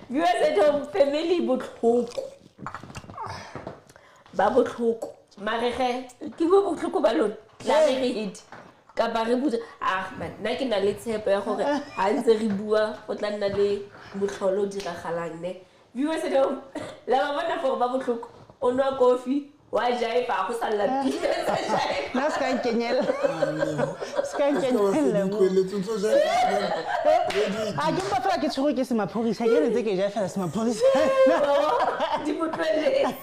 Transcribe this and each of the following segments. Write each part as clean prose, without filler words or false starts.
Viewers at home, family botlhoko. Ba botlhoko. Mare ge ke bo botlhoko ba lona. La re re hit. Kapa re botsa ah man, nna ke na le tshepo ya gore ha ntse re bua go tla nna le motlholo o diragalang ne. Viewers at home, la ba bona gore ba botlhoko. O nwa kofi, wa jaifa go sa lla pina tsa jaifa. Nna se ka nkenyella. Se ka nkenyella mo. A ke mpa fela ke tshwerwe ke semaphorisa, ke ntse ke ja fela semaphorisa. Di mo tlohelletse.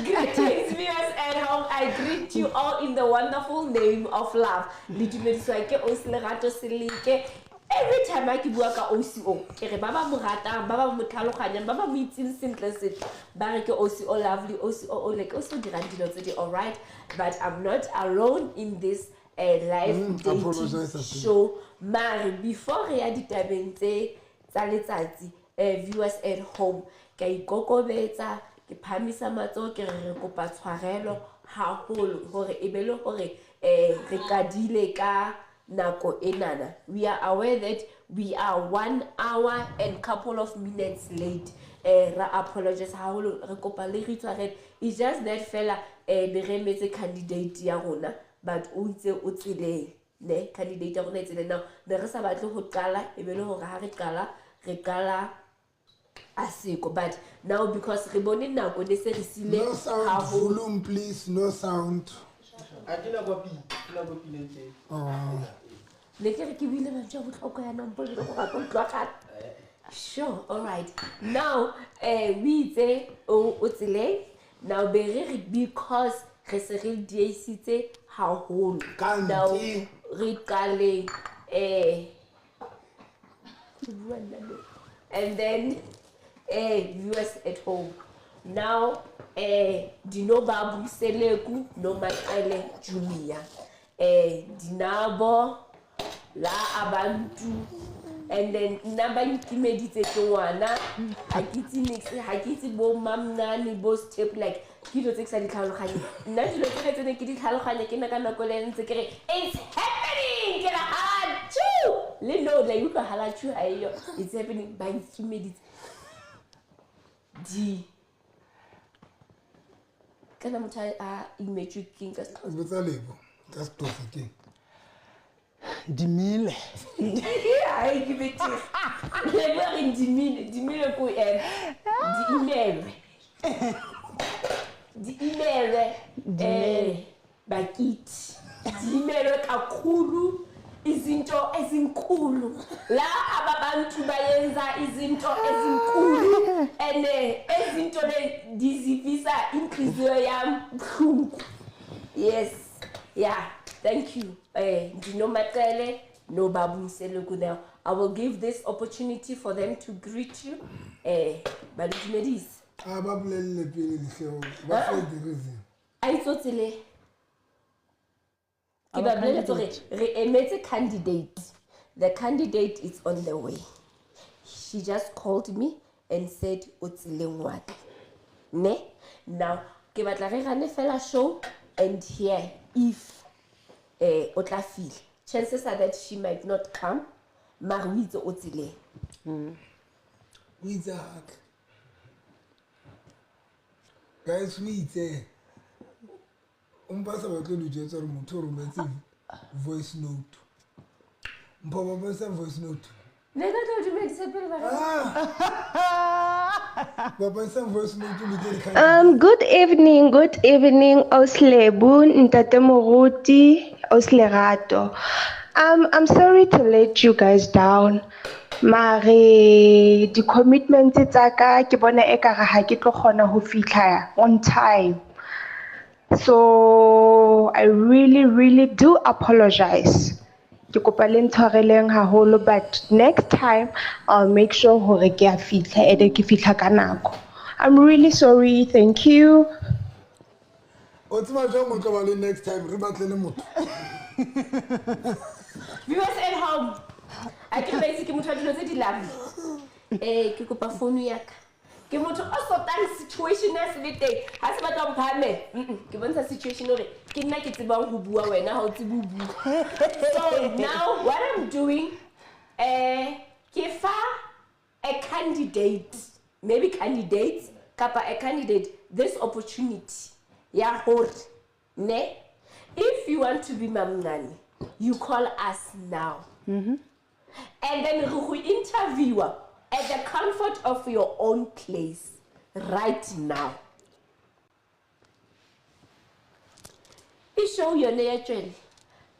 Greetings, viewers at home. I greet you all in the wonderful name of love. Le dumediswa ke Ausi Lerato Seleke. Every time I ke bua ka Ausi o, ke re ba ba mo ratang, ba ba mo tlhaloganyang, ba ba mo itseng sentle sentle, ba re ke Ausi o lovely, Ausi o o like, Ausi o dirang dilo tse di alright. But I'm not alone in this live dating Apologize, Aunty. show. Mare before re ya ditabeng tse tsa letsatsi, viewers at home, ke a ikokobetsa, ke phamisa matsoho, ke re re kopa tshwarelo haholo hore e be le hore re qadile ka nako enana. We are aware that we are 1 hour and couple of minutes late. Ra apologize haholo, re kopa le re tshwarele. It's just that fela ne re emetse candidate ya rona, but o itse o tseleng, ne? Candidate ya rona e tseleng now. Ne re sa batle ho qala, e be le hore ha re qala, re qala a seko. But now because re bone nako ne se re sile No sound, haholo. volume please, no sound. A ke nako pina, ke nako pina tje. Oh. Ne ke re ke buile mantswe a bohlokwa ya nompo le go ga utlwagala. Sure, all right. Now, we itse o tseleng. Now be re re because re se re dieisitse haholo. Kante. Now re qaleng, ke bua nna le. And then viewers at home. Now, Dino Babu Seleku no Maqele Junior. Dinabo la abantu, and then nna ba nkimeditse ke ngwana, ha ke itse niks, ha ke itse bo mamnane, bo step, like ke dilo tse ke sa di tlhaloganyeng. Nna dilo tsele tse ne ke di tlhaloganya ke nna ka nako le ntse ke re it's happening, ke re hala tjhu, le no la utlwa hala tjhu ha eyo, it's happening, ba nkimeditse. Di kana motho a imetswe ke eng ka Sexhosa? Botsa Lebo, ka Sexhosa ke eng? Dimile. Ai, ke betere. Lebo a re dimile, dimile ko eng? Di imelwe. Di imelwe, Dimile. bakithi. Di imelwe kakhulu izinto ezinkulu. La ababantu bayenza izinto ezinkulu. And izinto le ndizivisa inhliziyo yam buhlungu. Yes. Yeah, thank you. Ndinomaqele no Babu Mseleku now. I will give this opportunity for them to greet you. Baludumedise. Ah, ba bolelle pele lehleo, ba fe the reason. A itsotsele. Ke ba boleletse hore re emetse candidate. The candidate is on the way. She just called me and said o tseleng wa tla. Ne? Now, ke batla re rane fela show and hear if o tla feel. Chances are that she might not come. Mare o itse o tseleng. O itse ha tla. Guys, o itse. O mpa sa batle lo jwetsa hore motho o rometse voice note. Mpho ba bontsha voice note. Ne ka tla o dumedisa pele ba re. Ba bontsha voice note le ke di Good evening, good evening, Oslebu, Ntate Moruti, Oslerato. I'm sorry to let you guys down. Mare, di commitments tsa ka ke bona ekare ha ke tlo kgona ho fihla on time. So I really, really do apologize. Ke kopa le ntshwareleng haholo, but next time I'll make sure hore ke a fihla, ene ke fihla ka nako. I'm really sorry, thank you. O tseba jwang o tlo ba le next time re batle le motho? Viewers at home, a ke ba itse ke motho wa dilo tse di lovely. Ke kopa phone ya ka. Ke motho o sotang situation ya se le teng. Ha se batla ho mphahamela. Ke bontsha situation hore ke nna ke tsebang ho bua, wena ha o tsebe ho bua. So now what I'm doing, ke fa candidate, maybe candidates kapa a candidate, this opportunity ya hore ne, if you want to be mamncane, you call us now. And then re go interviewer at the comfort of your own place right now. E show yone ya tswele.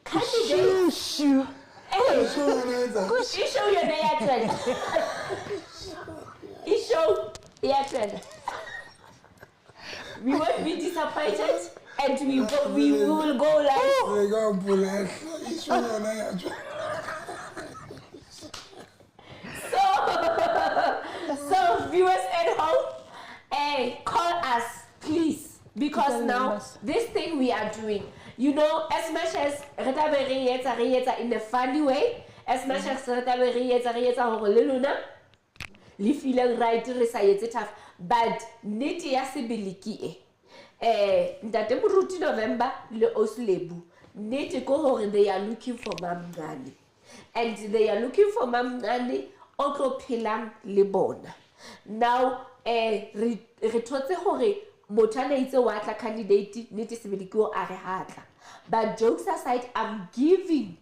Candidate. Shoo. Eh, Show yona e etsang? e show yone ya tswele. E show ya tswele. We won't be disappointed and we will go live. Re ka mpolaya. E show yona ya tswa. So viewers at home, hey, call us, please. Because now this thing we are doing, you know, as much as re tla be re etsa in a funny way, as much as re tla be re etsa hore le lona le feeling right re sa etse tough, but nnete ya sebele ke e. Ntate Moruti November le Oslebu, nnete ke hore they are looking for mamncane. And they are looking for mamncane o tlo phelang le bona. Now, re thotse hore motho a na itse wa tla candidate, nnete sebele ke o a re ha tla. But jokes aside, I'm giving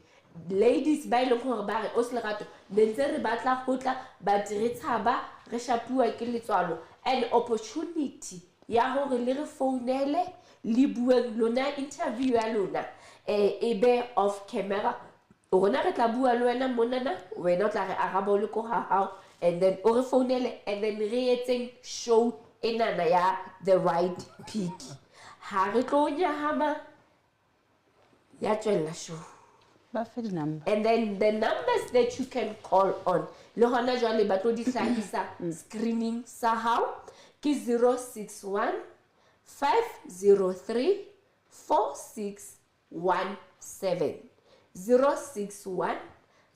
ladies ba e leng hore ba re o se lerato, ne ntse re batla ho tla, but re tshaba, re shapuwa ke letswalo. An opportunity ya hore le re founele, le bue lona interview ya lona, e be off camera. Rona re tla bua le wena monana, wena o tla re araba o le ko ha hao, and then o re founele, and then re etseng show enana ya The Right Pick. Ha re tlo nyahama, ya tswella show. Ba fe di-number. And then the numbers that you can call on, le hona jwale ba tlo di hlahisa screening sa hao, ke 061 503 4617. 061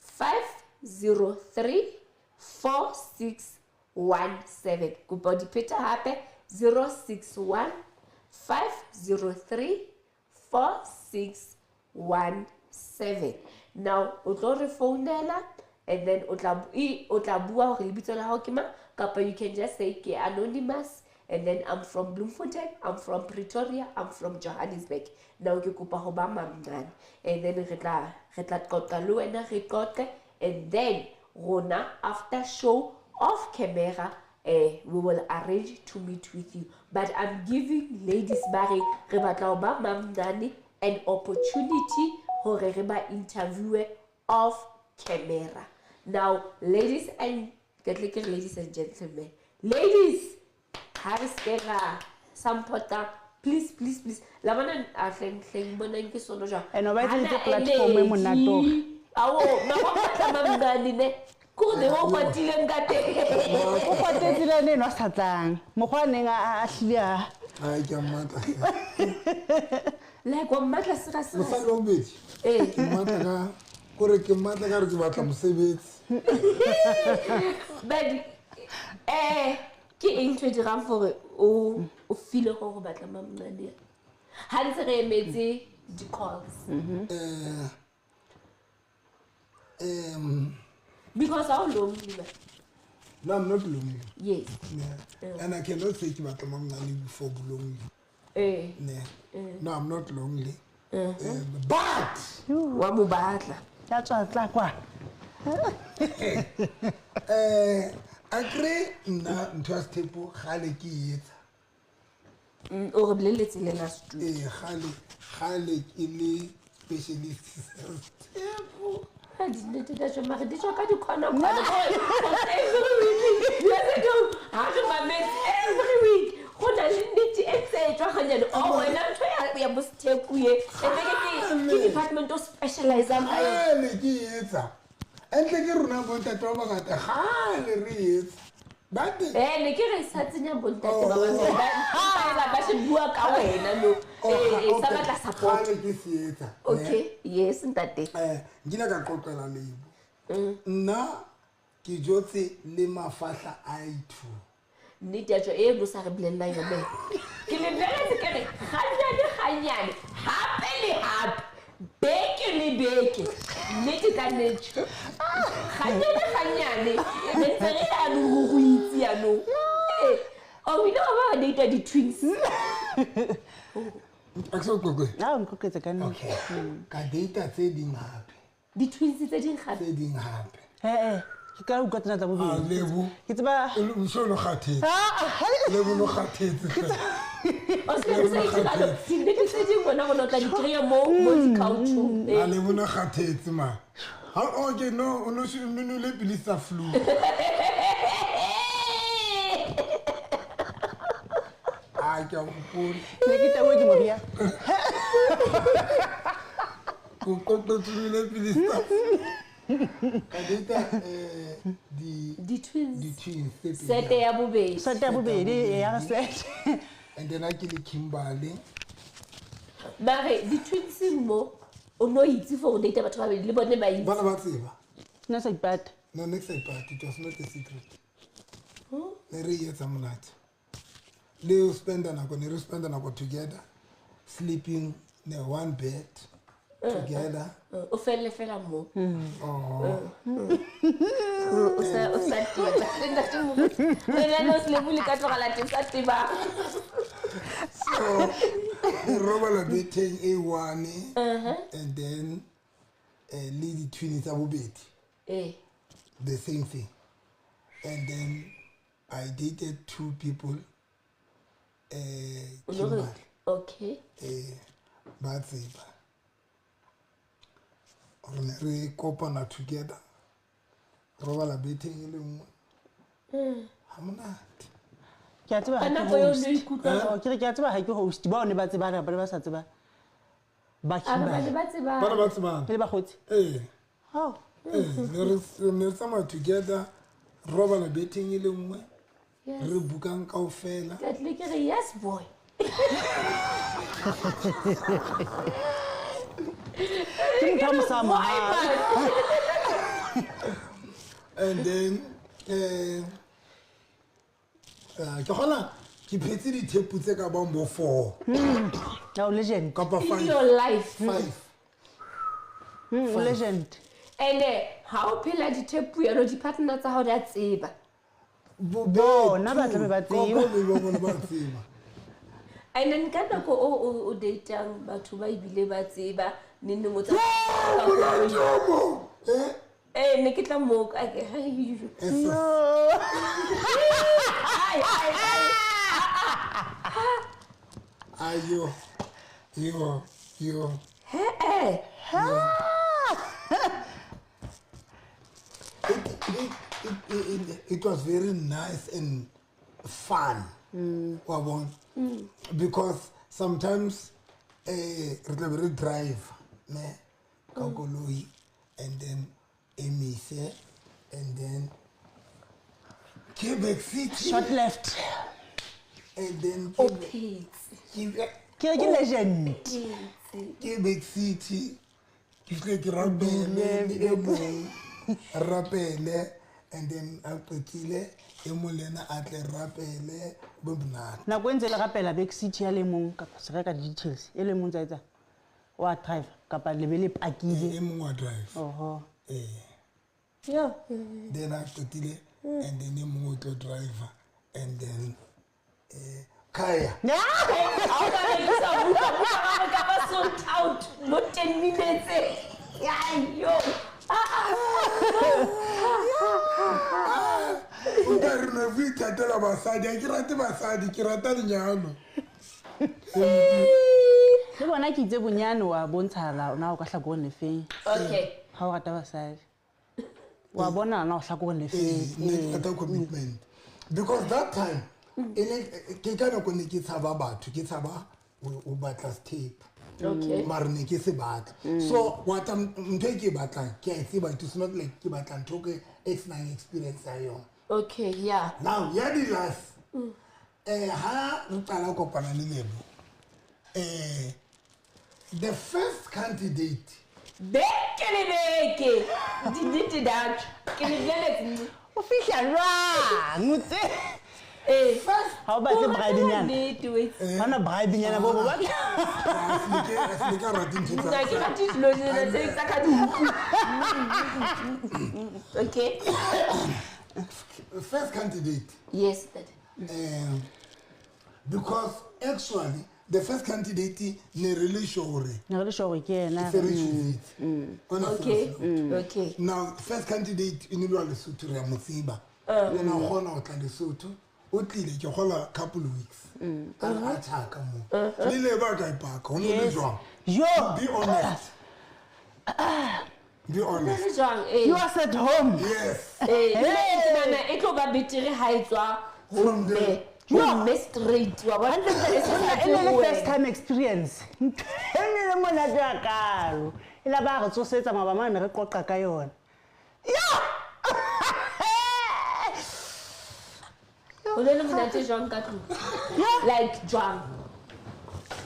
503 4617. Kopa di pheta hape, 061 503 4617. Now o tlo re founela, and then o tla bua hore lebitso la hao ke mang, kapa you can just say ke anonymous, and then I'm from Bloemfontein, I'm from Pretoria, I'm from Johannesburg. Now ke kopa ho ba mamncane, and then re tla qoqa le wena, re qoqe, and then rona after show off camera, we will arrange to meet with you. But I'm giving ladies ba re batla ho ba mamncane an opportunity hore re ba interview off camera. Now, ladies and ladies and gentlemen, ladies, ha re se ra sampota, please, please, please. La bona a hleng hleng bonang ke sono jwang. And o ba etseditse platform e monate hore. Ao, ma mamncane ne. Ko de ho kwatileng ka teng. O kwatetse le ene a sa tlang. Mokgwa a neng a hlile a. Ai, ke a mmatla. Like wa mmatla sera sera. Mosadi wa bobedi. Eh. Ke mmatla ka kore ke mmatla ka re ke batla mosebetsi. But ke eng ntho e dirang gore o feel gore o batla mamncane? Ha ntse re emetse di-calls. Because how lonely? No, I'm not lonely. Yes. Yeah. And I cannot say ke batla mamncane before lonely. Eh. Yeah. No, I'm not lonely. But wa mo batla. Ya tswa tla kwa. A kry nna ntho ya sethepo gale ke e etsa. O re boleletse le last week. Ee, gale ke le specialist sethepo. Ha dinnete di a tswa, mare di tswa ka di-corner-corner. Every week, ha re mametse every week. Go na le nnete e ntse e tswa ganyane. Oh, wena ntho ya bo sethepu e. E be ke department o specializang ka yona. Gale ke e etsa. Entle ke rona bontate ba bangata gale re e etsa. Ba teng. Ne ke re sa tsenya bontate ba bangata. Ba ba se bua ka wena no. Sa batla support. Gale ke se etsa. Okay, yes ntate. Nkile ka qoqela Lebo. Nna ke jotse le mafahla a i2. Nnete ya tjho e bo sa re bolella yone. Ke le boleletse ke re ganyane ganyane, hape le hape. Beke Beke le beke. Nnete ka nnete. Ganyane ganyane. Re ntse re yanong go go itse yanong. O ile wa ba data di-twins. A ke sa o qoqe? A o nqoqetse ka nnete. Okay. Ka data tse ding hape. Di-twins tse ding gape. Tse ding hape. Ee, ke ka utlwa tsena tsa A bobedi. Lebo. Ke tseba So no kgathetse. Lebo no kgathetse. O se o sa itse jalo. Dinnete tse ding wena gone o tla di kry-a mo di-couchong. A Lebo no kgathetse ma. Ha okay no o no no no le pilisi tsa flu. A ke a hopola. Ne ke tauwe ke moria. Ko qoqetse o nwele pilisi tsa flu. Ka data di Di-twins. di-twins tse pedi. Sete ya bobedi. Sete ya bobedi ya sete. And then ha ke le Kimberley. Mare di-twins mo o no itse for go data batho ba babedi le bone ba itse. Bana ba tseba. Nna sa ipata. No, next I part, it was not a secret. Ne re etsa monate. Le o spenda nako, ne re spenda nako together, sleeping in one bed together. O felle fela mo. Oh, O sa teba. Le ntate Moruti. Le nna o se lebole ka tlogela teng sa teba. So re robala beteng e one, and then le di-twin tsa bobedi, Eh. the same thing. And then I dated two people, O no re Kimberley. okay. Ba tseba gore ne re kopana together, robala beteng e le nngwe, ha monate. Ke a tseba Ka ha ke nako eo host. no ikutlwa Oh, ke re ke a tseba ha ke host. Bao ne ba tsebana ba ne ba sa tseba. Ba a re ba ne Kimberley. ba tsebana. Bana ba tsebana. Le bakgotsi. Ee. Oh. Ee, ne re tsamaya together, robala beteng e le nngwe, Yes. re bukang kaofela. Ka tlile ke re yes boy. Ke motho a mosamo Boy, ha. man. And then ke kgona ke phetse dithepu tse ka bang bo 4 O legend. kapa In 5. your life. 5. O legend. And ha o phela dithepu yalo di-partner tsa hao di a tseba. Bona ba tlabe ba tseba. Bona ba tseba. And then ka nako o datang batho ba ebile ba tseba neng neng o tsa Molato eh Eh ne ke tla mo ka ke ai ai ai. Ayo. Yo yo. He eh. It was very nice and fun. Wa bona? Because sometimes re tla be re drive ne ka koloi and then emise and then Quebec City Short left. and then O phetse. Quebec Ke re ke legend. Quebec City ke fihle ke rapele le e mong rapele and then a qetile e mong le ena a tle rapele bo monate. Nako e ntse le rapela Big City ya le mong kapa se reka di-details e le mong tsa etsa wa drive kapa le be le pakile. E mong wa drive. Oho. Eh. Yo. Then a qetile and then e mong o tlo driver and then kaya. Ha o ka rekisa buka buka ga ka ba sold out mo 10 minutes. Ai yo. O ka re ne o ithatela basadi, ha ke rate basadi, ke rata lenyalo. Le bona ke itse bonyane wa bontshala na o ka hlakoreng lefeng. Okay. Ha o rata basadi. Wa bona na o hlakoreng lefeng. Ne ke rata commitment. Because that time e ne ke ka nako ne ke tshaba batho, ke tshaba o batla tape. Okay. Mare ne ke se batla. So what ntho e ke e batlang ke a e tseba, it is not like ke batla ntho ke e senang experience ya yona. Okay, yeah. Now ya di last ha re qala ho kopana le Lebo, the first candidate Beke le beke. Dinnete datjho. Ke le boleletse. O fihla jwang o tse? Eh. Ha o batle O ratela bribenyana. nnete, wait. Ha ona bribenyana bo bo batla. A se ke rate ntho Nna ke rate dilo tsena tse tsa ka di Okay. First candidate. Yes, Dad. Because actually the first candidate ne re le sure hore Ne re le sure hore ke yena. se re choositse. On a Okay. serious note. Okay. Now first candidate e ne le wa Lesotho, re a mo tseba. O ne a kgona ho tla Lesotho, o tlile ke kgola couple weeks. A re a tjhaka moo. Le le ba ka ipaka, ho no le jwang? Jo. Be honest. Be honest. Le jwang? Eh. You are at home. Yes. Eh, le nna ke nahana e tlo ba betere ha e tswa ho From the- mme. Ho mme straight, wa bona? E se sa E ne le tswe ho first wena. time experience. Ntho e ne le monate hakalo. E la ba re tsosetsa maoba mane re qoqa ka yona. Ho ne le monate jwang ka tlung? Like jwang?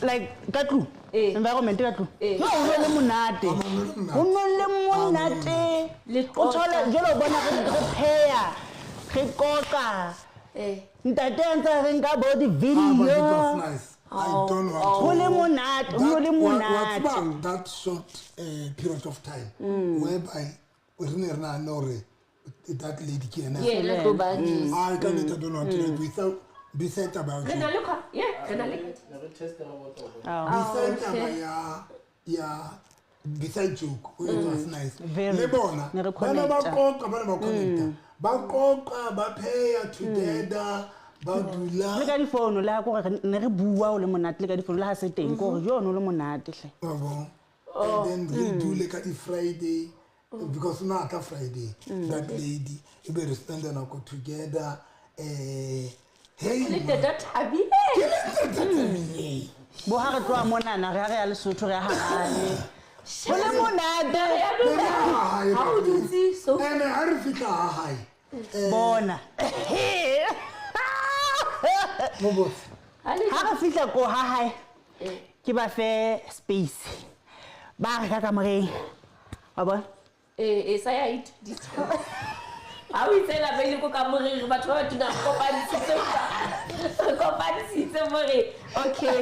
Like ka tlung? Eh. Environment ka tlung? Eh. No, ho ne le monate. Ho ne le monate. Le O thole qoqa. jwale o bona re pheya, re qoqa. Eh. Ntate a ntse a re nka bo Ah, but it di-video. was nice. I don't want to. Ho le monate, ho le That, monate. that short period of time whereby re ne re nahane hore that lady ke yena. Ke yena tlo ba yes. Ah, ka nnete, I don't want to lie. Beside beside taba ya Re na le yeah, re na le Ne re test-a re botsa hore beside okay. taba ya beside joke, it was nice. Very. Le bona Ne re bana ba connect-a. qoqa, bana ba connecta, ba qoqa, ba pheya together, ba dula. Le ka difounu le ha kore ne re bua ho le monate le ka difounu le ha se teng kore jo no le monate hle. Wa bona? And then re dule ka di-Friday because o na tla Friday that lady, e be re spend nako together. Hey, Le tata thabile. Bo ha re tloha monana re ha re ya Lesotho re ya Harare. Ho le monate. Ha o dutse so ene ha re fihla ha hae Bona. mo botse. ha le Ha re fihla ko ha hae ke ba fe space. Ba re ka kamoreng. Wa bona? Eh, eh, sa ya it. Ha o itse la pele ko kamoreng re batho ba batona re kopantshitse. Re kopantshitse more. Okay.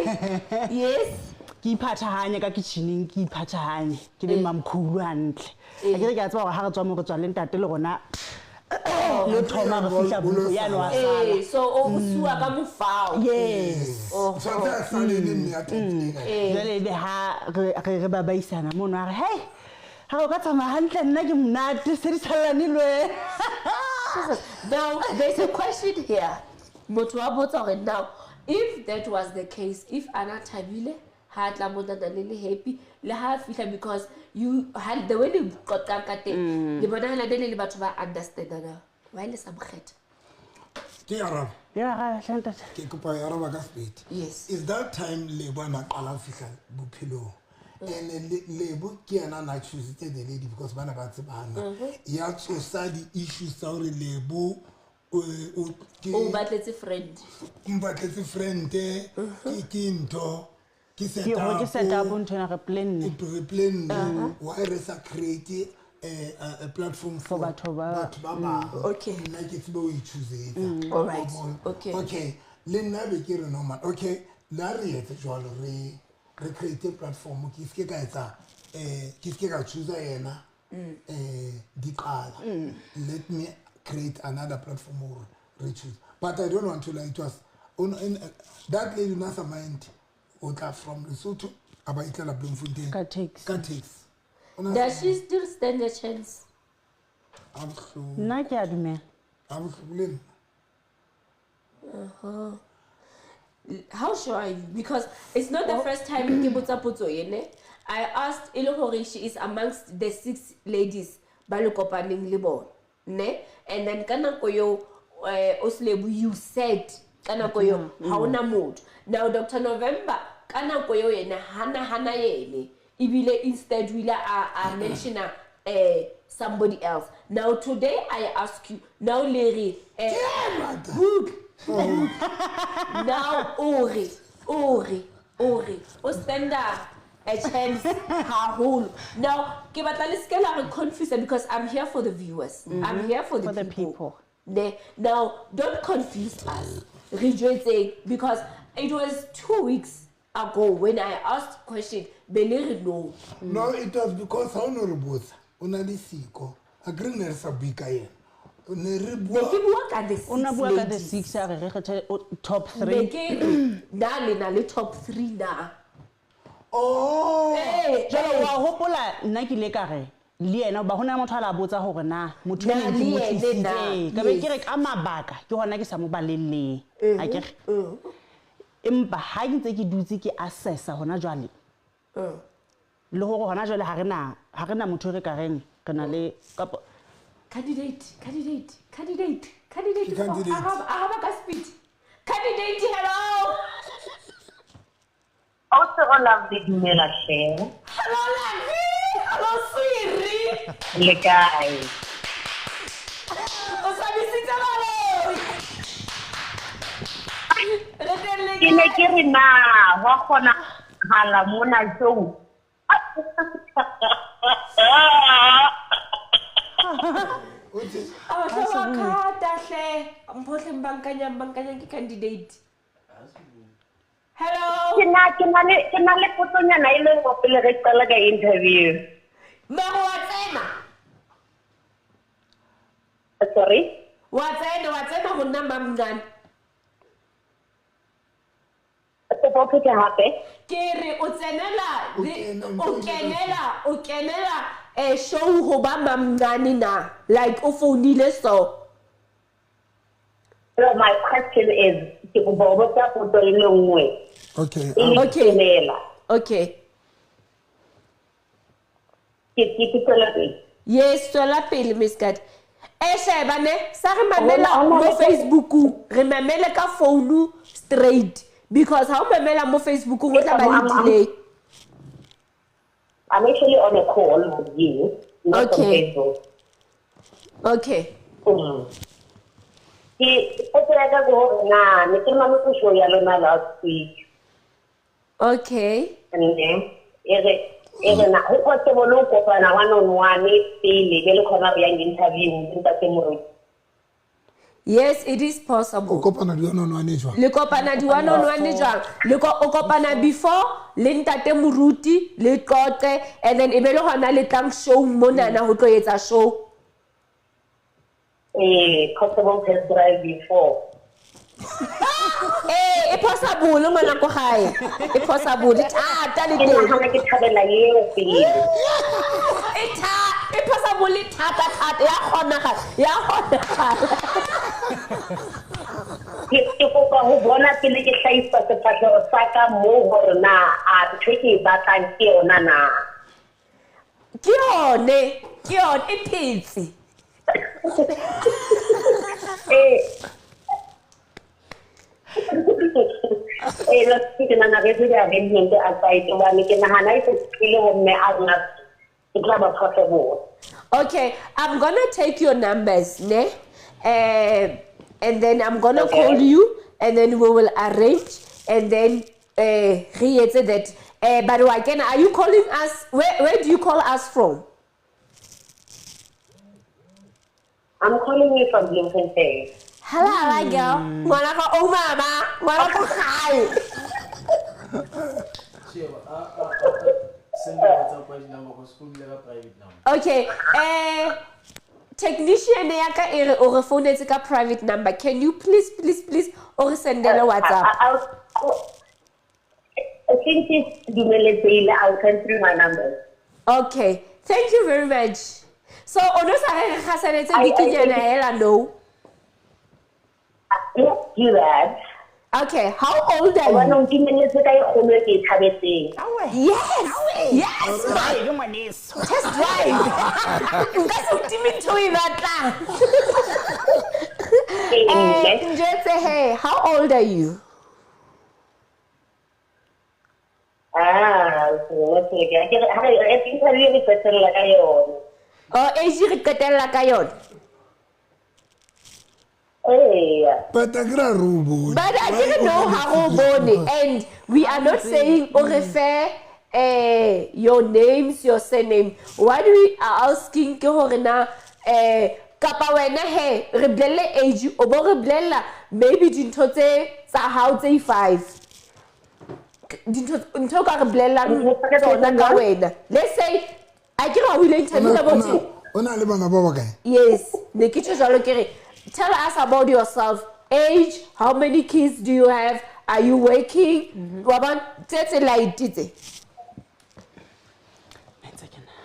Yes. Ke iphathahanye ka kitcheneng, ke iphathahanye ke be mamkhulu hantle. Eh. A ke re ke a tseba hore ha re tswa mo re tswa le ntate le rona le thoma re fihla Bolo buko yane wa sala. Eh, so o suwa ka mofao. Yes. Tshwanetse a sale le mme ya thabileng. Eh. Jwale ebe ha re babaisana mono a re hey, ha o ka tsamaya hantle nna ke monate se di sallane le wena. Now, there's a question here. Motho wa botsa hore now, if that was the case, if ana thabile, ha tla monana le le happy, le ha fihla because you ha the way le qoqang ka teng, le bonahala le le batho ba understandana. Why le sa mo kgetha? Ke araba. Ya ra hle ntate. Ke kopa e araba ka sepedi. Yes. Is that time Lebo a na qala ho fihla bophelong. And Lebo ke yena a na choositse the lady because bana ba tsebana. Ya tsosa di-issues tsa hore Lebo ke O batletse friend. mpatletse friend, ke ntho ke Ke hore ke set up ntho ena re planne. re planne. Why re sa create a platform for batho ba- batho ba bang? Okay. Nna ke tsebe ho ichoose-etsa. All right. Wa bona? Okay. Okay, le nna be ke re normal. Okay, la re etse jwalo, re create platform, ke ske ka etsa ke ske ka choose yena di qala. Let me create another platform hore re choose. But I don't want to lie, it was on that lady na sa mind o tla from Lesotho a ba itlela Bloemfontein Ka taxi. Ka taxi. O na Does she still stand a chance? a bohloko. Nna ke a dumela. A bohloko le nna. How sure are you? Because it's not the first time ke botsa potso ene. I asked e le hore she is amongst the 6 ladies ba le kopaneng le bona, ne? And then ka nako eo, Oslebo, you said ka nako eo ha ona motho. Now Dr. November ka nako eo yena hana yene. Ebile instead o ile a mentiona somebody else. Now today I ask you, now le re good. Now ore o stand a chance haholo. Now ke batla le seke la re confuse because I'm here for the viewers. I'm here for the For the people. people. Ne, now don't confuse us, re jwetseng, because it was 2 weeks ago when I asked question, be le re no. No, it was because ha o no re botsa o na le siko a kere ne re sa bue ka ena, ne re Ne bua. ke bua ka the six O na bua ka the ladies. six, a re re kgethe top Ne three. ke re na le na le top three na? Oh. Eh, Jalo eh. wa hopola nna ke ile ka re le yena ba hona motho a la botsa hore na motho Na ene ke le mo yene na? tlisitse, ka be Yes. ke re ka mabaka ke hona ke sa mo balelleng a ke re, empa ha ke ntse ke dutse ke assessa hona jwale le hore hona jwale ha re na motho e re ka reng re na le kapa Candidate, candidate, candidate, candidate. Ke candidate. Araba ka speed. Candidate, hello. O se o lovely, dumela hle. Hello, lovely. Hello, sweetie. Le kae? O swabisitse baloi. Re teng le Ke ne kae? ke re na wa kgonahala mona jong? O tse A batho ba khata hle. Mphotleng bankanyang bankanyang ke candidate. Hello. Ke na le potsonyana e le nngwe pele re qala ka interview. Mare wa tsena. Sorry? Wa tsena, wa tsena ho nna mamncane. Kopa o phete hape. Ke re o tsenela O kena, o kenela, o kenela show ho ba mamncane na, like o founile so. So my question is, ke kopa ho botsa potso e le nngwe. Okay. E le Okay. fela. Okay. Ke tswela pele. Yes, tswela pele, Miss Kat. E sheba ne sa re mamela Hona- mo Facebookong, re mamele ka phone straight, because ha o mamela mo Facebookong o tla ba le delay. I'm actually on a call with you, not on Okay. Facebook. Okay. Ke potso ya ka ke hore na ne ke mametse show ya lona last week. Okay. And then e re na ho possible ho kopana one on one pele be le khona re yang interview le ntate Moruti? Yes, it is O possible. kopana di one on one jwang? Le kopana di one on one jwang? Le o kopana before le ntate Moruti le qoqe, and then e be le hona le tlang show monana ho tlo etsa show. Eh, possible test drive before? Eh, e possible ngwana ko gae, e possible thata le Ke teng. nahana ke thabela eo pele. E tha e possible thata thata, ya kgonagala, ya kgonagala. Ke kopa ho bona pele ke hlahisa sefahleho sa ka moo hore na a ntho e ke e batlang ke yona na. Ke yone, ke yone, e phetse. Eh, la ke nahana re etse di-arrangement aside hobane ke nahana e se tlile ho mme a rona e tla ba possible. Okay, I'm gonna take your numbers, ne? And then I'm gonna call you, and then we will arrange, and then re etse that. But again, are you calling us? Where do you call us from? I'm calling you from Bloemfontein. Hello, hello, girl. Ngwana ka o mama, ngwana ko gae. Sheba, a send me WhatsApp wa di-number cause phone ka private number. Okay, technician ya ka e re o re founetse ka private number. Can you please, please, please o re sendele WhatsApp? Since it's dumeletsehile, I'll send through my numbers. Okay, thank you very much. So o no sa re re kgasanetse bikinyana hela no. Let's do that. Okay, how old are Hobane you? o ntumelletse ka e kgolo e ke e thabetseng. Yes, yes, Drive, ngwaneso. Test drive. Nka se o time ntho o e batlang. Ee, mme. Njwetse he, how old are you? Ah, ke re ha re interview re qetella ka yona. Oh, age re qetella ka yona. Eya. But a kere a re o bone. But I Why didn't o know na le how o secret? bone. And we are not saying o refer your names, your surname. What we are asking ke hore na Kapa wena he re bolelle age, o bo re bolella maybe dintho tse tsa hao tse five. Dintho ntho o ka re bolellang tsona ka wena. Let's say a ke re o ile interview ka botho. O na le bana ba bakae? Yes, ne ke tjho jwalo ke re tell us about yourself. Age, how many kids do you have? Are you working? Wa bona tse tse light tse.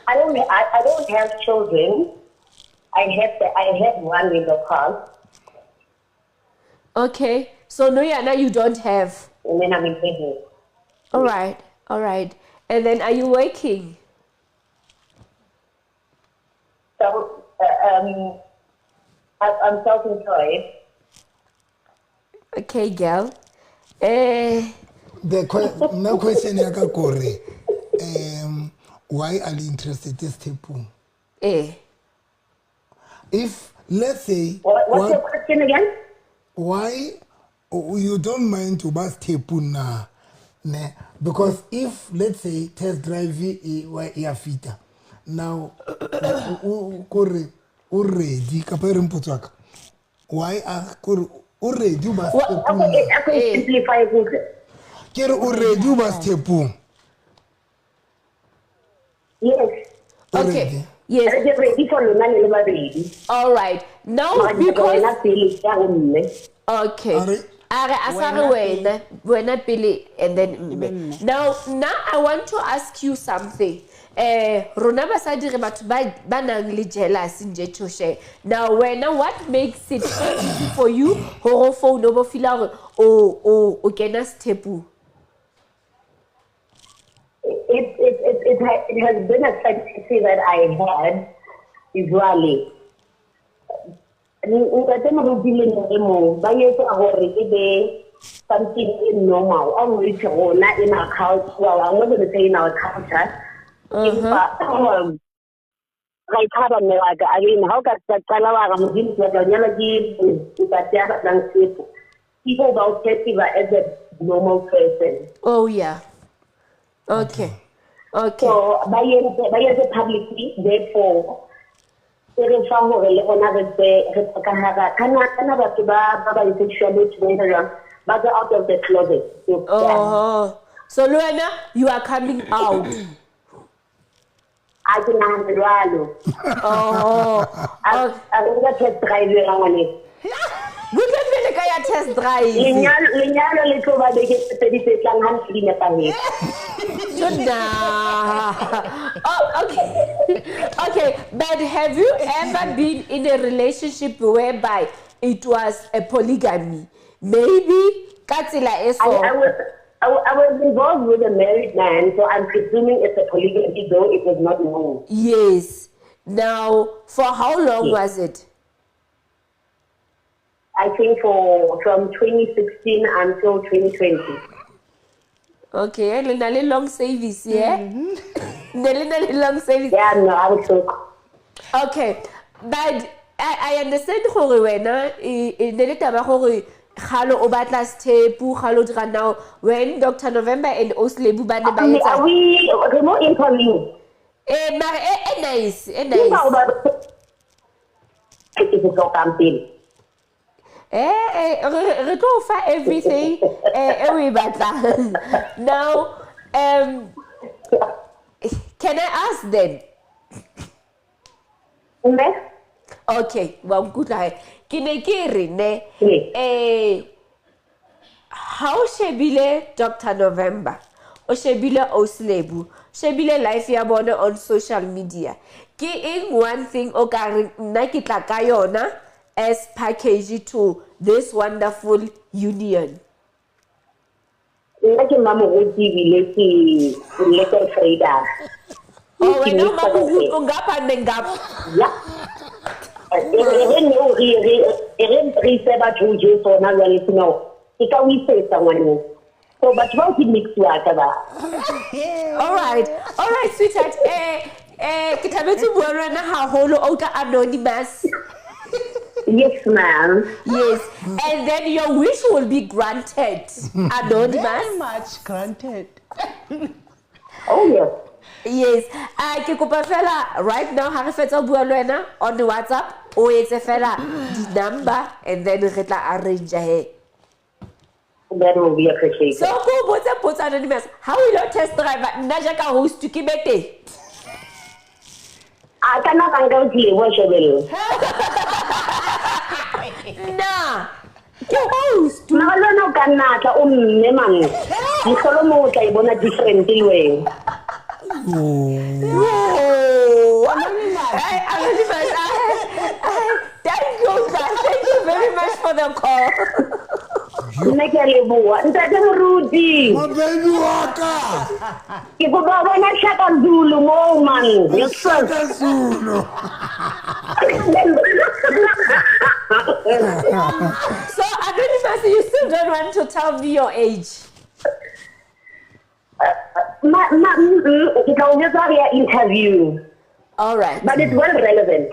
I don't have children. I had one in the past. Okay. So no yana you don't have. And then I'm in business. All right. All right. And then are you working? So I'm self-employed. Okay, girl. The question ya ka kore, why are you interested in sethepung? If let's say what's your question again? Why you don't mind to buy sethepung na? Ne? Because if let's say test drive e ya fita now kore o ready kapa re mpotso ka why a kore o ready ba sethepung? Simplify ke re o ready ba sethepung? Yes. Okay. Yes. Ready for lona le babedi. All right. Now because okay. Are asare wena pele and then mme. Now I want to ask you something. Rona basadi re batho ba nang le jealousy nje to share. Now wena what makes it easy for you hore phone o bo feel hore o kena sethepung? It has been a fantasy that I had usually. Ntate Moruti le mme mong ba etsa hore e be something normal. Always rona in our culture, well, I'm not going to say in our culture. Empa ra itshaba mme wa ka. I mean, ha o ka qala wa re Modimo ke batla ho nyalwa ke ntate ya batlang sepo. People ba o perceive as a normal person. Oh yeah. Okay. Okay. So ba yentse publicly, therefore re fa hore le rona re tse re ka hara kana batho ba bisexual ba tswa out of the closet. Oh. So le wena you are coming out. A ke nahana jwalo. Oh. A re ka test drive ya ngwane. Butle pele ka ya test drive. Lenyalo le tlo ba beke tse pedi tse tlang ha ntse di nepahetse. Oh, okay. Okay, but have you ever been in a relationship whereby it was a polygamy? Maybe ka tsela e so. I was involved with a married man, so I'm presuming it's a polygamy, though it was not known. Yes. Now, for how long was it? I think from 2016 until 2020. Okay, le na le long service, yeah? Le na le long service. Yeah, no, I was so. Okay, but I understand gore wena e ne le taba gore galo o batla sethepu, galo dira now when Dr. November and Oslebu ba ne ba etsa. Are we remote interview? Mare e nice, e nice. Ke se hlokang pele. Re tlo fa everything e o e batlang. Now, can I ask then? Mme? Okay, wa nkutlwa he. Ke ne ke re ne, ha o shebile Dr. November, o shebile Oslebu, shebile life ya bona on social media. Ke eng one thing o ka reng nna ke tla ka yona as package to this wonderful union? Nna ke Mmamoruti ebile ke letter trader. Oh, wena o Mmamoruti o ngapha ne ngapha. Yeah. Re ne o re re ise batho ho Jesu hona jwale ke no. Ke ka o isetsa ngwaneng. So batho bao ke mix wa ka ba. All right. All right, sweetheart. Ke thabetse bua le wena haholo o ka anonymous. Yes, ma'am. Yes, and then your wish will be granted. Anonymous. Very much granted. Oh, yes. Yes. Ke kopa fela right now ha re fetsa ho bua le wena on the WhatsApp o etse fela di-number and then re tla arrange he. That will be appreciated. So ko o botse potso anonymous, ha o ilo test driver nna jaaka host ke be teng? A kana ka nka o tlile bo shebella. Nna ke host. Mara le wena o ka nna tla o mme man. Mohlolo mo o tla e bona different le wena. Oh. Hey, anonymous, thank you, thank you very much for the call. Nna ke a leboha. Ntate Moruti. Ma baby wa ka. Ke kopa ho bona Shaka Zulu moo man. Shaka Zulu. So anonymous, you still don't want to tell me your age? Ma ke tla o jwetsa re ya interview. All right. But it's well relevant.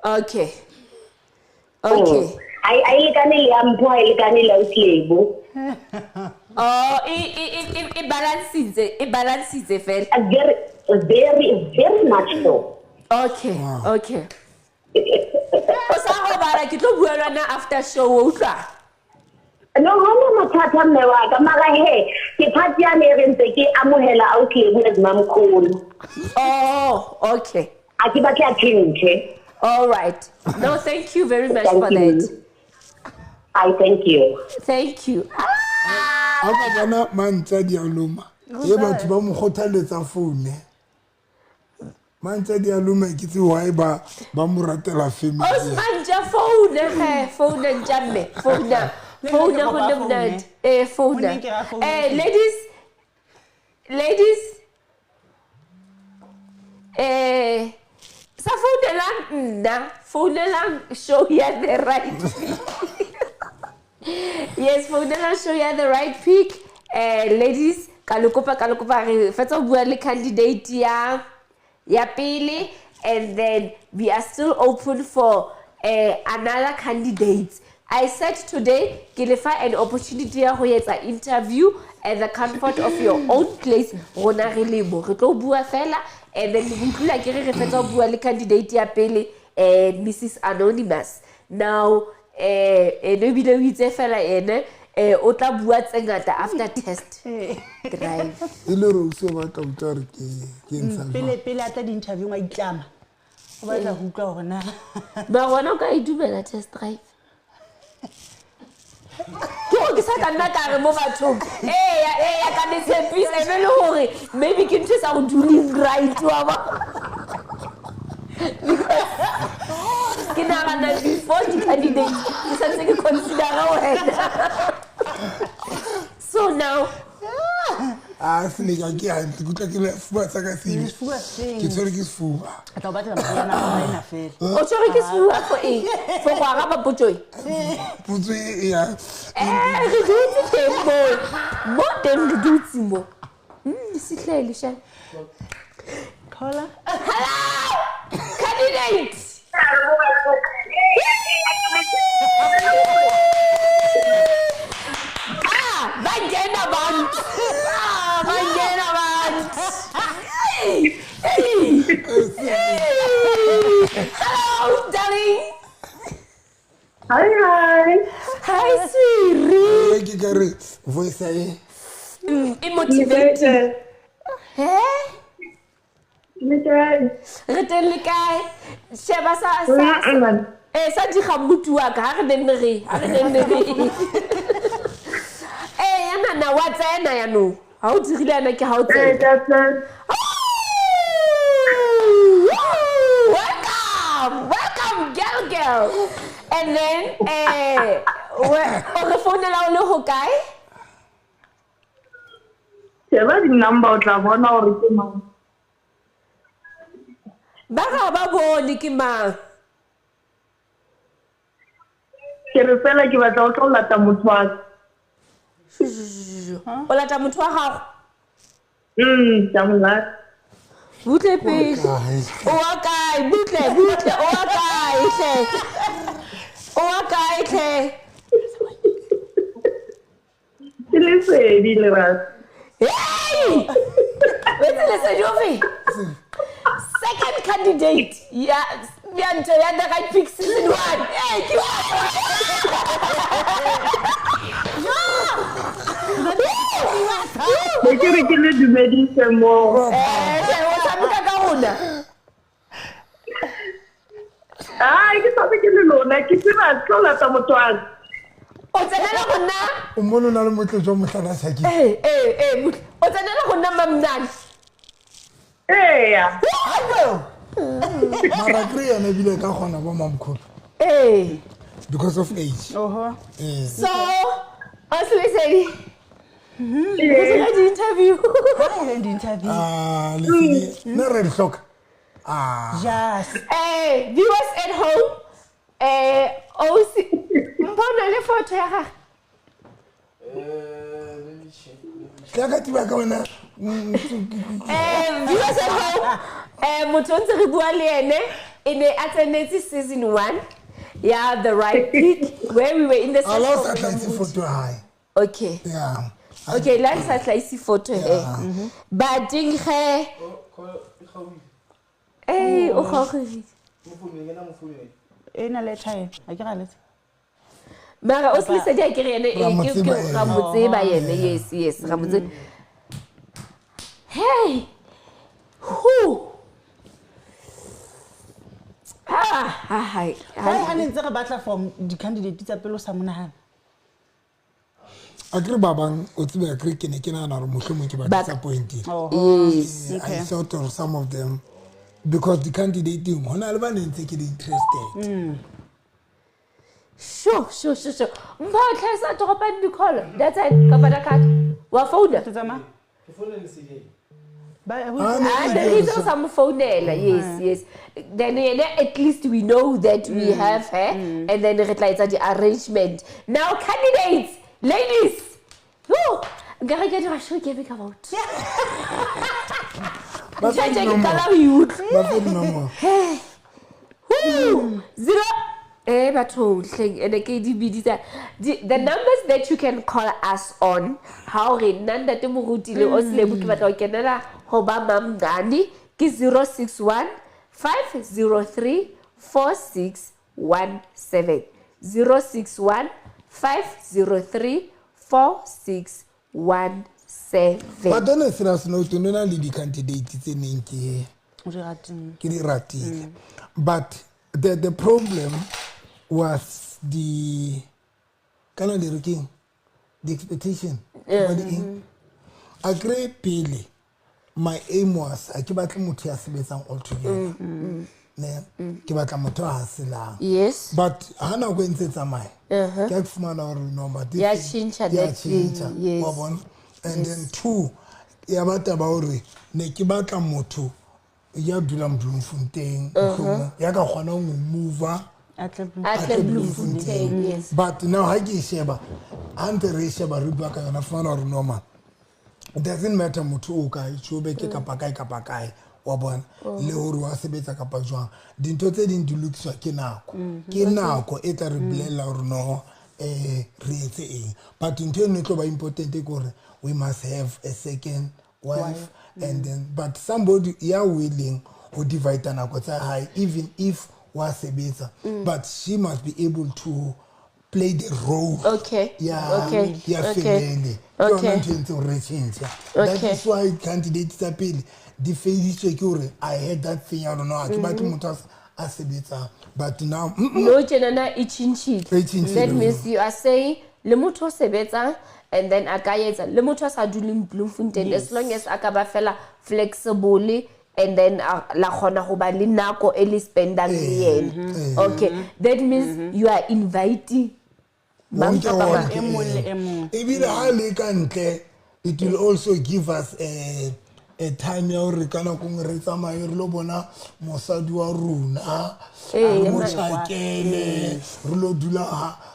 Okay. Okay. I lekane le ya Mpho, ha e lekane le ausi Lebo. Oh, e balansitse, e balansitse fela. Very, very, very much so. Okay, okay. O sa robala, ke tlo bua le wena after show, o utlwa? No, ha hona mathata mme wa ka, mara he, ke party yane e re ntse ke amohela ausi Lebo as mamkhulu. Oh, okay. A ke batle a change. All right. No, thank you very much Thank for you. that. I thank you. Thank you. Ha ka bona mantsa di a loma. Ye batho ba mo kgothaletsa phone. Mantsa di a loma ke tse why ba mo ratela family. Osman ja phone he, phone ntja mme, phone. Phone ho nne monate. Phone. Ho nne ke ra phone. Ladies. Ladies. Sa founelang nna, founelang show ya The Right Pick. Yes, founelang show ya The Right Pick. Ladies, ka le kopa re fetsa ho bua le candidate ya pele, and then we are still open for another candidate. I said today, ke le fa an opportunity ya ho etsa interview at the comfort of your own place. Rona re le mo, re tlo bua fela, and then re utlwile ke re fetsa ho bua le candidate ya pele, Mrs Anonymous. Now, ene ebile o itse fela ene, o tla bua tse ngata after test drive. E le hore o se batla ho utlwa hore ke ntsha jwang. Pele a tla di-interview-ing a itlama. O batla ho utlwa hore na. Ba rona o ka e dumela test drive? Ke hore ke sa ka nna ka re mo bathong, eya, ka le tshepisa, e be le hore maybe ke ntho e sa go duleng right, wa bona? Because ke nagana before di-candidate, ke santse ke considera wena. So now, A se ne ka ke hantle, ke utlwa ke le sefuba sa ka se Sefuba seng. Ke tshwere ke sefuba. A tla o batlela moriana wa ena fela. O tshwere ke sefuba for eng? For go araba potso e? Potso e ya. Re dutse teng moo. Mo teng re dutse mo. Sihlele sha. Caller. Hello! Candidate! Ah, ba kena bantu. Ah, ba kena bantu. Hey, hey, hey. Hello, darling. Hi, hi. Hi, sweetie. Ke ka re voice e. E motivating. He? Re teng le kae? Sheba sa sa diga mmutu wa ka, ha re nenne re, ha re nenne re. Ya nana wa tsena yanong. Ha o dirile yana ke ha o tsena. Welcome, welcome, girl, girl. And then, o re founela o le ho kae? Sheba di-number o tla bona hore ke mang. Ba ga ba bone ke mang. Ke re fela ke batla ho tlo lata motho wa ka. O lata motho wa gago? Ke a mo lata. Butle pele. O wa kae? Butle, butle, o wa kae hle? O wa kae hle? Ke lesedi, Lerato. Hey! Wetse lesedi ofe? Second candidate ya ntho ya The Right Pick season 1. Eh, ke Ne ke re ke le dumedise moo. Eh, o tshameka ka rona. Ai, ke sa ke le lona, ke tseba tlo lata motho wa ka. O tsenela go nna O mmone o na le motle jwa motlhala Shakira. Eh, eh, eh, o tsenela go nna mamnane. Eya. Mara kry yena ebile e ka kgona bo mamkhulu Eh. because of age. Oho. Eh. So, Oslesedi. Re dira di-interview. Ha e di-interview. Ah, Lesedi, nna re di hloka. Ah. Just. Eh, viewers at home, eh, Osi, Mpho o na le photo ya gagwe? Let me check. Let me check. Tla ka tiba ka wena. Eh, viewers at home, eh, motho o ntse re bua le ene, e ne a tsenetse season 1 ya The Right Pick, where we were in the A la o search sa for tlhaise photo ya hae. Okay. Yeah. Okay, la re sa tlhaise photo he. Yeah. Bading ge, Oh, call e kgaohile. eh, o kgaogile. Mo founung, kena mo founung. E na le time. Ha ke ra letse. Mara o Lesedi a ke re ene, Ra eh, mo tseba ke ra ene. mo tseba yene, yes, yes, ra mo tseba. Hey, who? Ah, ah, hi. Why ha ne ntse re batla from di-candidate tsa pele o sa monahana? A kere ba bang o tsebe a kere ke ne ke nahana hore mohlomong ke ba Ba- disappointed. Oho. Yes. I thought of some of them because the candidate ho na le ba ne ntse ke le interested. Sure, sure, sure, sure. Mpho o tlhaisa toropane di-call. That's it. Kapa da card. Wa founa? Ke tsamaya. Ke founela Lesedi. Ba Ah, no, Ah, the reason sa mo founela. Yes, yes. Then yena at least we know that we have her and then re tla etsa di-arrangement. Now candidates, ladies. Woo! Nka re ke dira show ke eme ka maoto. Ba fa Ntho e tje ke dinomoro. qala ho e utlwa. Ba fa dinomoro. Woo! Zero. Eh, batho hleng ene ke di biditsa. The numbers that you can call us on, ha o re nna ntate Moruti le Oslebo ke batla ho kenela ho ba mamngani ke 061 503 4617. 061 503 4617. But on a serious note, no na le di-candidate tse neng ke O di ratile. ke di ratile. But the problem was the kana le re keng? The expectation. Ba di eng? A kry pele my aim was a ke batle motho ya sebetsang all together. Ne? Ke batla motho a haselang. Yes. But ha nako e ntse e tsamaya ke a ke fumana hore no but this Ya thing- tjhentjha ya that thing, tjhentjha, yes. wa bona? And then two ya ba taba hore ne ke batla motho ya dulang Bloemfontein mohlomong ya ka kgonang ho move-a A tle A tle Bloemfontein, yes. But now ha ke e sheba ha ntse re e sheba re bua ka yona fumana hore normal it doesn't matter motho o kae Joburg kapa kae kapa kae wa bona le hore wa sebetsa kapa jwang dintho tse ding di lokiswa ke nako ke nako e tla re bolella hore no re etse eng but ntho eno e tlo ba important ke hore we must have a second wife and then but somebody ya willing ho divide nako tsa hae even if wa sebetsa but she must be able to play the role Okay. ya Okay. ya Okay. family ke yona Okay. ntho e entseng re tjhentjha that Okay. is why candidate tsa pele di fedisitswe ke hore I had that thing ya rona ha ke batle motho a sebetsang but now No tjenana e tjhentjhile. E tjhentjhile. That means you are saying le motho o sebetsang and then a ka etsa le motho a sa duleng Bloemfontein as long as a ka ba fela flexible and then la kgona ho ba le nako e le spendang le yena. Okay. That means you are inviting mang wonke kapa mang. wonke, E mong le eh. e mong. Ebile ha le ka ntle it will also give us a time ya hore ka nako nngwe re tsamaye re lo bona mosadi wa rona Ee, re mo ma- tjhakele re lo dula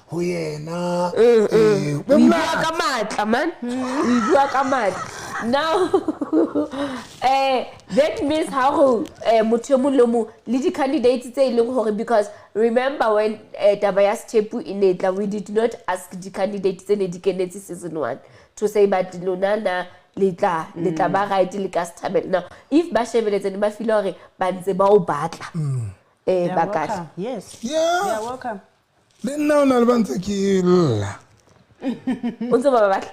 ho yena. Eh, O e bua ka matla man, o e bua ka matla now. That means ha go motho e mong le mong le di-candidates tse e leng hore, because remember when taba ya sethepu e ne tla, we did not ask di-candidate tse ne di kenetse season 1 to say but lona na Le tla ba right le ka se thabela. Now if ba shebeletse ne ba feel hore ba ntse ba o batla. Ba ka. Yes. Yeah. They are welcome. Le nna o na le ba ntse ke lla. O ntse ba batla.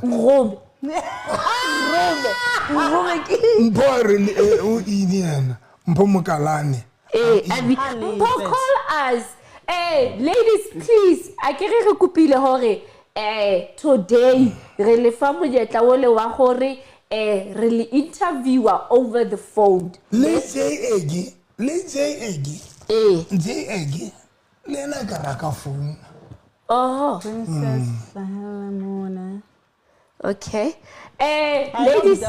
Rome. Rome ke. Mpho re o ini yena. Mpho Mokalane. Mpho call us. Ladies, please. A ke re kopile hore today re le fa monyetla o le wa hore re le interviewer over the phone. Le J Egi, le J Egi. J Egi. Le na ka raka phone. Oh. Princess Mona. Okay. Ladies,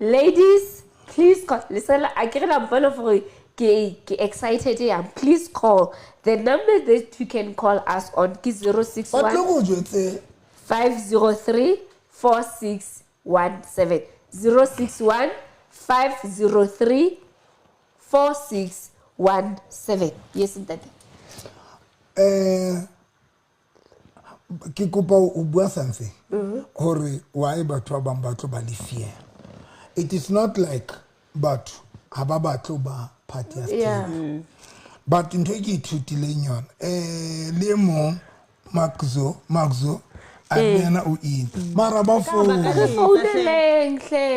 ladies, please call. Listen, I get a for ke excited. Yeah. Please call the number that you can call us on is 061 503 4617. 061 503 4617. Yes, Ntate. Ke kopa o bua something. Hore why batho ba bang ba tlo ba le fear. It is not like batho ha ba batlo ba party ya Yeah. But ntho e ke ithutileng yona le mong Maxo a yena o in mara ba phone. Re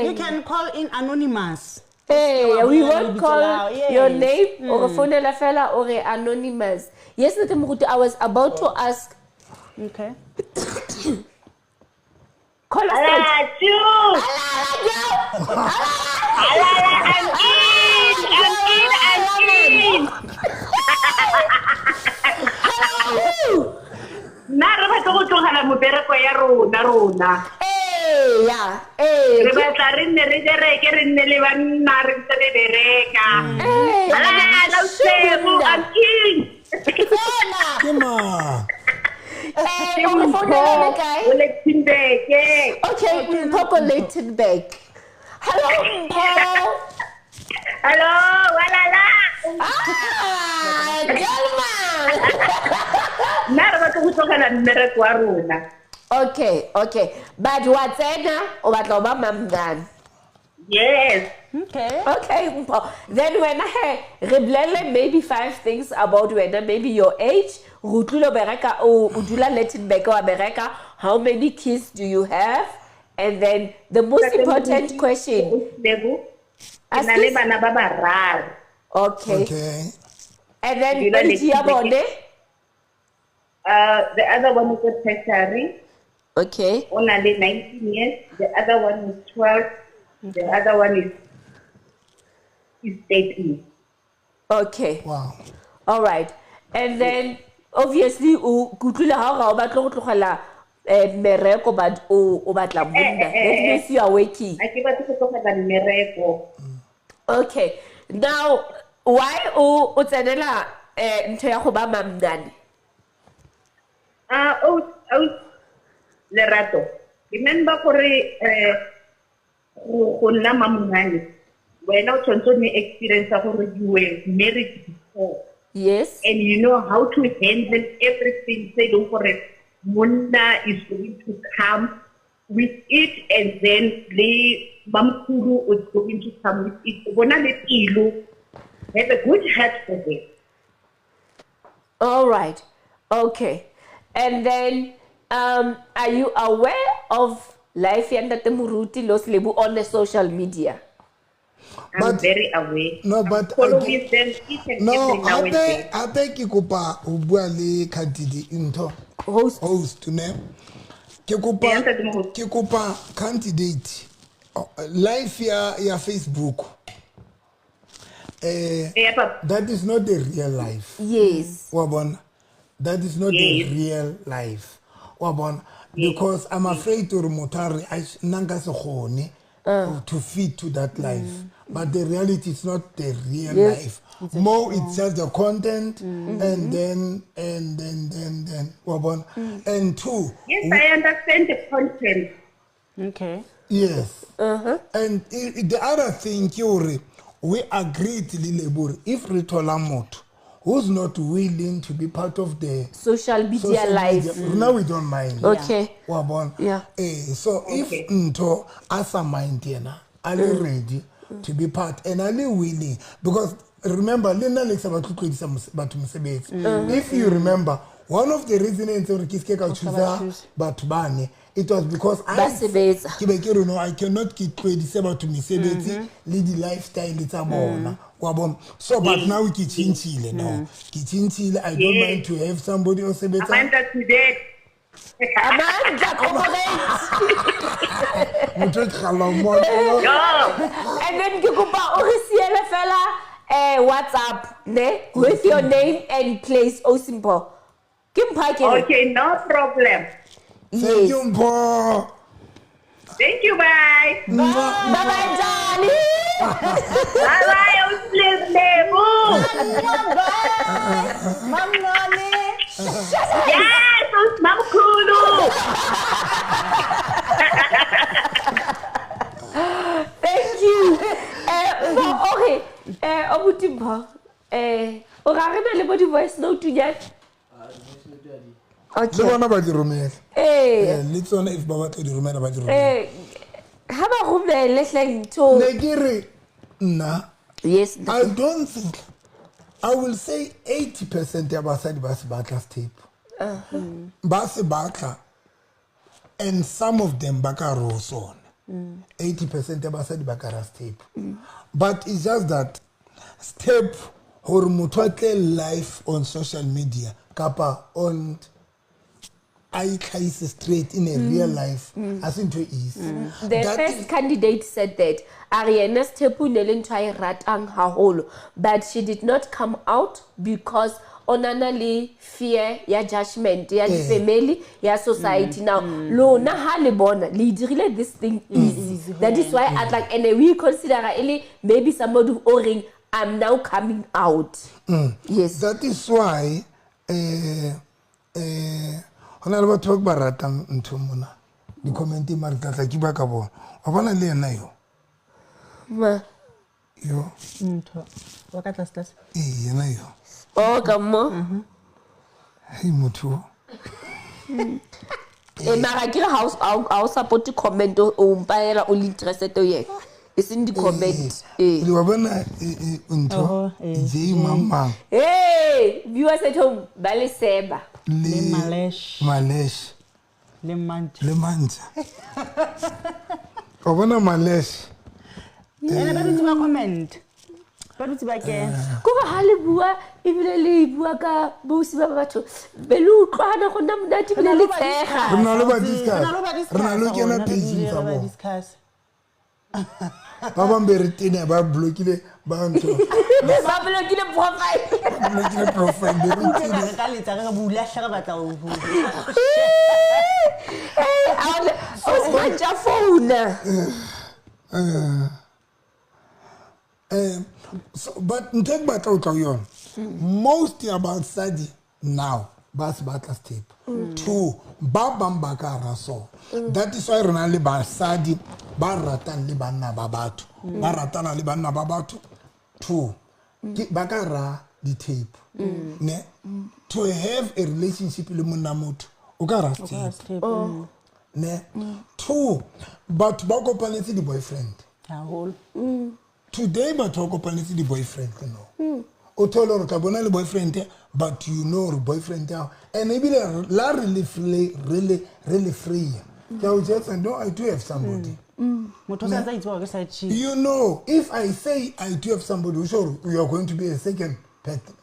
You can call in anonymous. Hey, we won't call your name or phone la fela or anonymous. Yes, Ntate Moruti, I was about to ask. Okay. Call us. I'm in. Nna re batla go tlogela mobereko ya rona. Yeah. Re batla re nne re bereke, re nne le banna re ntse re bereka. I'm in. Ke mang? Okay, Mpho ko Leichtenberg. Hello, Mpho. Hello, walala. Ah, Jalma. Nna re batla go tlogela mmereko wa rona. Okay. But wa tsena o batla ho ba mamngane. Yes. Okay, Mpho. Then wena he re bolelle maybe 5 things about wena, maybe your age, re utlwile o bereka o dula Leichtenberg wa bereka, how many kids do you have? And then the most important question. Ke na le bana ba bararo. Okay. And then age ya bone? The other one is a tertiary. Okay. O na le 19 years. The other one is 12. The other one is 13. Okay. Wow. All right. And then obviously o kutlwile ha o batla go tlogela mmereko but o batla monna. That means you are working. A ke batla go tlogela mmereko. Okay. Now why o tsenela ntho ya go ba mamngane? Lerato. Remember gore go nna mamngane wena o tshwanetse o nne experience ya gore you were married before. Yes. And you know how to handle everything. Say don't gore monna is going to come with it, and then le mamkhulu is going to come with it. Bona le pelo, have a good heart for them. All right. Okay. And then are you aware of life ya Ntate Moruti Los Lebu on the social media? I'm very aware. No, but following them each and every now and then. Hape ke kopa ho bua le candidate ntho. Host ne. Ke kopa candidate life ya Facebook. That is not the real life. Yes. Wa bona? That is not the real life. Wa bona? Because I'm afraid to motho a re nna nka se kgone to fit to that life. But the reality is not the real life. More it's just the content and then wa bona? And two. Yes, I understand the content. Okay. Yes. And the other thing ke hore we agreed le Lebo if re thola motho who's not willing to be part of the Social media social life. media, rona we don't mind. Okay. Wa bona? Yeah. Eh, so if ntho a sa mind yena, a le ready to be part and a le willing, because remember le nna le ke sa batle ho tlohedisa batho mosebetsi. If you remember, one of the reason e entseng hore ke seke ka choose batho bane, it was because Ba sebetsa. ke be ke re no, I cannot ke tlohedise batho mesebetsi le di-lifestyle tsa bona. Wa bona? So but now ke tjhentjhile now. Ke tjhentjhile, I don't mind to have somebody o sebetsang. Amanda today. Amanda, comrade. Motho e ke kgallang mo. And then ke kopa o re siele fela WhatsApp ne with your name and place o simple. Ke mpha ke re. Okay, no problem. Thank you, Mpho. Thank you, bye. Bye bye, Johnny. Bye bye, Lebo. Mamnone. Yes, Mamkhulu. Thank you. Okay. Abuti Mpho. O ga re na le bo di voice note nyana. Le Okay. bona ba di romela. Eh, Le tsona if ba batla di romela ba di romela. ha ba romele hle ntho. Ne ke re nna Yes. I don't think I will say 80% ya basadi ba se batla sethepu. Ba se batla and some of them ba ka re ho sona. 80% ya basadi ba ka ra sethepu. But it's just that step hore motho a tle live on social media kapa on a itlhahise straight in a real life a se ntho e easy. The That first is- candidate said that a re yena sethepu ne le ntho a e ratang haholo, but she did not come out because o nana le fear ya judgment ya di-family ya society. Now lona ha le bona le dirile this thing easy, that is why a tla, and we consider e le maybe somebody o reng I'm now coming out. Yes. That is why ho na le batho ba ke ba ratang ntho mona di-comment mare tlatla ke ba ka bona wa bona le yena yo Ma. yo Ntho. Wa ka tlase tlase. ee yena yo Oh, ka mo. hei motho o. Mara ke re ha o support comment o mpaela o le interested ho yena. E seng di-comment. Eh. Le wa bona ntho Oho, eh, j mang mang Hey, viewers at home, ba le seba. Le le Malesh. Malesh Le Mantha. le Mantha wa bona Malesh Ene ba dutse ba comment. Ba dutse ba kena. Ko ba ha le bua ebile le bua ka bosi ba batho be le utlwana go nna monate ebile le tshega. Re na le ba discuss. Re na le ba discuss. Re na le ho kena rona, re page-ing dule tsa re ba bona. discuss. Ba bang be re tene ba blockile ba ntho Ba blokile profile. ba blockile profile be re Utlwe tene ka re ka letsa re re bula hle re batla ho bua. Hey, o se ka founa. So, but ntho e ke batla ho tla ho yona most ya basadi now ba se batla sethepu two ba bang ba ka hara sona. That is why re na le basadi ba ratang le banna ba batho ba ratana le banna ba batho two ke ba ka hara dithepu ne to have a relationship le monna motho o ka hara sethepu ne two batho ba kopanetse di-boyfriend Haholo. Today batho ba kopanetse di-boyfriend no o thole gore tla bona le boyfriend but you know gore boyfriend ya and ebile la re le free ke a o jetsa no I do have somebody. Motho o sa ntse a itse hore ke side chick. You know if I say I do have somebody o sure you are going to be a second partner.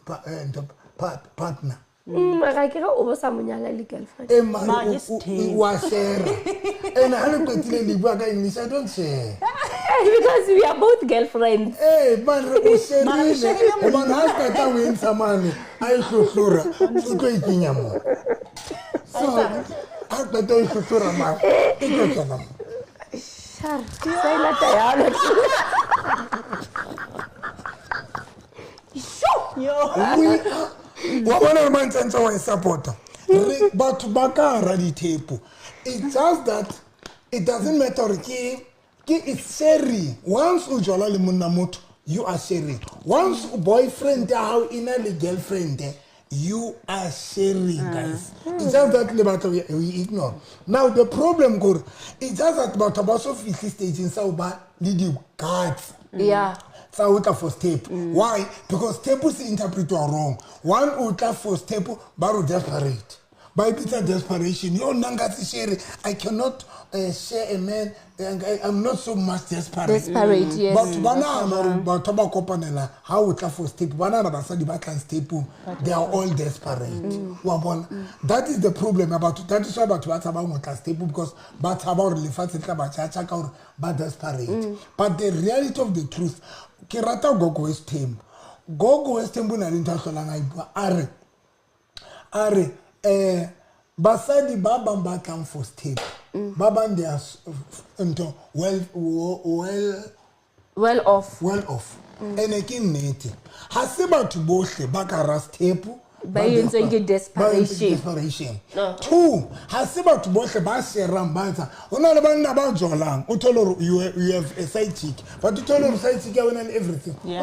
Mara ke re o bo sa mo nyala le girlfriend. E mare Mara ke sethepu. wa share and ha le qetile le bua ka English I don't share. Because we are both girlfriends. Ee, mare o Mara o sherile sherile gobane ha se qeta o e ntsha mane a e hlohlora o tlo e kenya mo so ha qeta o e hlohlora mane e tlo kena mo. Shar, sa e lata yalo. Yo. Wa bona gore mantsantsa wa e support-a re batho ba ka hara dithepo. It's just that it doesn't matter gore ke it's sharing once o jwala le monna motho You are sharing. Once boyfriend ya hao e na le girlfriend, you are sharing, guys. It's just that le batla we ignore. Now the problem kore, it's just that batho ba so fihle stageng sa ho ba le di-guts tsa ho tla for step. Why? Because step se interpretwa wrong. One o tla for step ba re desperate. Ba e bitsa desperation. Yo nna nka se share. I cannot share a man. I'm not so much desperate. Desperate, yes. Batho ba nahana hore batho ba kopanela ha o tla for step, ba nahana basadi ba tlang stepong, they are all desperate. Wa bona? That is the problem about that is why batho ba tshabang ho tla stepong, because ba tshaba hore lefatshe le tla ba tjhatjha ka hore ba desperate. But the reality of the truth, ke rata Gogo Westhembu. Gogo Westhembu o na le ntho a hlolang a e bua, a re basadi ba bang ba tlang for step, ba bang they are ntho well well off. Well off. Ene ke nnete, ha se batho bohle ba ka hara step Ba entsweng ke desperation. Desperation. Two, ha se batho bohle ba sherang ba etsa. Ho na le banna ba jolang, o thole hore you have a side chick, but o thole hore side chick ya wena le everything. Ho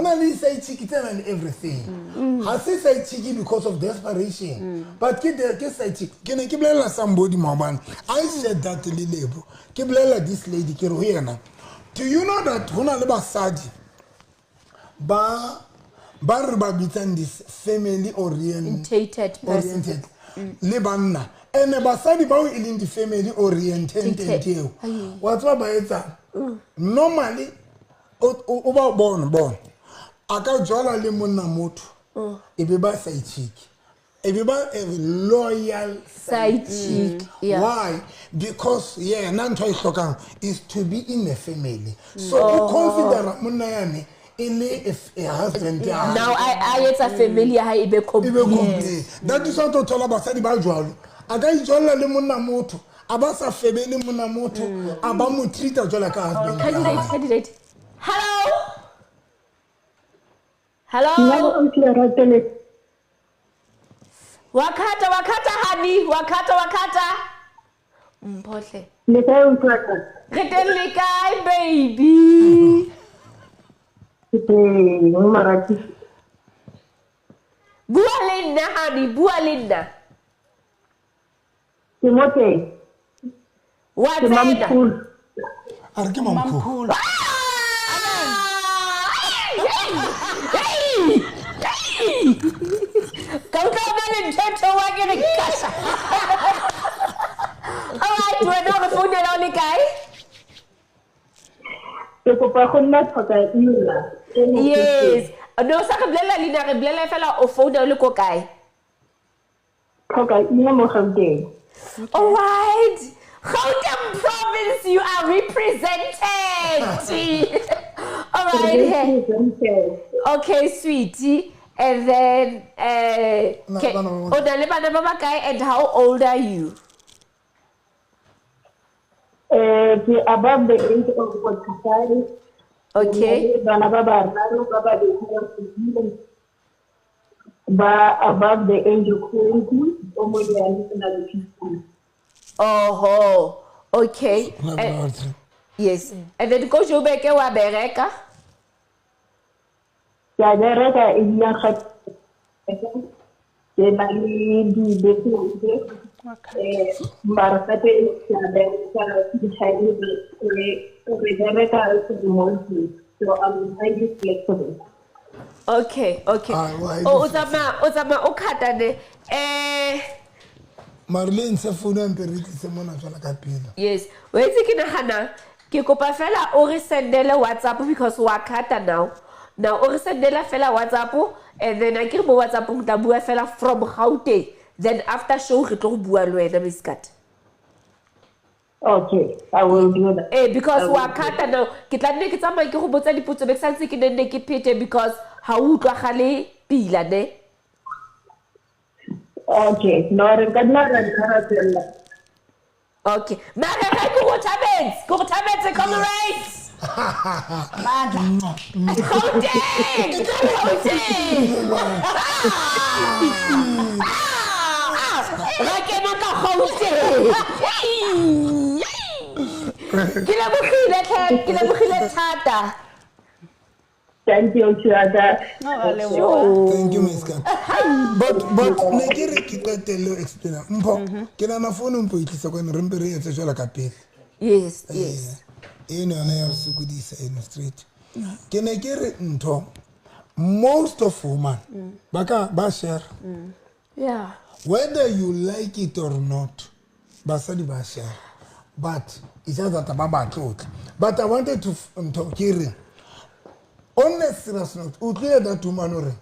na le side chick tse nang le everything. Ha se side chick because of desperation, but ke side chick. Ke ne ke bolella somebody maobane, I said that le Lebo, ke bolella this lady, ke re ho yena, do you know that ho na le basadi ba re ba bitsang this family orientated person. Oriented le banna, ene basadi bao e leng di-family oriented eo, wa tseba ba etsang? Normally o ba bona a ka jwala le monna motho, e be ba side chick, e be ba a loyal side chick. Yeah. Why? Because yena ntho e hlokang is to be in a family. So o consider monna yane e le a husband ya hae. Now I etsa family ya hae e be complete. E be complete. That is what o thola basadi ba jwalo. A ka ijwalla le monna motho, a ba sa febe le monna motho, a ba mo treat-a jwalo ka husband ya hae. Candidate. Hello? Hello? Wakata, wakata, honey. Wakata, wakata. Mphohle. Le kae, utlwaka? Re teng le kae, baby? Ke teng, Marati. Bua le nna, honey, bua le nna. Ke mo teng. Wa Ke tsena. Mamkhulu. A re ke Mamkhulu. Ka utlwa ba le ntho e theoha ke re kasha. All right, wena o re founela o le kae? Ke kopa go nna tlhoka ina. Yes. No sa re bolela leina, re bolela fela o founa o le ko kae? Tlhoka ina mo Gauteng. All right. Gauteng province, you are represented. All right. Okay, sweetie. And then, o na le bana ba bakae, and how old are you? Ke above the age of 45. Okay. Bana ba bararo ba babedi ba above the age of 20, o monyane o na le 15. Oho, okay. Yes. And then ko Joburg wa bereka? Ke a bereka ebile gape ke na le di-business, mara gape ke a bereka full-time, re bereka remotely, so I'm highly flexible. Okay, okay. O tsamaya o khata ne. Mare le ntshe founu ya mpe re tlise mona jwalo ka pele. Yes. Wa itse ke nahana ke kopa fela o re sendele WhatsApp because wa khata now. Now o re sendela fela WhatsApp, and then a ke re mo WhatsApp o tla bua fela from Gauteng. Then after show re tlo go bua le wena, Miss Kat. Okay, I will do that. Because wa khata now, ke tla nne ke tsamaya ke go botsa dipotso be ke santse ke nne ke phete because ha o utlwagale pila ne. Okay, no re ka nna ra nna tsela. Okay. Mara ga ke go thabetse, comrades. Matla. Gauteng! Gauteng! Ra kena ka Gauteng. Ke lebogile tlhe, ke lebogile thata. Thank you, Chiata. Thank you, Miss Kat. But ne ke re ke qetelle ho explain. Mpho, ke nahana phone mpho e tlisa kwano re mpe re etse jwalo ka pele. Yes, yes. Eno yona ya re sokodisa eno straight. Ke ne ke re ntho, most of women ba ka ba share. Yeah. Whether you like it or not, basadi ba share. But it's just that ba batle. But I wanted to ntho ke re on a serious note, o tlile that woman o re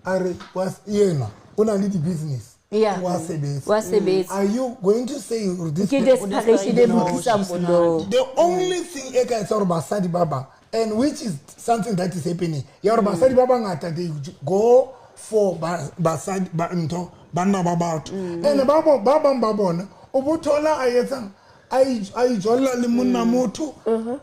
a re was yena o na le di-business. Yeah. Wa sebetsa. Wa sebetsa. Are you going to say this Ke desperation e mo tlisang mono. The only thing e ka etsa hore basadi ba bang, and which is something that is happening, ya hore basadi ba bangata they go for basadi ba ntho banna ba batho. And ba bang ba bona o bo thola a etsang a ijolla le monna motho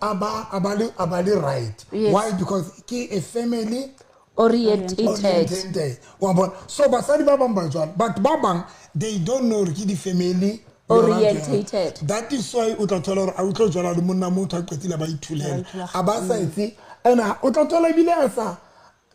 a ba le right. Yes. Why? Because ke a family orientated. Wa bona? So basadi ba bang ba jwalo, but ba bang they don't know ke di family orientated. That is why o tla thola hore a o tlo jwala le monna motho a qetile ba ithulela. A ba sa etse and o tla thola ebile a sa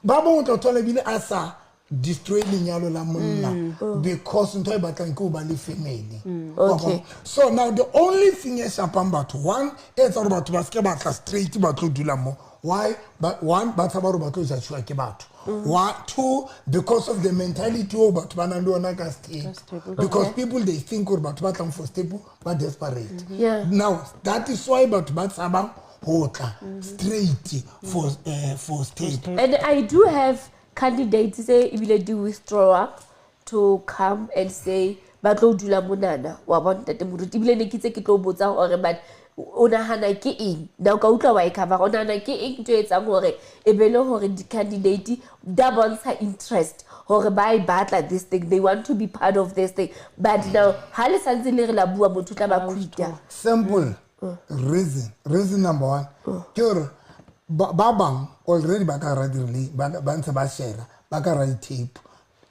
ba bang o tla thola ebile a sa destroy lenyalo la monna because ntho e batlang ke ho ba le family. Okay. So now the only thing e shapang batho, one e etsa hore batho ba seke ba tla straight ba tlo dula mo. Why? But one, ba tshaba hore ba tlo judge-wa ke batho. One, two, because of the mentality o batho ba nang le yona ka step. Because people they think hore batho ba tlang for step ba desperate. Yeah. Now that is why batho ba tshabang ho tla straight for step. And I do have candidates say ebile di withdraw to come and say ba tlo dula monana wa bona ntate moruti ebile ne ke itse ke tlo botsa hore but o nahana ke eng na o ka utlwa wa e cover o nahana ke eng ntho e etsang hore e be le hore di-candidate da bontsha interest hore ba e batla this thing, they want to be part of this thing, but now ha le santse le re la bua motho o tla ba quita. Simple reason number one ke hore ba bang already ba ka ra di ba ntse ba share ba ka ra di-tape,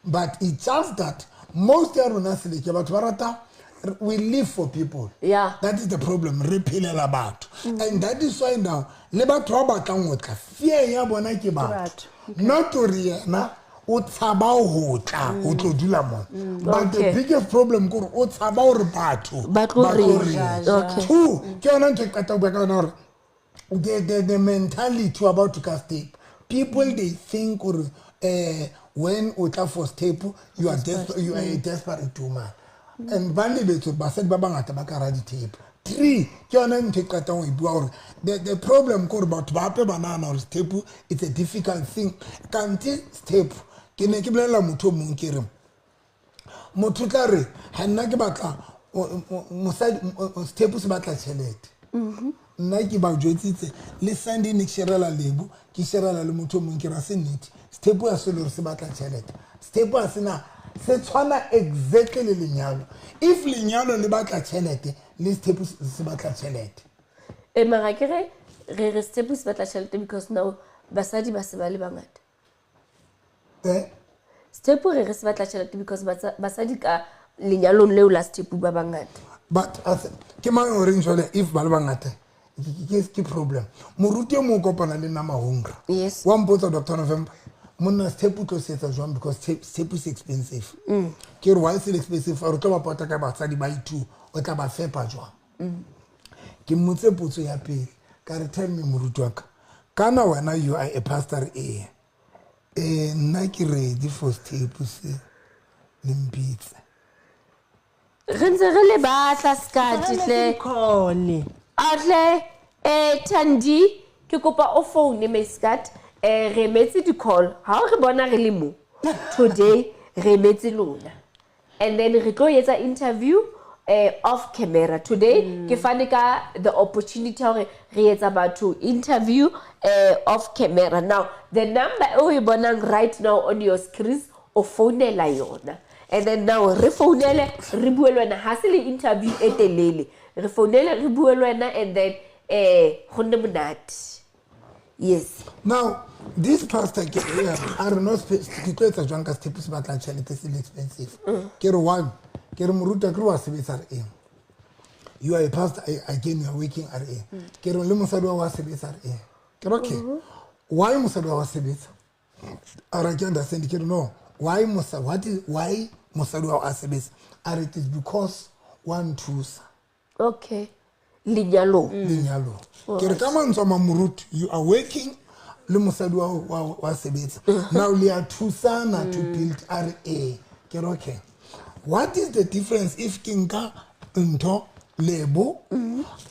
but it's just that most ya rona seleke batho ba rata we live for people. Yeah. That is the problem. Re phelela batho. And that is why now le batho ba batlang ho tla fear ya bona ke batho. Not hore yena o tshaba ho tla ho tlo dula mona. But the biggest problem ke hore o tshaba hore batho ba tlo reng. Okay. Two, ke yona ntho e qeta ho bua ka yona hore the mentality about to cast tape. People they think or when o tla for tape you are you are a desperate woman. And ba lebetse basadi ba bangata ba ka ra di-tape. Three, ke yona ntho e qetang ho e bua hore the problem ke hore batho ba hape ba nahana hore tape it's a difficult thing. Kante tape ke ne ke bolella motho o mong ke re motho tla re ha nna ke batla mosadi tape se batla tjhelete. Nna ke ba jwetsitse le Sunday ne ke sherela lebo ke sherela le motho o mong ke ra se nnete tape ya se le hore se batla tjhelete. Tape ha sena se tshwana exactly le lenyalo. If lenyalo le batla tjhelete le sethepu se batla tjhelete. E mara ke re re sethepu se batla tjhelete because now basadi ba se ba le bangata. Sethepu re se batla tjhelete because basadi ka lenyalong leo la sethepu ba bangata. But ke mang o reng jwale if ba le bangata ke problem. Moruti e mong kopana le nna Mahunga. Yes. Wa mpotsa Dr. November monna sethepu tlo se etsa jwang because sethepu is expensive. Ke re why is it expensive? Re tlo ba pota ka basadi ba i2 o tla ba fepa jwang? Ke mmotse potso ya pele ka re tell me moruti wa ka kana wena you are a pastor e nna ke ready for sethepu se le mpitse. Re ntse re le batla skati hle. Atle Thandi ke kopa o phone me skat re emetse di-call ha o re bona re le mo today re emetse lona and then re tlo etsa interview off camera today. Ke fane ka the opportunity hore re etsa batho interview off camera. Now the number o e bonang right now on your screens o founela yona and then now re founele re bue le wena ha se le interview e telele re founele re bue le wena and then go nne monate. Yes. Now, this pastor, I don't know, ke tlo etsa jwang ka sethepu se batla tjhelete se le expensive. Ke re one, ke re moruti ke re wa sebetsa re eng. You are a pastor, again you are working re eng. Ke re le mosadi wa sebetsa re eng. Ke re okay. Why mosadi wa sebetsa? A re, ke understand. Ke re, no, why what is why mosadi wa a sebetsa? A re, it is because wa nthusa. Okay, lenyalong. Lenyalong. Ke re, ka mantswe a mang, moruti, you are working le mosadi wa sebetsa. Now le a thusana to build. A re, ee. Ke re, okay, what is the difference if ke nka ntho Lebo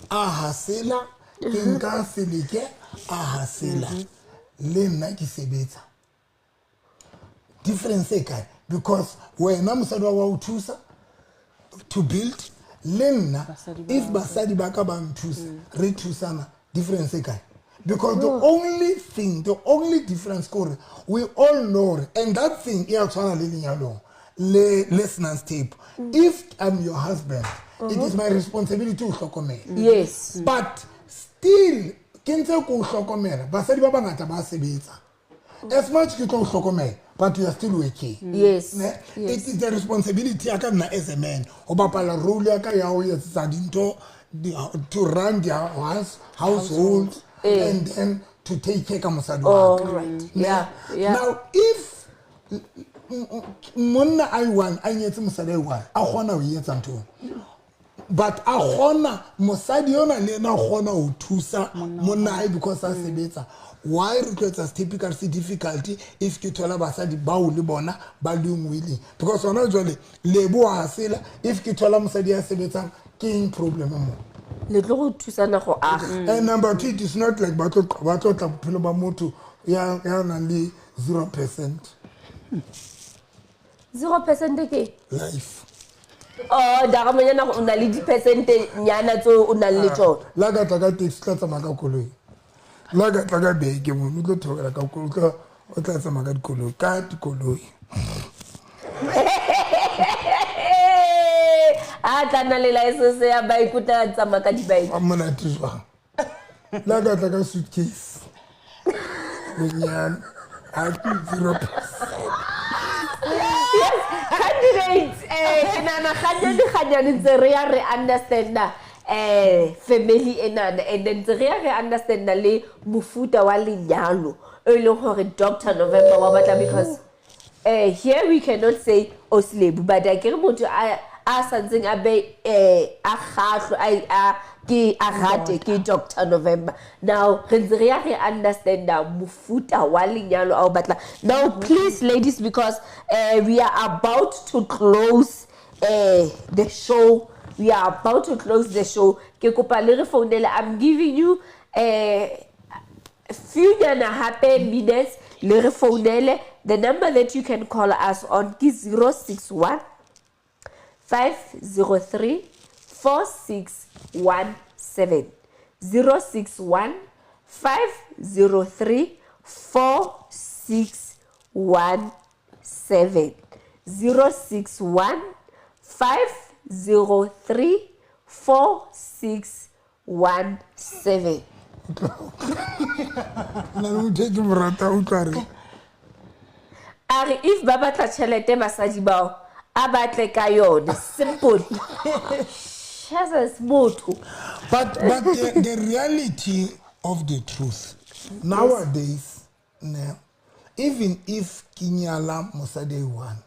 a hasela, ke nka Seleke a hasela, le nna ke sebetsa? Difference e kae? Because wena mosadi wa o thusa to build, le nna if basadi ba ka ba nthusa, re thusana, difference e kae? Because the only thing, the only difference ke gore we all know gore, and that thing e a tshwana le lenyalong le senang tape, if I'm your husband, it is my responsibility to hlokomela. But still ke ntse ke o hlokomela. Basadi ba bangata ba sebetsa. As much ke tlo o hlokomela, but you are still working. Ne? Yes. It is the responsibility ya ka nna as a man ho bapala role ya ka ya ho etsa dintho, to run the household and then to take care ka mosadi wa ka. All right. Ne? Yeah. Now if monna a one a nyetse mosadi a one, a kgona ho etsa ntho, but a kgona mosadi yona le ena a kgona ho thusa monna hae because a sebetsa, why re tlo etsa typical se difficulty if ke thola basadi bao le bona ba leng willing? Because hona jwale Lebo wa hasela. If ke thola mosadi ya sebetsang, ke eng problem mo? Le tlo go thusana go aga. And number two, it is not like ba tlo tla bophelo ba motho ya nang le 0%. 0% ke? Life. Oh, daramonyana o na le di-percent nyana tseo o nang le tsona. La ka tla ka taxi, tla tsamaya ka koloi. La ka tla ka beke mono, o tlo theogela ka koloi, o tla tsamaya ka dikoloi. A tla nna le license ya bike, o tla tsamaya ka di-bike. Wa monate jwang? La ka tla ka suitcase bonyane, ha ke 0%. Yes, candidates, ke nahana ganyane ganyane ntse re ya re understanda family enana, and then ntse re ya re understanda le mofuta wa lenyalo e leng gore Dr November wa batla, because here we cannot say oslebu, but a kere motho a santseng a be a kgahlwe a ke a rate ke Dr November. Now re ntse re ya re understanda mofuta wa lenyalo a o batla. Now please, ladies, because we are about to close the show, we are about to close the show, ke kopa le re founele. I'm giving you few nyana hape minutes le re founele. The number that you can call us on ke 061 503 4617, 061 503 4617, 061 503 4617. Na le motho e ke mo rata, utlwa re. A re if ba batla tjhelete basadi bao, a batle ka yone, simple. Jesus, motho. But the reality of the truth nowadays, ne, even if ke nyala mosadi a one,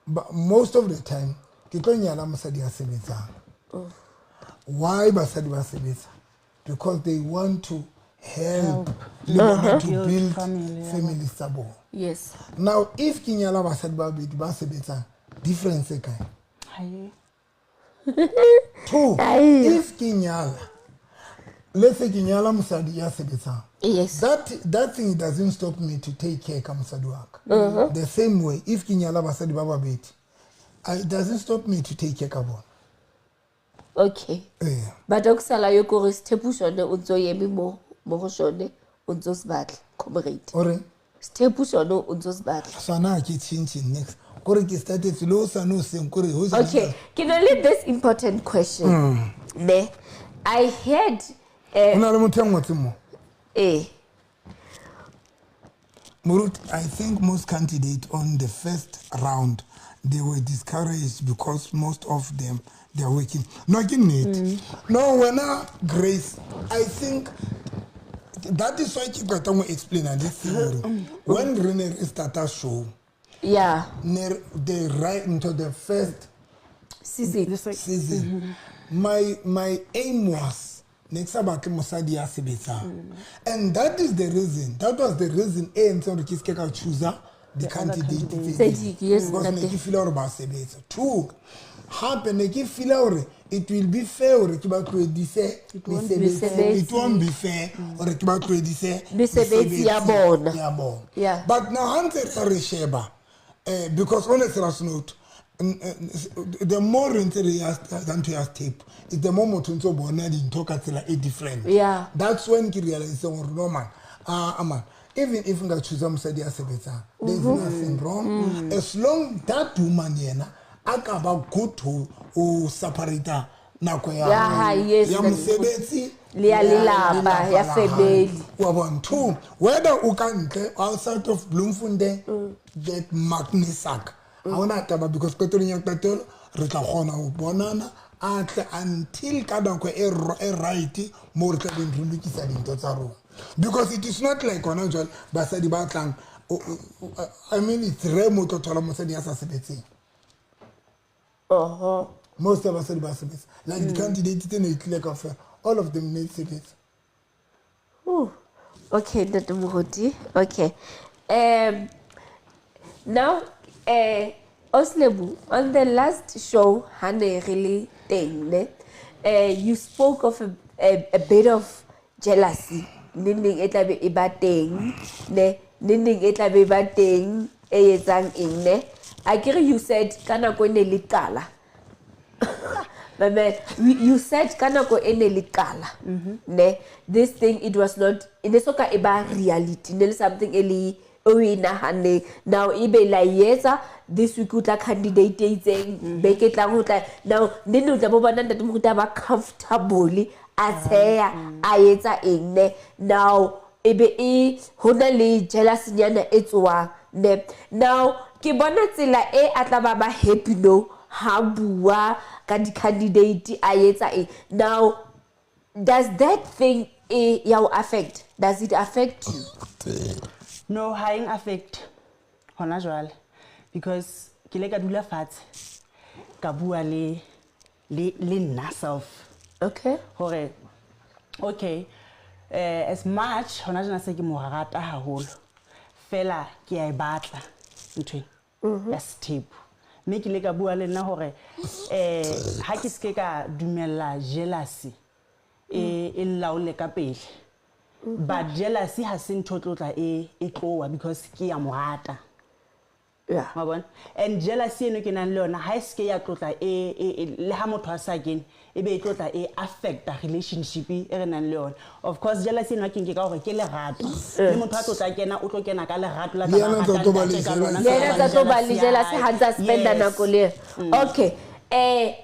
but most of the time ke tlo nyala mosadi a sebetsang. Why basadi ba sebetsa? Because they want to help le bona to Build build family ya families tsa bona. Now if ke nyala basadi ba babedi ba sebetsang, difference e kae? Hae. Two, Ai. if ke nyala, let's say ke nyala mosadi ya sebetsang, that thing doesn't stop me to take care ka mosadi wa ka. The same way if ke nyala basadi ba babedi, it doesn't stop me to take care ka bona. Ee. But o kusala yo kore sethepu sone o ntso eme mo go sone, o ntso se batla, comrade. Ore? Sethepu sone o ntso se batla. Sona ha ke change next kore ke startetse le o sane o seng kore ho Okay, ke na le this important question ne. I heard Ho na le motho ya ngotseng mo. Moruti, I think most candidates on the first round, they were discouraged because most of them, they are working. No, ke nnete. No, wena Grace, I think That is why ke qetang ho explain this thing hore when re ne re starta show, Yeah. ne the right into the first Season. season, my aim was ne ke sa batle mosadi ya sebetsang, and that is the reason, that was the reason e entseng hore ke se ke ka choosa di-candidate tse Tse ding. ding, yes, Because ne ntate. ke feela hore ba sebetsa. Two, hape ne ke feela hore it will be fair hore ke ba tlohedise mesebetsi. Mesebetsi. It won't be fair hore ke ba tlohedise Mesebetsi ya bona. ya bona. Yeah. But now ha ntse re sheba, because on a serious note, the more re ntse re ya ntho ya tape, is the more motho ntse o bona dintho ka tsela e different. Yeah. That's when ke realiseng hore no man, man, even if nka choose mosadi ya sebetsang, there is nothing wrong. As long that woman yena a ka ba good to o separate nako ya Ya hae, yes, ya that's mosebetsi Le ya lelapa, ya la hae. family. Wa bona. Two, whether o ka ntle outside of Bloemfontein, that magnesak ha hona taba, because qetellong ya qetelo re tla kgona ho bonana a tle until ka nako e right mo re tla beng re lokisa dintho tsa rona. Because it is not like hona jwale basadi ba tlang, I mean, it's rare mo tlo thola mosadi ya sa sebetseng. Oho. Most of basadi ba sebetsa, like the candidate tse ne di tlile kaofela, all of them ne di sebetsa. Ooh. Okay, Ntate Moruti. Okay. Now, Oslebu, on the last show, ha ne re le teng, ne, you spoke of a bit of jealousy. Neng neng e tlabe e ba teng, ne, neng neng e tlabe e ba teng, e etsang eng, ne? Akere you said ka nako e ne le qala. My man, you said ka nako e ne le qala, ne, this thing, it was not, e ne soka e ba reality, ne le something e le o e nahanneng. Now e be la e etsa, this week o tla candidate e itseng, beke e tlang ho tla. Now neng neng o tla bo bona ntate Moruti a ba comfortable, a tsheha, a etsa eng, ne. Now e be e ho na le jealousy nyana e tswang, ne. Now ke bona tsela e a tla ba ba happy no ha bua ka di-candidate a etsa eng. Now does that thing e ya o affect? Does it affect you? No, ha eng affect hona jwale, because ke ile ka dula fatshe ka bua le nna self. Okay. Hore okay, as much hona jwana se ke mo rata haholo, fela ke a e batla ntho ya sethepu. Mme ke ile ka bua le nna hore ha ke se ke ka dumella jealousy e nlaole ka pele. But jealousy ha se ntho e tlo tla e tloha, because ke ya mo rata. Yeah. Wa bona? And jealousy eno ke nang le yona ha e se ke ya tlotla e le ha motho a sa kene, e be e tlotla e affecta relationship e re nang le yona. Of course jealousy eno ke nke ka hore ke lerato. Le motho a tlotla kena, o tlo kena ka lerato la Le yena tla tsa tlo ba le ratang ka lona, jealousy. Le yena tsa tlo ba le jealousy ha ntsa spenda Yes. nako le yena. Okay.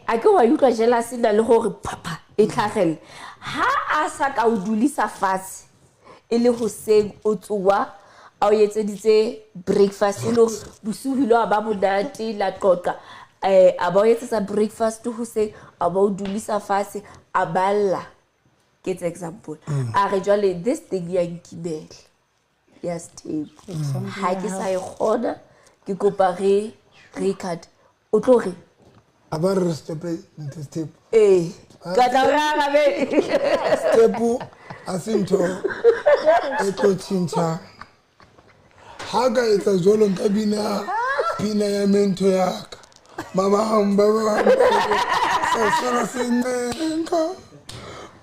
A ke wa utlwa jealousy na le hore phapha e tlhagelle. Ha a sa ka o dulisa fatshe e le hoseng o tsoha a o etseditse breakfast, e le hore bosiu ho ile wa ba monate la qoqa, a ba o etsetsa breakfast hoseng, a ba o dulisa fatshe a balla. Ke tse example. A re jwale this thing ya nkimela ya sethepu, ha ke sa e kgona, ke kopa re cut. O tlo re A ba re stope ntho sethepu. Ee, ka tla re arabe. Sethepu ha se ntho e tlo tjhentjha. Ha ka etsa jwalo nka bina pina ya mento ya ka. Ba hamba, ba hamba, sa sala se nka.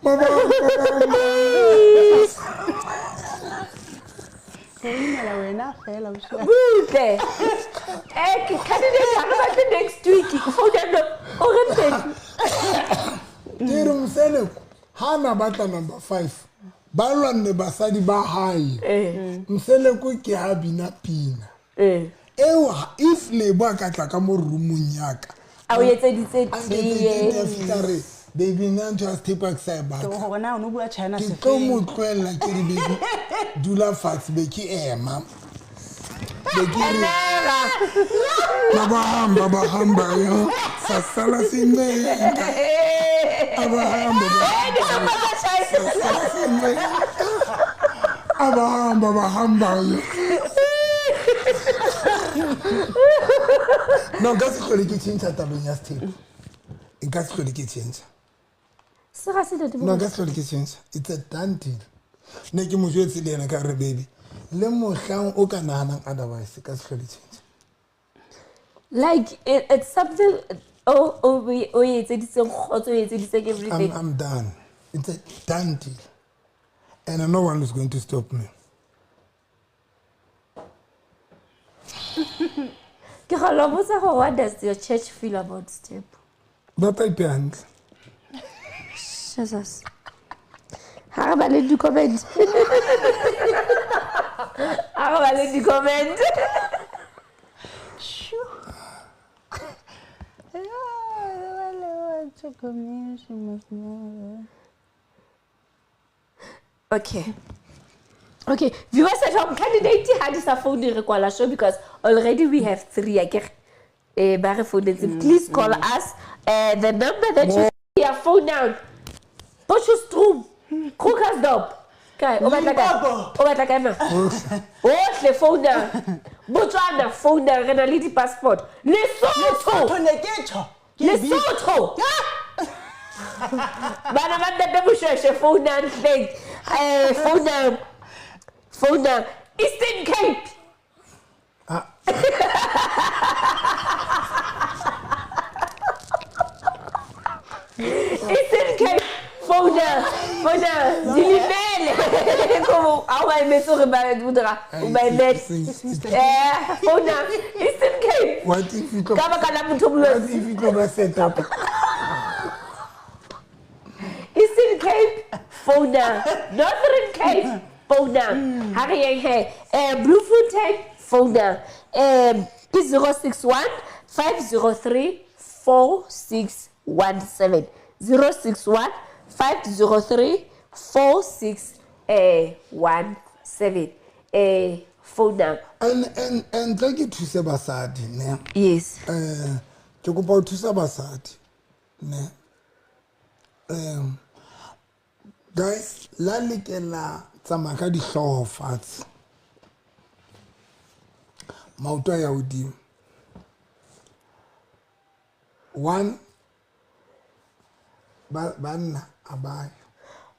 Ba ba hamba, ba hamba. Founela wena fela, o shebe. Butle. Ke candidate ha re batle next week. Founela o re pedi. Ke re Mseleko ha na batla number 5, ba lwanne basadi ba hae. Mseleko ke ha bina pina. Eo if Lebo a ka tla ka mo roomong ya ka, A o etseditse a nketseditse tee. tee, a fihla re, baby, nna ntho ya sethepu ha ke sa e batla. Hore na o no bua China Ke se tlo feng? mo tlohella ke re, baby, dula fatshe, be ke ema. Be ke re, ba hamba, ba hamba, yo. Sa sala se ncenga. Abahamba, ba Di hamba tsa China. sa sala se ncenga. Abahamba bahambayo. No, nka se hlole ke tšhentšha tabeng ya sethepu. Nka se hlole ke tšhentšha. Se ga se ntate. No, nka se hlole ke tšhentšha. It's a done deal. Ne ke mo jwetse le yena ka re baby, le mohlang o ka nahanang otherwise ka se hlole tšhentšha. Like it's something o etseditseng kgotso, o etseditseng everything. I'm done. It's a done deal. And no one is going to stop me. Ke go botsa gore what does your church feel about step? Ba tla ipeha hantle. Jesus. Ha re bale di-comment. Ha re bale di-comment. Okay. Okay, viewers at home, candidate ha di sa phone re kwala show because already we have 3 akere. Ba re founetse. Please call us. The number that you see your phone now. Potchefstroom, Krugersdorp. Kae, o batla kae? O batla kae ma? Ohle phone now. Botswana phone now, re na le di-passport. Lesotho. Ne ke tjho. Lesotho. Bana ba ntate Moshweshwe phone now hleng. Phone now. Phone now. Eastern Cape. Ah. Eastern Cape. Phone now. Phone now. Dilimele. Como a ba emetse hore ba dira. O ba emetse. Phone now. Eastern Cape. What if you Ka baka la motho What if you tlo ba set up? Eastern Cape, phone now. Northern Cape, phone now. Ha re yeng he. Bloemfontein, phone now. Ke 061 503 4617. 061 503 4617. Phone now. And tla ke thuse basadi ne. Yes. Ke kopa ho thusa basadi ne. Guys, la lekela tsamaya ka dihlooho fatshe. Maoto a ya hodimo. One, banna a bayo.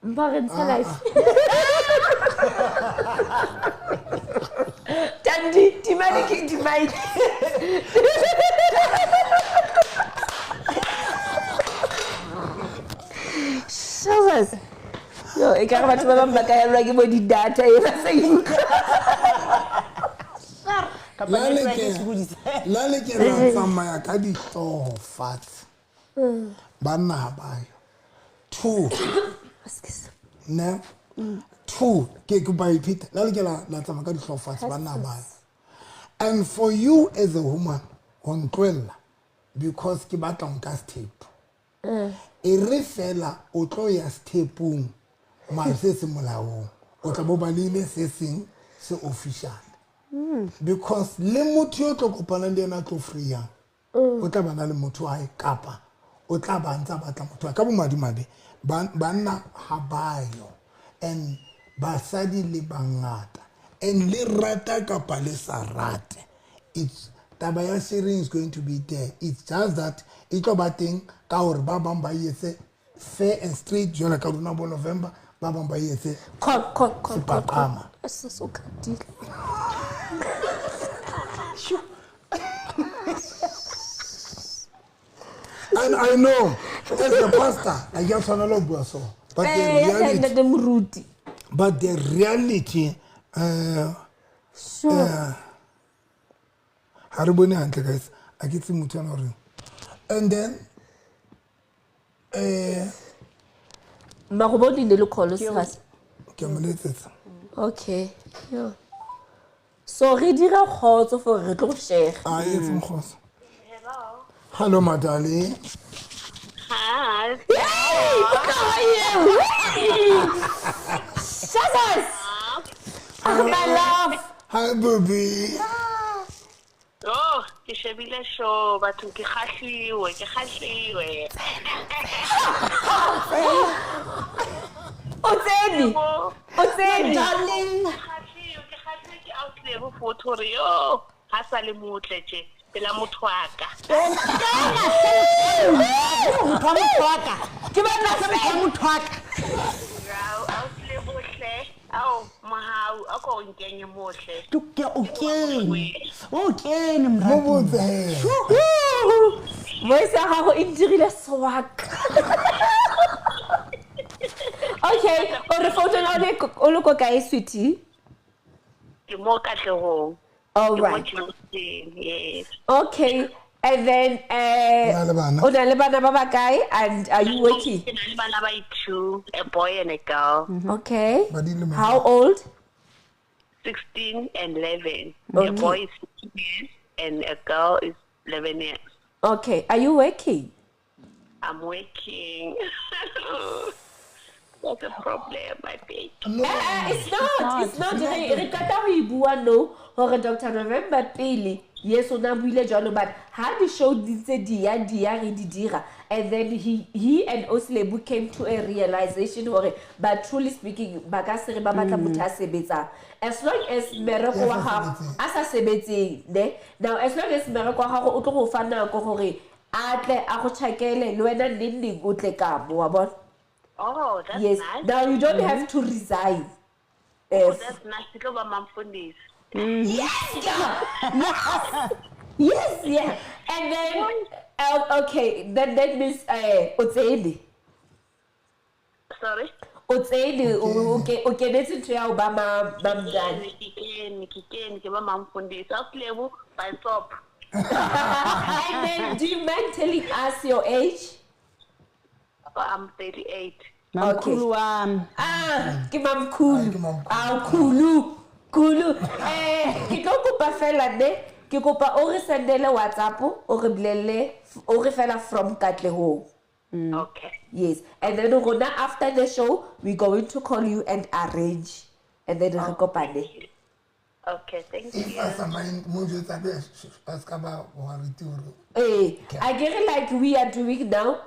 Mpa re ntsha life. Tandi, timane ke di-mic. Jesus. Yo, e ka re batho ba bang ba ka helwa ke bo di-data e ba sa e utlwa. La lekela tsamaya ka dihlooho fatshe. Banna ha bayo. 2. Ne? 2. Ke kopa e pheta. La lekela la tsamaya ka dihlooho fatshe, banna ha bayo. And for you as a woman, ho ntlohella because ke batla ho nka sethepu. E re fela o tlo ya sethepung mare se se molaong, o tla bo balile se seng se official. Because le motho yo tlo kopanang le yena a tlo free-yang, o tla bana le motho wa hae kapa o tla ba ntsa batla motho wa hae. Ka bomadimabe banna ha bayo and basadi le bangata and le rata kapa le sa rate, it's taba ya sharing is going to be there. It's just that e tlo ba teng ka hore ba bang ba etse fair and straight jwalo ka rona bo November, ba bang ba etse Call, call, call, call, call. sepaqama. Se o katile. And I know as a pastor I ke a tshwanela ho bua so, but the Ya hle reality, ntate Moruti. but the reality Sure. ha re bone hantle guys, a ke tsebe motho ana o reng. And then Marobodi ne le call se ga se. Ke a mo letsetsa. Okay. Yo. So re dira kgotso for re tlo go share. A etse mokgotso. Hello Madali. Hi. Hey, how are you? Jesus. Oh, my love. Hi baby. Oh, ke shebile show batho ke kgahliwe, ke kgahliwe. O tsene. O tsene. Darling. Ke kgahlilwe ke ausi Lebo futhi hore yo ha sa le motle tje pela motho wa ka. Motho wa motho wa ka. Ke batla Se motho wa motho wa ka. Ao, ausi Lebo hle. Ao, mohau, a ko nkenye mohle. Ke o kene. O kene Mo moratuwa. botse he. Voice ya gago e ntirile swag. Okay, o re founela o le ko kae, sweetie? Ke mo Katlehong. All Ke mo right. Germiston, yes. Okay. And then O na le bana? o na le bana ba bakae and are you working? Ke na le bana ba two, a boy and a girl. Okay. Ba dilemo How old? 16 and 11. Okay. A boy is 16 years and a girl is 11 years. Okay. Are you working? I'm working. That's a problem, I think. No. It's not. It's not. Re qeta ho e bua no hore Dr. November pele yes o na buile jwalo, but ha di show di ntse di ya di ya re di dira, and then he and Oslebu came to a realization hore, but truly speaking ba ka se re ba batla motho a sebetsang as long as mmereko wa Ya sa gago sebetseng. a sa sebetseng ne. Now as long as mmereko wa gago o tlo go fa nako gore a tle a go tjhakele le wena neng neng o tle ka mo wa bona. Oh, that's Yes. nice. Now you don't have to resign. Oh, that's nice. Ke tlo ba mamfundisi. Yes, yeah. Yes. Yes, yeah. And then, okay, then that means o tsene. Sorry? O tsene, o kenetse ntho ya ho ba mamdani. Ke kene, ke kene, ke ba mamfundisi. Ausi Lebo, bye stop. And then, do you mind telling us your age? Oh, I'm 38. Mamkhulu wami. Ah, ke mamkhulu. Ah, ke mamkhulu. Ah, khulu. Khulu. Ke tlo kopa fela ne, ke kopa o re sendele WhatsApp, o re bolelle, o re fela from Katlehong. Okay. Yes. And then rona after the show, we're going to call you and arrange. And then re kopane. Okay, thank If you. a sa mind mo jwetsa be a ska ba worried hore I get it like we are doing now.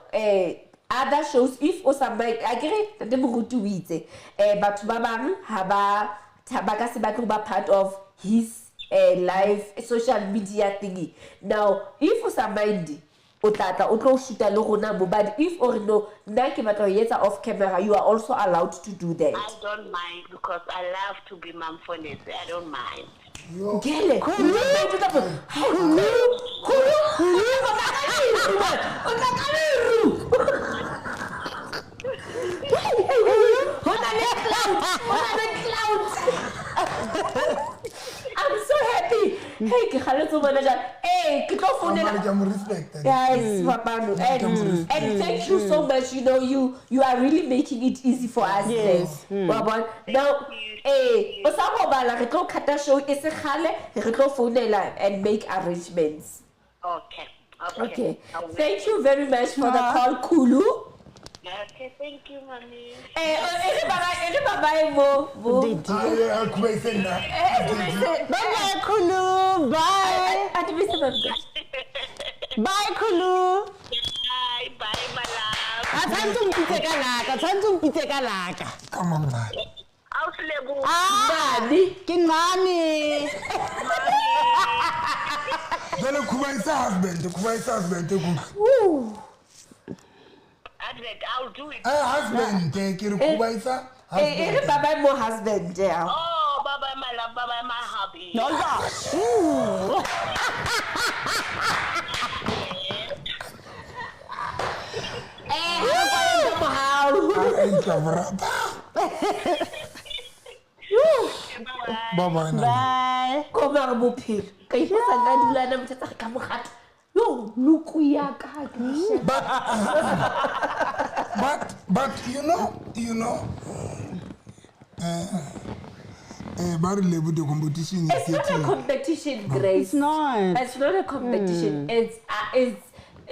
Other shows, if o sa mind, I get it, Ntate Moruti o itse, batho ba bang ha ba ba ka se batle ho ba part of his live social media thingy. Now, if o sa mind, o tla tla o tlo shoota le rona mo, but if o re no, nna ke batla ho etsa off camera, you are also allowed to do that. I don't mind because I love to be mamfundisi. I don't mind. yo Gele, khulu, khulu, khulu, khulu, o tla ka leru. Ho na le cloud, ho na le cloud. I'm so happy. Hey, ke kgaletse ho bona jwale. Eh, ke tlo founela. Mara ke a mo respecta. Yes, Fapano. And thank you so much. You know, you are really making it easy for us. Yes. Wa bona? Now, o sa robala, re tlo cut-a show e se kgale, re tlo founela and make arrangements. Okay. Okay. Okay. I will. Thank you very much for the call, Khulu. Okay, thank you, mommy. E re bye-bye, e re bye-bye mo. Mo. Ah, a khubaise nna. Bye bye Khulu. Bye. A dumedise mamdani. Bye Khulu. Bye, bye, my love. A tshwantse o mpitse ka laka, tshwantse o mpitse ka laka. Come on, man. Ausi Lebo. Ah, Mami. ke ncane. Jwale khubaisa husband, khubaisa husband kuhle. Woo. Advert, I'll do it. Husband, ke re khubaisa E re husband. bye-bye mo husband, yeah. Oh, bye bye, my love. Bye bye, my hubby. No, no. Ha re kwale ka mohau. Ah, e tla mo rata. Bye bye. Nana. Bye. Ko mare bophelo ka ipotsa nka dula na motho tsa re ka mogato yo look ya ka ke mo sheba. But you know, ba re Lebo the competition is It's not a getting competition, Grace. It's not. It's not a competition. It's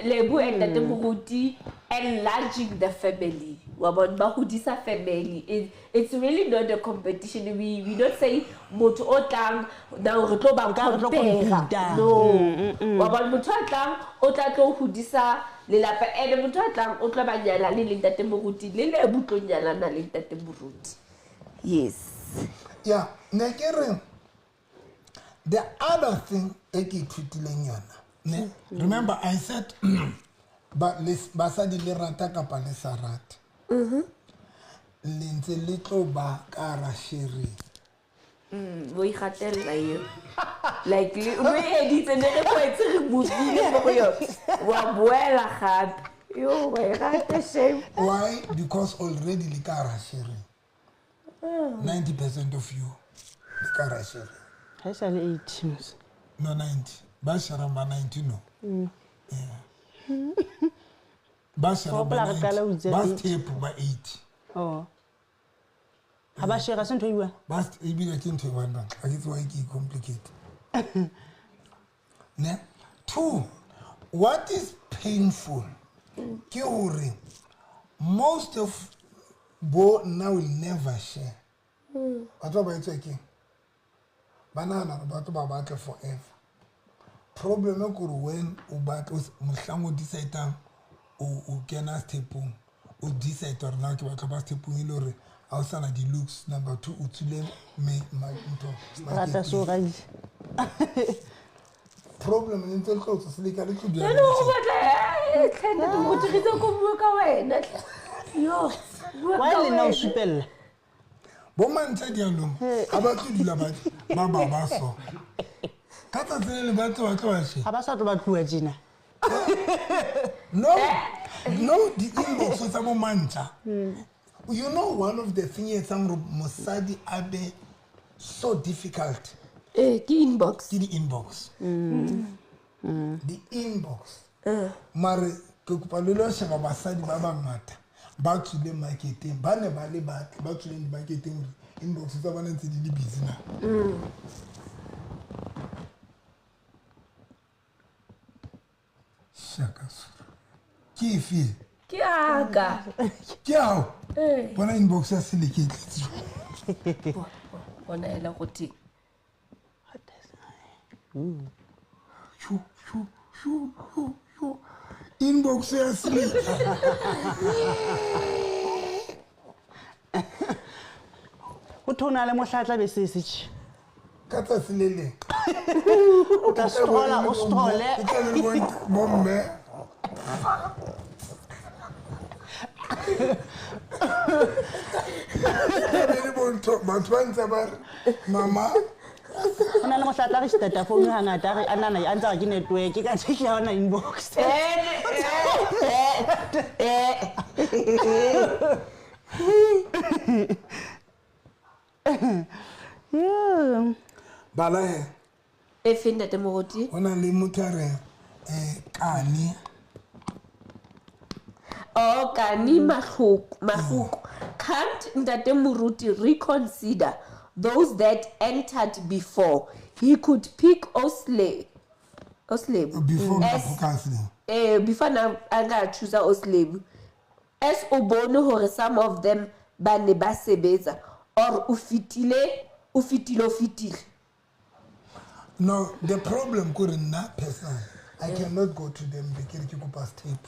Lebo and Ntate Moruti enlarging the family. Wa bona, ba hodisa family. It's really not a competition. We don't say motho o tlang now re tlo ba Ka re tlo compare. compete. No. Wa bona, motho a tlang o tla tlo hodisa lelapa, and motho a tlang o tlo ba nyalane le Ntate Moruti, le Lebo tlo nyalana le Ntate Moruti. Yes. Yeah, ne ke re the other thing e ke ithutileng yona, ne? Remember I said ba basadi le rata kapa le sa rate, le ntse le tlo ba ka hara sharing. O ikgatella eo. Like le o editse ne re kwetse re movile mo go yona. Wa boela gape. Yo, wa e rata shame. Why? Because already le ka hara sharing. 90% of you le ka hara sharing. Ha e sa le 80 mos. No, 90. Ba sharang ba 90 no. Yeah. Ba sharang ba Hopola re qala ho 90. itse Ba 80. step ba 80. Oh. Ha ba share se ntho e buang. Ba ebile ke ntho e one bang. Ha ke tsebe why ke e complicate. Ne? Two, what is painful ke hore most of bo nna will never share. Batho ba ba etswa keng? Ba nahana hore batho ba batle forever. Problem e ke hore when o batla, mohlang o decide-ang o kena stepong, o decide hore na ke batla ba stepong e le hore ha o sana di-looks. Number two, o tswile ntho Rata so marketeng. right. Problem le ntse le tlo tswa seleka le tlo dula le Jaanong o ntse. batla tlhe Ntate Moruti re itse ko bua ka wena. Yo, bua Why ka le nna o wena. supella? Bo mantsha dialong ha ba tlo dula ba so. Ka tsatsi le le ba tlo ba tlo ba she. Ha ba sa tlo ba tluwa tjena. No, no, di-inbox tsa bo mantsha. You know, one of the thing e etsang hore mosadi a be so difficult Eh, ke inbox. ke di-inbox. Di-inbox. Mare ke kopa le lo sheba basadi ba bangata ba tswileng marketeng, ba ne ba le batle ba tswileng di-marketeng hore inbox tsa bona ntse di le busy na. Shaka sura. Ke efe? Ke aka. Ke ao. Bona inbox ya Seleke e tletse. Bona ela go teng. Shu, shu, shu, shu, shu. Inbox ya Seleke. Ho thona le mohlatla be se se tjhe. Ka tsatsi le leng. O tla strola, o strole. E tla be le bomme. E be le batho ba ntse ba re, mama. Ho na le mohlatla re stata phone hangata re a nana a ntse a re ke network ka tjhe ke ha hona inbox. Yeah. Bala he. E fe Ntate Moruti? Ho na le motho a reng, Kani. Oh, Kani Mahloko. Can't Ntate Moruti reconsider those that entered before? He could pick Osle. Oslebu. Before As, Nkapo before na a choose Oslebu. As o bone hore some of them ba ne ba sebetsa or o fitile. No, the problem kore nna personally, I cannot go to them be ke re ke kopa step.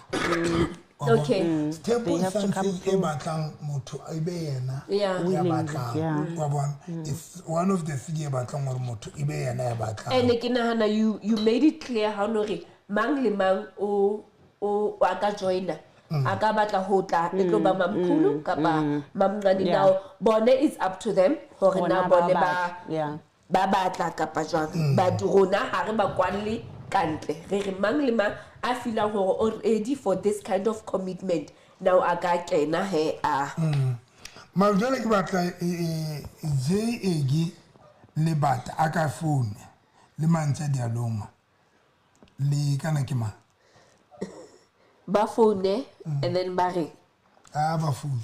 Okay. Step They is have to come something e through. batlang motho e be yena Yeah. ya Willing, batlang. yeah. Wa bona? It's one of the thing e batlang hore motho e be yena ya batlang. And ke nahana you made it clear how no re mang le mang o a ka joina. A ka batla ho tla e tlo ba mamkhulu kapa mamncane. Yeah. Now bone is up to them hore na Bona ba bone ba batla, yeah. ba batla kapa jwang. But rona ha re ba kwalle kantle. Re re mang le mang a feelang hore o ready for this kind of commitment. Now a ka kena he a. Mara jwale ke batla J Egi le bata a ka phone le mantsha dialoma le kana ke mang? Ba phone and then ba re A ba phone.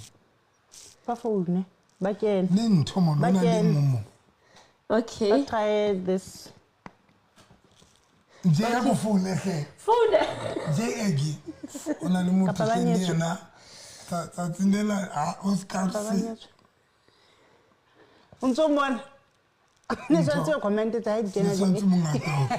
Ba phone ba kene. Le ntho mo Ba lona le kene. momo. Okay. Ba try this. J ya go phone hle. Phone. J Seleki o na le motho Kapa ba le nyetswe. yena tsatsing lela o ska Ba ba se nyetswe. O ntso mmona ne tshwanetse o comment tsa hae di kena ne di tshwanetse mongata hore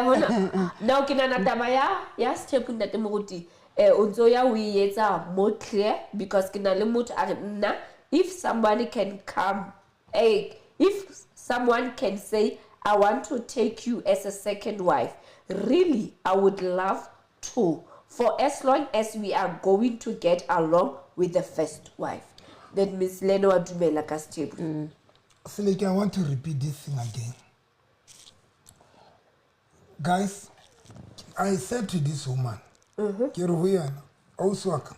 Hona now ke nahana taba ya sethepu ntate moruti, o ntso ya o e etsa more clear because ke na le motho a re nna, if somebody can come, if someone can say I want to take you as a second wife, really I would love to, for as long as we are going to get along with the first wife. That means le ena wa dumela ka sethepu. Seleki, I want to repeat this thing again. Guys, I said to this woman, ke re ho yena, ausi wa ka,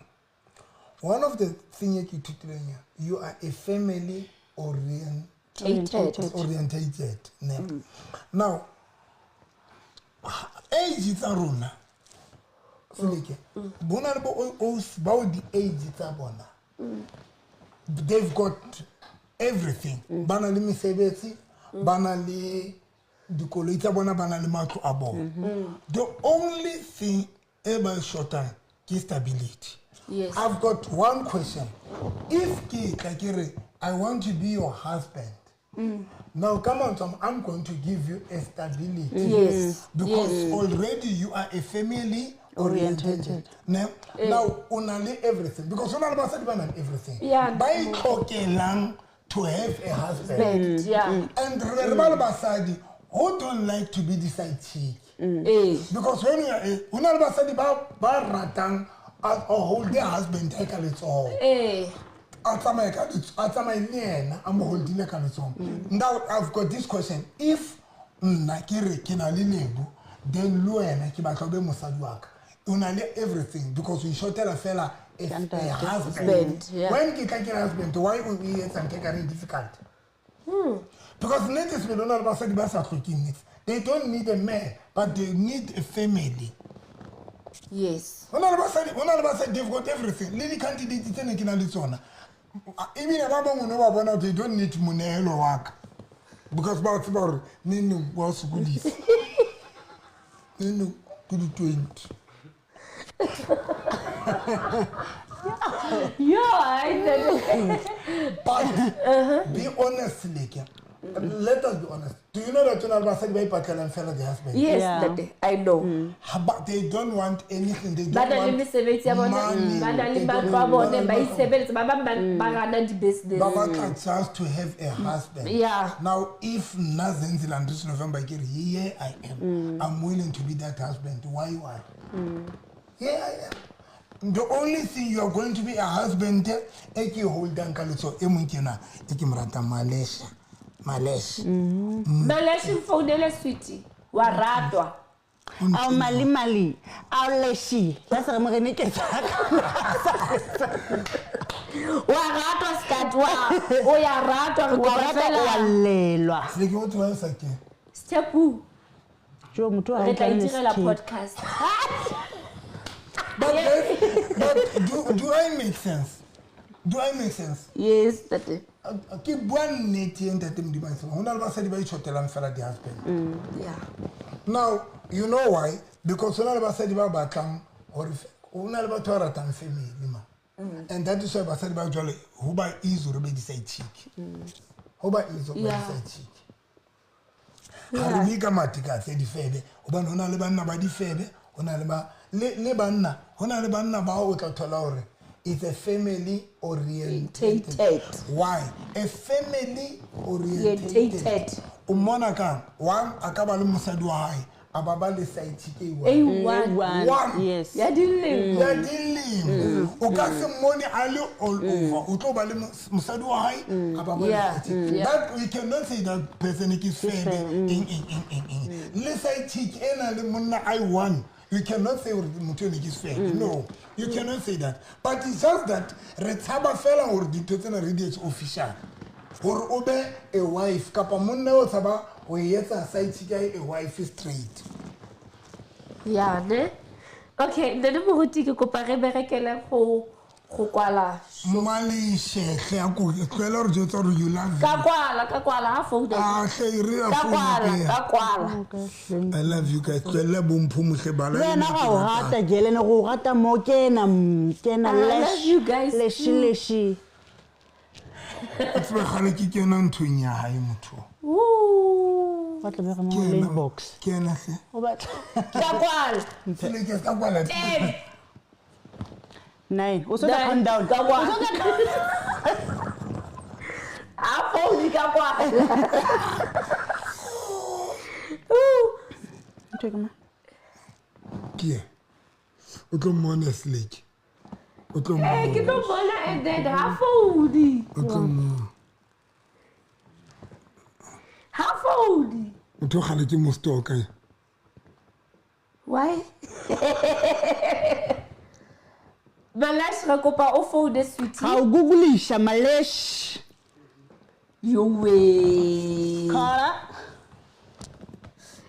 one of the thing e ke ithutileng yona, you are a family Orientated. orientated. Ne? Now, age tsa rona, Seleke, bona le bo ausi bao di-age tsa bona, they've got everything. Ba na le mesebetsi, ba na le dikoloi tsa bona, ba na le matlo a bona. The only thing e ba e shortang ke stability. Yes. I've got one question. If ke tla ke re I want to be your husband, now come on, Tom, I'm going to give you a stability. Yes. Because already you are a family orientated. Orientated. Ne? Now, o na le everything. Because o na le basadi ba nang everything. Yeah. Ba itlhokelang to have a husband. Bed, yeah. And re ba le basadi who don't like to be the side chick. Because when you are o na le basadi ba ratang a hold their husband ka letsoho. A tsamaye a tsamaye le yena, a mo holdile ka letsoho. Now I've got this question. If nna ke re ke na le Lebo, then le wena ke batla o be mosadi wa ka. O na le everything because o ishotela fela a ntate. husband. Husband, yeah. When ke tla ke re husband, why o e etsang ke kare difficult? Because nnete sebele o na le basadi ba sa hlokeng niks. They don't need a man, but they need a family. Yes. Ho na le basadi, ho na le basadi, they've got everything. Le di-candidate tse ne ke na le tsona, ebile ba bangwe no ba bona they don't need monehelo wa ka, because ba tseba hore neng neng wa sokodisa, neng neng ke di-20. Yo, I But be honest, Leke. Let us be honest. Do you know that ho na le basadi ba ipatlelang fela the husband? Yes, Yeah. ntate, I know. But they don't want anything. They Ba don't na le want mesebetsi ya bona, money. ba na le They don't matlo a want bone, ba money. isebeletsa, ba bang ba rana di-business. Ba batla just to have a husband. Yeah. Now, if nna Zenzile and this November ke re, here I am. I'm willing to be that husband. Why you are? Here I am. The only thing you are going to be a husband, e ke holdang ka letsoho, e mong ke ena, e ke mo ratang, Malesha. Malesha. Maleshe mfounele sweetie, wa ratwa. Ao mali mali, ao leshi. La se re morene ke tsaka. Wa ratwa skat, wa o ya ratwa re Wa kopa rata fela. wa llelwa. Se ke o tswa sa ke. Step Jo motho ha re tla utlwane le itirela sethepu. podcast. But, but do I make sense? Do I make sense? Yes, ntate. Ke bua nnete e ntate Modimo a e tsebang. Ho na le basadi ba itjhotelang fela di-husband. Yeah. Now, you know why? Because ho na le basadi ba batlang hore ho na le batho ba ratang family ma. And that is why basadi ba jwale ho ba easy hore be di-side chick. Ho ba easy hore be Yeah. di-side chick. Ha re bue ka matekatse difebe, hobane ho na le banna ba difebe, ho na le ba le banna, ho na le banna bao o tla thola hore it's a family orientated. Orientated. Why? A family orientated. Orientated. O mmona kang? One, a ka ba le mosadi wa hae, a ba ba le side chick e one. A one. One. One. Yes. Ya dilemo. Ya dilemo. O ka se mmone a le all over. O tlo ba le mosadi wa hae, a ba ba le Yeah. side chick. Yeah. That we cannot say that person ke febe, eng, eng, eng, eng, eng. Le side chick e nang le monna a one, you cannot say hore motho eno ke sefebe. No, you cannot say that. But it's just that re tshaba fela hore dintho tsena re di etse official. Hore o be a wife kapa monna o tshaba ho e etsa side chick ya hae a wife straight. Yeah, ne? Okay, ntate Moruti ke kopa re berekele go Go kwala. Mmaleshehle a ko tlohela hore jwetsa hore you love Ka kwala, ka kwala ha phone. Ah, hle e re ya Ka phone kwala, ke ya. ka kwala. I love you guys. Tlohella bompho mohle bala. Le wena ga o rata gelene go o rata mo kena kena I love you guys leshi too. leshi. O tsebe kgale ke kena nthong ya hae motho. Ooh. Ba tla be re mo Ke ena- inbox. Ke ena hle. O batla Ka kwala. Sele ke ka kwala. 10. 9. O so tla Nine. count down. Ka kwala. A phone ka kwala. Ooh. Ntho e ke mang? Ke ye. O tlo mmona Slake. O tlo Eh, ke mmona. tlo bona and then ha phone. O tlo mmona. Ha phone. Motho o kgale ke mo stalker. Why? Malash re kopa o phone sweetie. Ga o googleisha Malesh. Yo way. Kara.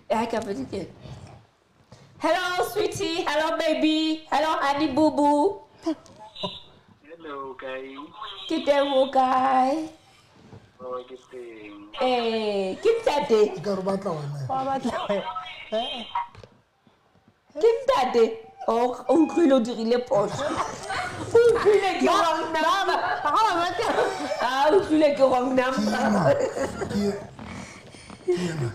Eh, ka botse ke. Hello sweetie, hello baby, hello honey boo boo. Hello, guys. Ke teng o kae? Oh, ke teng. Eh, ke ntate. Ke re batla wena. Wa batla wena. Ke ntate. O o utlwile o dirile phoso. O utlwile ke wrong number. Ah, o utlwile ke wrong number. Ke ye. Ke yena.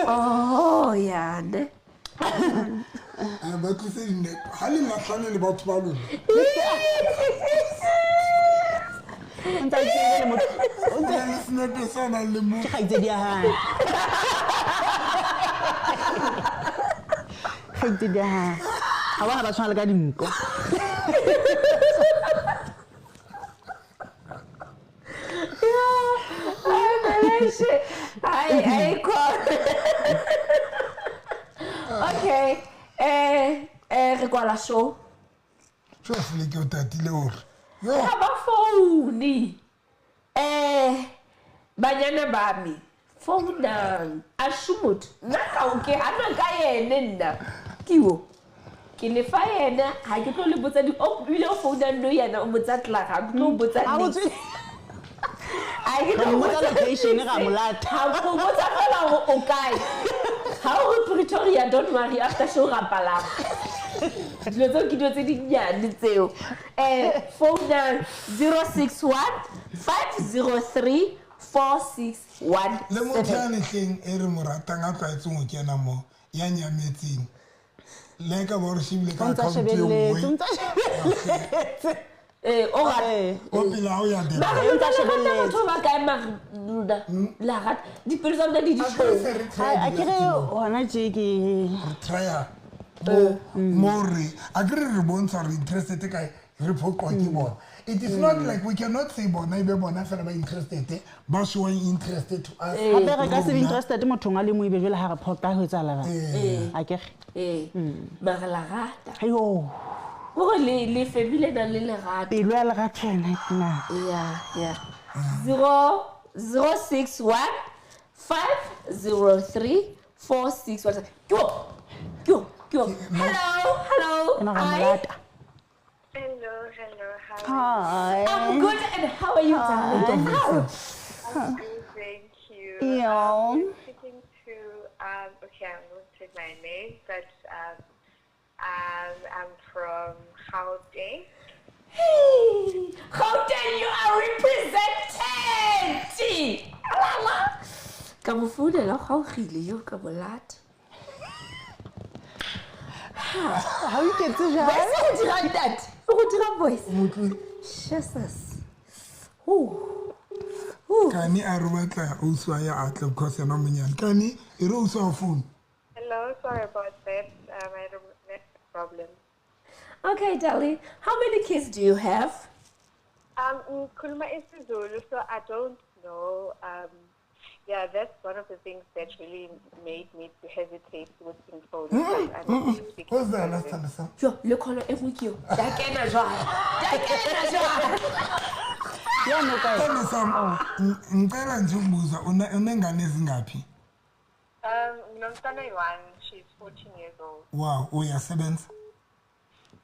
Oh, yeah. Ne. A ba tlise dinepe. Ha le lahlane le batho ba lona. O ntse a itshebile le motho. O na le senepe sa nang le mo. Ke kgaitsedi ya hae. Kgaitsedi ya hae. Ga bona ba tshwana le ka dinko. Ai, Maleshe. Ai, ai, Okay. Eh, eh, re kwala show. Jo Slake o tatile hore. Yo. Ga ba foune. Eh, banyana ba me. Founang. A sho motho. Nna ka o ke hana ka yene nna. Ke wo. Ke le fa yena ha ke tlo le botsa di o bile o founang no yena o botsa tla ga ke tlo o botsa Ha niks. botse. Ha ke Re tlo mmotsa botsa location ra mo lata. Ha ko botsa fela hore o kae. Ha o re Pretoria, don't worry, after show ra palama. Dilo tseo ke dilo tse dinnyane tseo. Founang 061 503 Le motho 4617. ya lehleng e re mo ratang a tlwaetseng ho kena mo ya nyametseng. Le ha ka ba o re shebile ka O ntsa account e shebelletse, o nngwe. ntsa shebelletse. Eh, o rata. Eh. O pele ha o ya Mare Durban. lona ntsa le rata shebelletse. batho ba kae mare lona? La rata. Dipelo tsa lona di di A tjhong. se re try A ke re hona tje ke re trya mo mo re a ke re re bontsha re interested kae re phoqwa ke bona. It is not like we cannot say bona ebe bona fela ba interested ba showing interested to us. Hape re ka se be Rona. interested mothong a le mong ebe jwale ha re phoqa ho etsahala jwang? Eh. A ke re. Eh, mare la rata. Ayo. Hore le family nang le lerato. Pelo ya lerato yona ke na. Yeah, yeah. 0 0 6 1 5 0 3 4 6 1. Go, go, go. Hello, hello. Ena ra mo Hi. lata. Hello, hello. How Hi. I'm good. And how are you, darling? How? are you? Thank you. Yeah. I'm speaking to, okay, I won't say my name, but I'm from Gauteng. Hey, Gauteng, you are represented. Alala. Ka mo founela o kgaogile yo ka mo lata. Ha o iketse jwang? Voice go dira ntate. O go dira voice. Jesus. Ooh. Ooh. Kani a re batla ausi wa ya atle because yena o monyane. Kani e re ausi wa phone. Hello, sorry about that. I had a network problem. Okay, darling. How many kids do you have? Ngikhuluma isiZulu, so I don't know. Yeah, that's one of the things that really made me to hesitate with phone. Because I don't speak What's that last isiZulu. time? Sam? Jo, le kholo e nngwe ke eo. Ya kena jwale. Ya kena jwale. Ya no kae? Sithando sami, ngicela nje ukubuza unengane ezingaphi? Nginomntwana oyi-one, she's 14 years old. Wow, uyasebenza?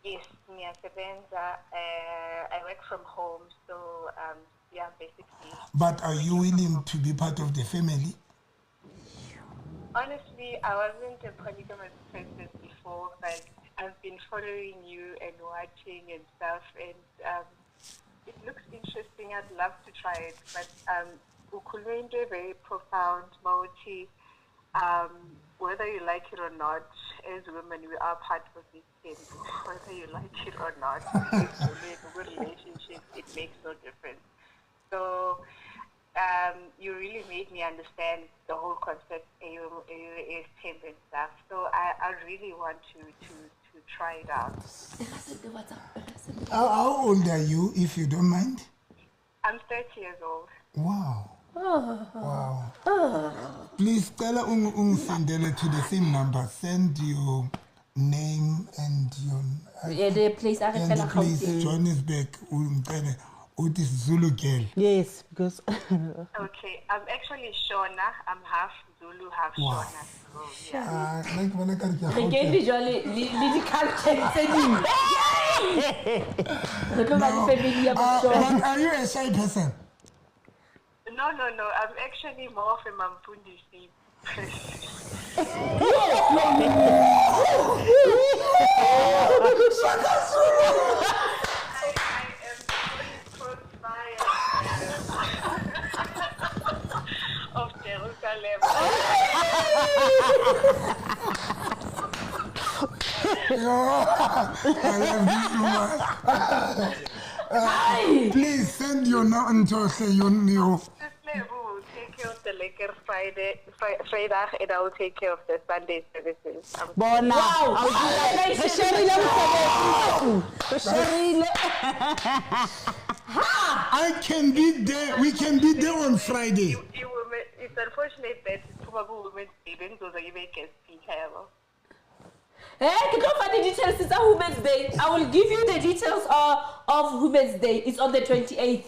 Yes, ngiyasebenza. I work from home, so yeah, basically. But are you willing to be part of the family? Honestly, I wasn't a polygamous person before, but I've been following you and watching and stuff, and it looks interesting. I'd love to try it, but ukhulume into very profound, mawuthi, whether you like it or not, as women, we are part of this thing. Whether you like it or not, it's a good relationship, it makes no difference. So you really made me understand the whole concept AUS and stuff. So I really want to try it out. How old are you, if you don't mind? I'm 30 years old. Wow. Wow. Please tell ungisendele to the same number. Send your name and your the place. And the place, Johannesburg. Ungicele uthi Zulu girl. Yes, because okay, I'm actually Shona. I'm half Zulu, half Wow. Shona. So, yeah. Ah, nna ke bona ekare ke a Re kene Gauteng. jwale le di-culture tse ding. Re tlo ba le family ya Bashona. But are you a shy person? No. I'm actually more of a Mamfundisi person. I am Holy fire of Jerusalem. I love this woman. Please send your number to your Will take care of the lekker Friday, Vrydag, and I will take care of the Sunday services. Bona. Wow. Re sharile mosebetsi. Re sharile. I can be there. We can be there on Friday. It's unfortunate that probably women's day bengizoza ngibe guest speaker yabo. Hey, ke tlo fa di-details tsa Women's Day. I will give you the details of Women's Day. It's on the 28th.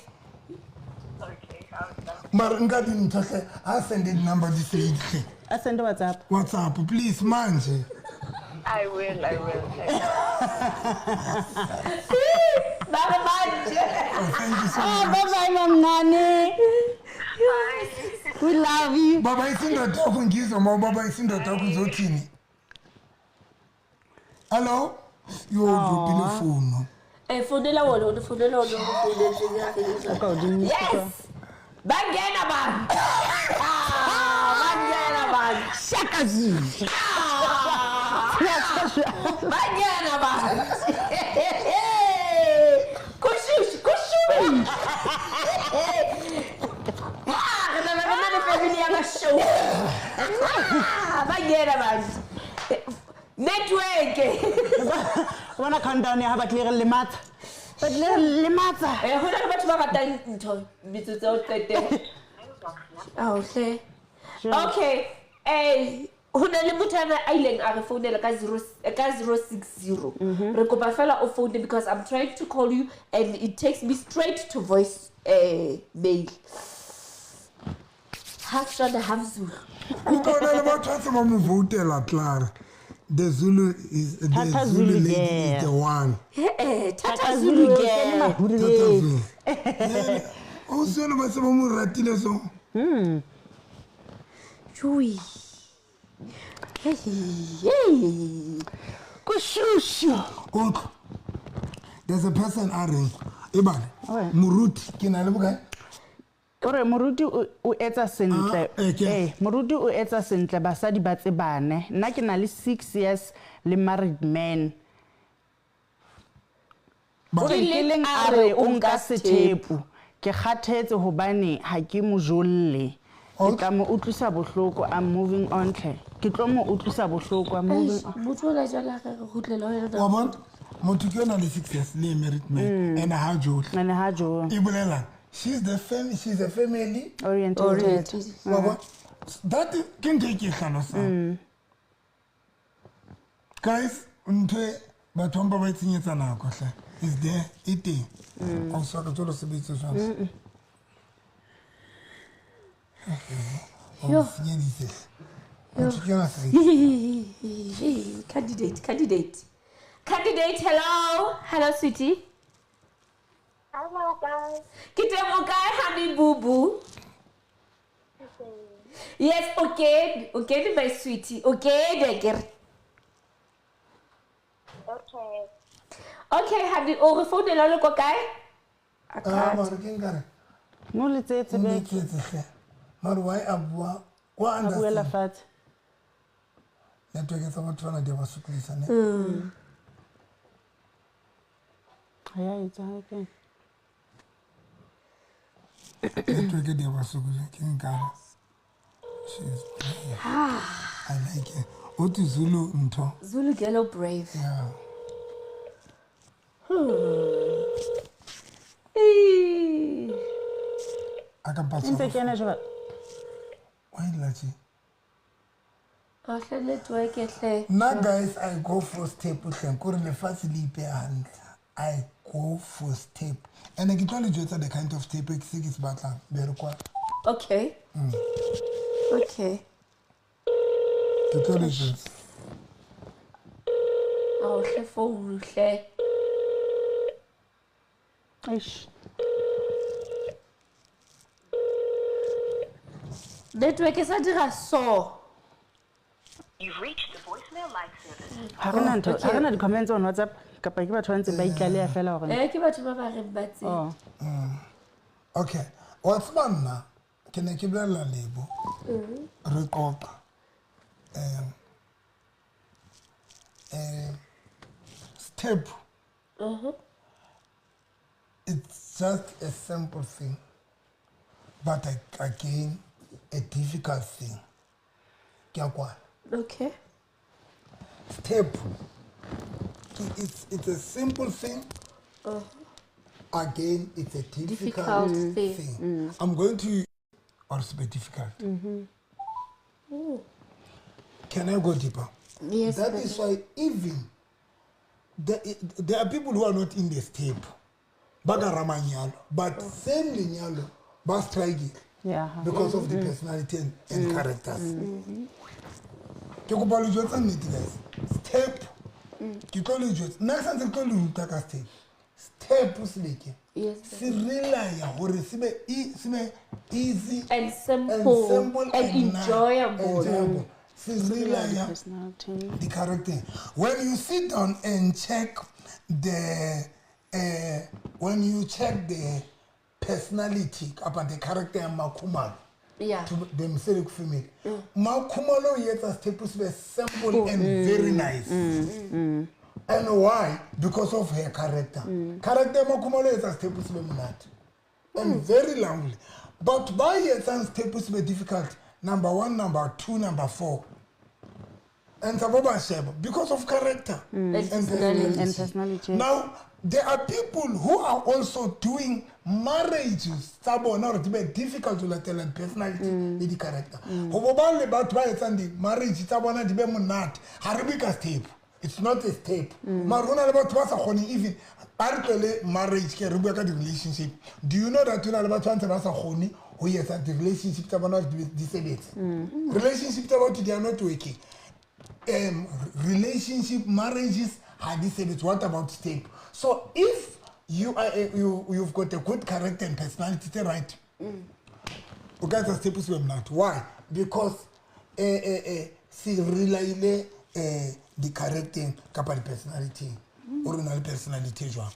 Okay, I would love Mara nka dintho hle, a send the number this lady hle. A send WhatsApp. WhatsApp, please, manje. I will. Ba re manje. Oh, thank you so Ah, much. bye bye Mamnani. We love you. Baba isindoda yakho ngizwe ma baba isindoda yakho uzothini? Hello? Yo, dropile phone. Eh, founela wona, o founela wona, o founetse. Ka hodimo. Yes. Ba ngena bana. Ah, ba ngena bana. Shaka Zulu. Ah, ba ngena bana. Kushushu, kushubi. Ah, re na le family ya bashow. Ah, ba ngena bana. Network. Bona countdown ya ha ba tlile re lematsa. Ba tlile re lematsa. Eh, ho na le batho ba ratang ntho metsotso ya ho qetela. Ao hle. Okay. Eh, ho na le motho ana a ileng a re founela ka 0 ka 060. Re kopa fela o foune because I'm trying to call you and it takes me straight to voice mail. Half Shona, half Zulu. Utlwa le batho ba se ba mo voutela Clara. The Zulu is the Tata Zulu Zulu lady girl. is the one. Eh, Tata Tata Zulu Zulu girl. Tata girl. Zulu. O sone ba se ba mo ratile so. Jui. Hey, hey. Kushushu. Utlwa. There's a person a reng ebale Okay. moruti ke na le bokae? Ore moruti o etsa sentle. Ah, eh, Eh, moruti o etsa sentle basadi ba tsebane. Nna ke na le 6 years le married man. Ba- O re ke leng a re o nka sethepu. Ke kgathetse hobane ha ke mo jolle. Ke tla mo utlwisa bohloko, I'm moving on tlhe. Ke tlo mo utlwisa bohloko, I'm moving on. Motho o la jwale a re re kgutlela ho yena. Wa bona motho ke yona le 6 years le married man and ha johle. Ene ha jo. E bolelang she's the family, she's a family Oriented. wa bona that ke ntho e ke e hlalosang. Guys, ntho e batho ba ba e tshenyetsa nako hle. Is there e teng. O sa ka tsolo sebetsa jwang? Yo. O senyeditse. Motho ke yona sebetsa. Candidate, candidate. Candidate, hello. Hello, sweetie. Hello, guys. Ke teng o kae, honey boo boo? Yes, okay. Okay, my sweetie. Okay, Deker. Okay. Okay, honey, o re founela le ko kae? Ah, mare ke nkare. Mo letsetse Mo be. letsetse hle. Mare why a bua wa A buela understand. fatshe. Network tsa batho bana di a ba sokodisa ne. Ha ya etsa ke. Network di a ba sokodisa ke nkare. She's brave. I like it. O te Zulu ntho. Zulu girl brave. Yeah. Eh. A ka mpa Ntse tshwara. ke ena jwale. Why lla tje? Oh, hle network hle. Nna guys, I go for step hle kore lefatshe le ipeha hantle. I go for step. And ke tlo le jwetsa the kind of step e ke se ke se batlang. Be re kwa. Okay. Okay. Ke tlo le jwetsa. Oh, hle phone hle. Eish. Network e sa dira so. You've reached the voicemail live service. Ha re na ntho, ha re na di-comments on WhatsApp kapa ke batho ba ntse ba itlaleha fela hore. Eh, ke batho ba ba reng ba tsebe. Oh. Okay. Wa tseba nna ke ne ke bolella Lebo. Re qoqa. Step. It's just a simple thing, but again, a difficult thing. Ke a kwana. Okay. Step. It's a simple thing. Again, it's a difficult, Difficult thing. thing. I'm going to also be difficult. Can I go deeper? Yes. That is why even there are people who are not in the step. Ba ka ra manyalo, but same lenyalo ba strike Yeah. because of the personality and characters. Ke kopa le jwetsa nnete guys. Step. Ke tlo le jwetsa. Nna ke santse ke tlo le ruta ka step. Step seleke. Yes. Se relaya hore se be se be easy And simple. and simple And nice. enjoyable. Enjoyable. Se relaya Personality. the character. When you sit down and check the when you check the personality about the character ya Makhumalo Yeah. to the Mseleku family, Makhumalo etsa step se be simple and very nice. And why? Because of her character. Character ya Makhumalo etsa step se be monate and very lovely. But by etsang step se be difficult. Number 1, number 2, number 4. And tsa bo ba sheba because of character And and personality. And personality. Now, there are people who are also doing marriages tsa bona hore di be difficult to latela personality le di-character. Ho bo ba le batho ba etsang di-marriage tsa bona di be monate. Ha re bue ka step. It's not a step. Mara ho na le batho ba sa kgoneng even a re tlohele marriage ke re bua ka di-relationship. Do you know that ho na le batho ba ntse ba sa kgone ho etsa di-relationship tsa bona hore di sebetse? Relationship tsa batho they are not working. Relationship marriages ha di sebetse. What about step? So if you are you've got a good character and personality tse right, o ka etsa step se be monate. Why? Because se relaile di-characteng kapa di-personality. O re na le personality jwang?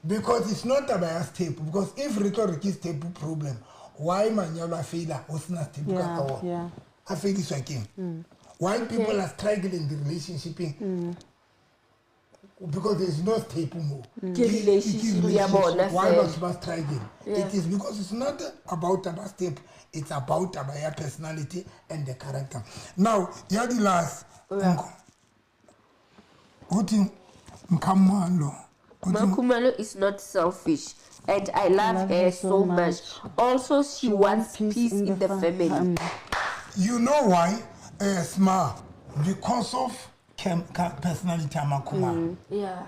Because it's not taba ya step. Because if re tlo re ke step problem, why manyalo a faila ho sena step ka Yeah, ka ona? yeah. A feliswa keng? Why people are struggling the relationship? Because there is no step mo. Ke relationship ya bona Why fela. batho ba struggling? Yeah. It is because it's not about taba step. It's about taba ya personality and the character. Now, ya di last. Uthi Mkhamalo. Uthi Makhumalo is not selfish and I love her so much. Also, she wants peace in the family. You know why? Sma, because of personality ya Makhumalo. Yeah.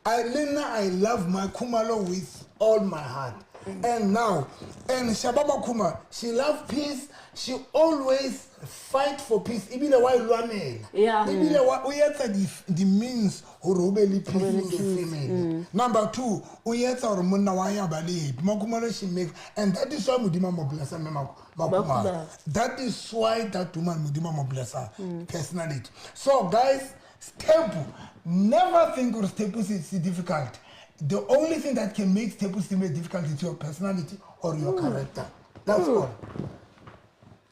I Lena, I love my Khumalo with all my heart. And now, and Shaba Makuma, she love peace. She always fight for peace. Ebile wa e lwanela. Yeah. Ebile wa o etsa di means hore ho be le peace in the family. Number two, o etsa hore monna wa hae a ba le happy. Makhumalo she make, and that is why Modimo a mo blessa mme Makhumalo. Makhumalo. That is why that woman Modimo a mo blessa personality. So guys, Sthembu, never think or Sthembu is difficult. The only thing that can make Sthembu seem difficult is your personality or your character. That's all.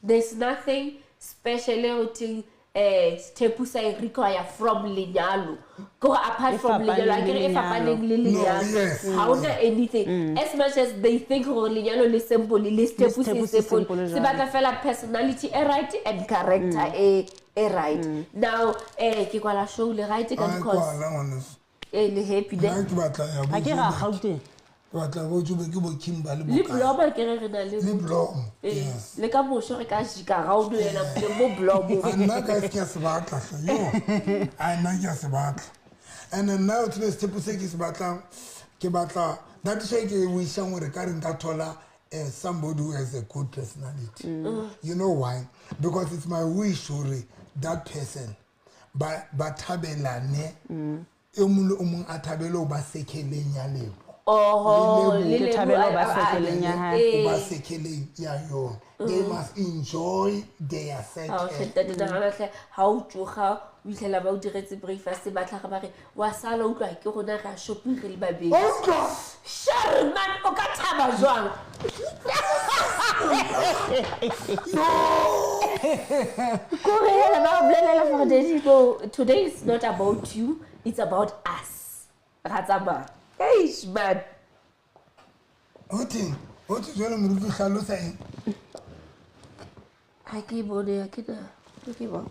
There's nothing special ho theng Sthembu sa e require from lenyalo. Ko apart E from fapaneng lenyalo, akere le e lenyalo. fapaneng le No, lenyalo. yes. Ha hona anything. As much as they think hore lenyalo le simple, le Sthembu se Sthembu se simple. simple Se jwalo. batla fela personality e right and character e right. Now ke kwala show le right ka Ai, because kwala ngwaneso. le happy Nna ne. ke batla ya bo Ha ke ra Joburg. Gauteng. Ke batla bo Joburg, ke bo Kimberley Le bo kae. Blom ke re re na le Le Blom, yes. Le ka mosho re ka jika round yena mo Blom. A nna guys ke a se batla hle, yo. A nna ke a se batla. And then now tsebe Sthembu se ke se batlang, ke batla that is why ke wishang hore ka re nka thola somebody who has a good personality. You know why? Because it's my wish hore that person ba thabelane, e mong le o mong a thabele ho ba sekheleng ya Lebo. Oho, Le le Ke Lebo thabela ho ba a- sekeleng ya hae. ho ba sekheleng ya yona. They must enjoy their Ao, circle. hle, ntate, nahana hle, ha o tsoga o itlhela ba o diretse breakfast ba tlhaga ba re wa sala o utlwa ke rona re a shopping re le babedi. Utlwa! Sure, man, o ka thaba jwang? Kore hela ba o bolelela gore daddy, no, today is not about you, it's about us. Ra tsamaya. Eish, man. Ho thweng? Ho thwe jwale moruti o hlalosa eng? Ha ke e bone, ha ke na, ha ke e bone.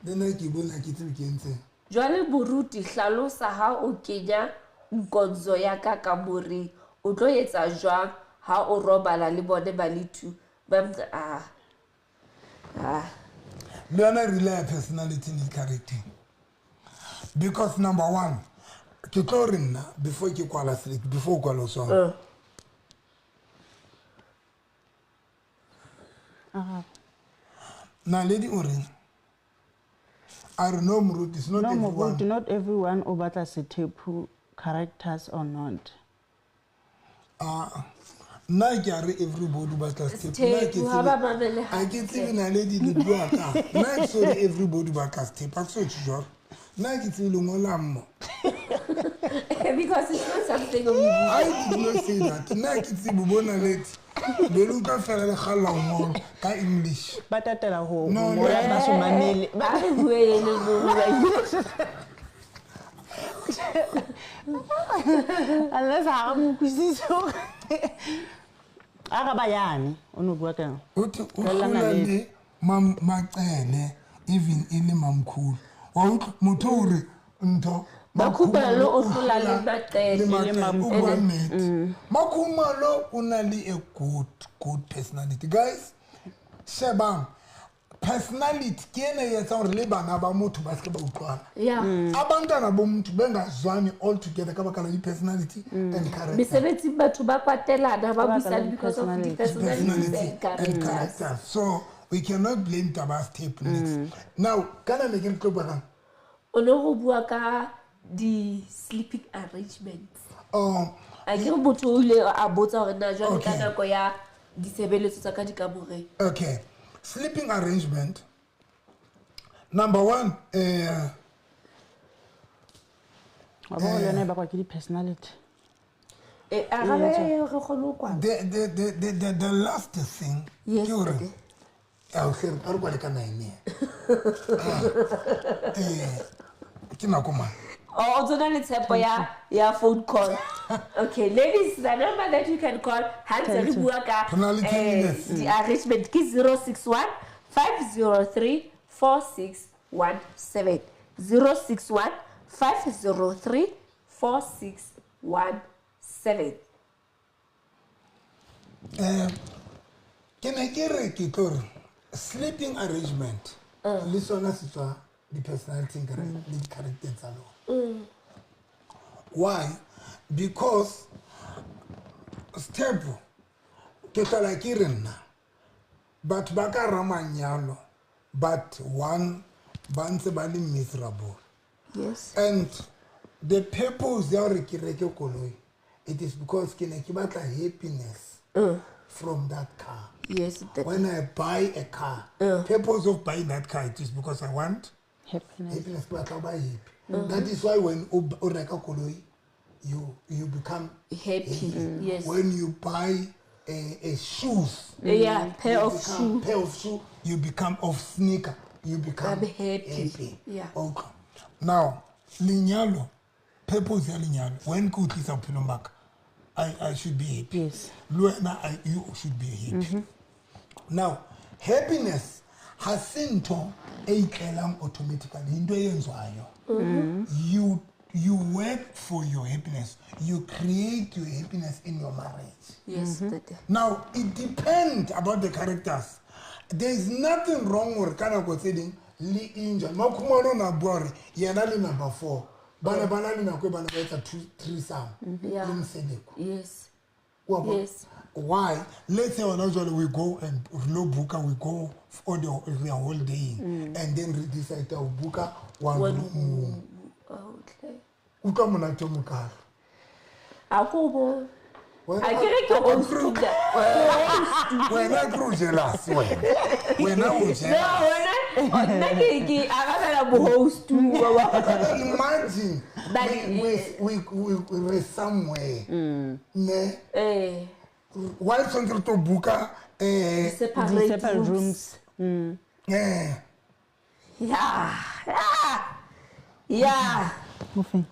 Le nna ke e bone, ha ke tsebe ke entseng. Jwale moruti hlalosa ha o kenya nkonzo ya ka kamoreng o tlo etsa jwang ha o robala le bone ba le two ba ah ah Le yona e rely personality le character. Because number one, ke tlo re nna before ke kwala before o kwala o swana. Naledi o reng? A re no moruti, it's not No, everyone. moruti, not everyone o batla sethepu characters or not. Ah, nna ke a re everybody o batla sethepu. Nna ke Sethepu, ha ba tsebe- mamele ha ke hantle. tsebe naledi le bua kang. Nna ke so re everybody o batla sethepu, ha ke so tjho jwalo. Nna ke tsebe le ngolang mo. Because it's not something we do. I did not say that. Nna ke tsebe bo naledi. Be le utlwa fela le kgalla ho ngola ka English. Ba tatela ho No, no. ngola ba so mamele. A re bue le moruti. Unless ha re mo utlwisise hore- Araba yane, o no bua ka yona. O thwe o Tlohella hlola naledi. le Macele even e le mamkhulu. Wa utlwa motho o re ntho Makhumalo o hlola le Macele. le Macele, Le o Mamkhulu. bua nnete. Makhumalo o na le a good personality. Guys, shebang personality ke ena e etsang hore le bana ba motho ba seke ba utlwana. Yeah. Abantwana bomotho bengazwani all together ka baka la di-personality and character. Mesebetsing batho ba kwatelana ba Ka baka la buisane because of di-personality. di-personalities Personality and and characters. character. So we cannot blame taba ya sethepu next. Now, kana ne ke re tlo bua kang? O ne go bua ka di-sleeping arrangements. Oh, A ke re motho o ile a botsa hore na jwale ka Okay. nako ya ditshebeletso tsa ka dikamoreng. Okay. Sleeping arrangement. Number one, Wa bona le yona e bakwa ke di-personality. Arabe re kgone ho kwala. The last thing. Yes, ke hore- ntate. Ah, okay, a re kwale ka 9 here. Ah, ke nako mang? Oh, o tsona le tshepo ya phone call. Okay, ladies, the number that you can call ha ntse re bua ka Re na le 10 minutes. di-arrangement ke 061 503 4617. 061 503 4617. Ke ne ke re ke tlo re sleeping arrangement le sona se tswa di-personality le di-character tsa lona. Why? Because Step ke tla ke re nna batho ba ka ramanyalo but one ba ntse ba le miserable. Yes. And the purpose ya hore ke reke koloi, it is because ke ne ke batla happiness from that car. Yes. When I buy a car, purpose of buying that car, it is because I want Happiness. happiness. Ke batla ho ba happy. That is why when o reka koloi, you become Happy. Yes. When you buy a shoes, Yeah, pair you of become shoe. Pair of shoe, you become of sneaker, you become I'm happy. Yeah. Okay. Now, lenyalo, purpose ya lenyalo, when ke o tlisa bophelong ba ka, I should be happy. Yes. Le wena, you should be happy. Now, happiness ha se ntho e itlelang automatically, ntho e enzwayo. You work for your happiness. You create your happiness in your marriage. Yes. Now, it depends about the characters. There is nothing wrong with ka nako tse ding le enjoy. Makhumalo na bua hore yena le number 4. Ba ne ba na le nako e ba ne ba etsa 2 3 some. Yeah. Le Mseleko. Yes. Wa bona? Yes. Why? Let's say hona jwale we go and re lo buka, we go for the we are holidaying and then re decide to buka one One room. Okay. Utlwa monate o mokalo. A ko bo. Wena- A ke re ke host-ula. Wena ke o jealous wena. Wena o No, jealous. wena nna ke arabela bo-host wa wa. Imagine But- we're somewhere. Ne? Eh, Why tshwanetse re tlo buka separate The separate rooms. rooms. Yeah. Yeah. Yeah. Mofeng.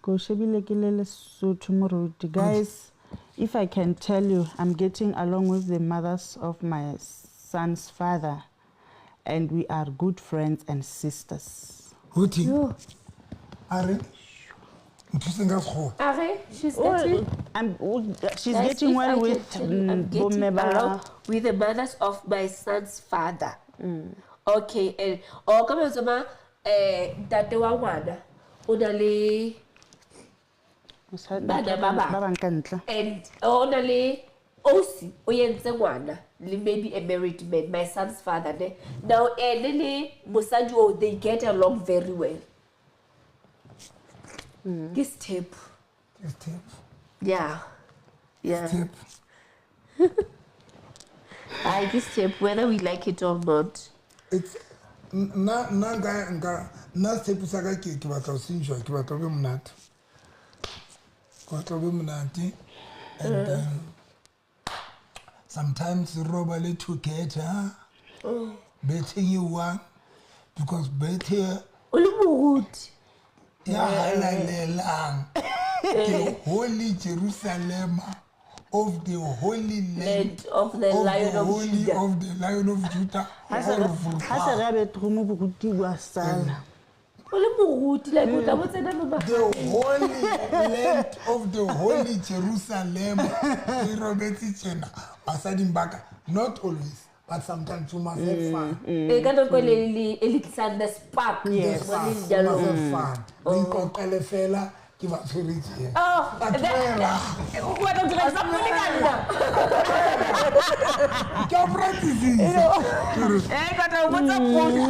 Ko shebile ke le Lesotho moruti. Guys, if I can tell you, I'm getting along with the mothers of my son's father, and we are good friends and sisters. Ho theng? A re nthuseng ka sekgowa. Are she's Oh, getting she's Guys, getting if well I can with tell you, I'm getting bomme ba along with the mothers of my son's father. Okay, and oh ka mantswe a mang, ntate wa ngwana o na le bana ba bang. ba bang ka ntle. And o na le osi o entse ngwana le maybe a married man, my son's father ne. Now ene le mosadi oo, they get along very well. Ke step. Step. Yeah. Yeah. Step. I ke step whether we like it or not. It's nna nka nna step sa ka ke batla ho se enjoy, ke batla ho be monate. Ke batla ho be monate and then sometimes re robale together. Bethe e one because bethe O le moruti. ya halalelang ke holy Jerusalem of the holy land Land of the Lion of holy Judah. of the Lion of Judah. Ha se re ya bedroom boruti wa sala. O le moruti like o tla bo tsena mo The holy land of the holy Jerusalem. Ke robetse tjena basading ba ka, not always, but sometimes you must have fun. E ka nako le e le tlisang the spark. Yes. Mo You must lenyalong. have fun. Re iqoqele fela ke ba tshwere tjena. Oh, Ba tlohela. wena o dira sa ka nna. Ke a practice-isa. Eh, ka tla o botsa potso.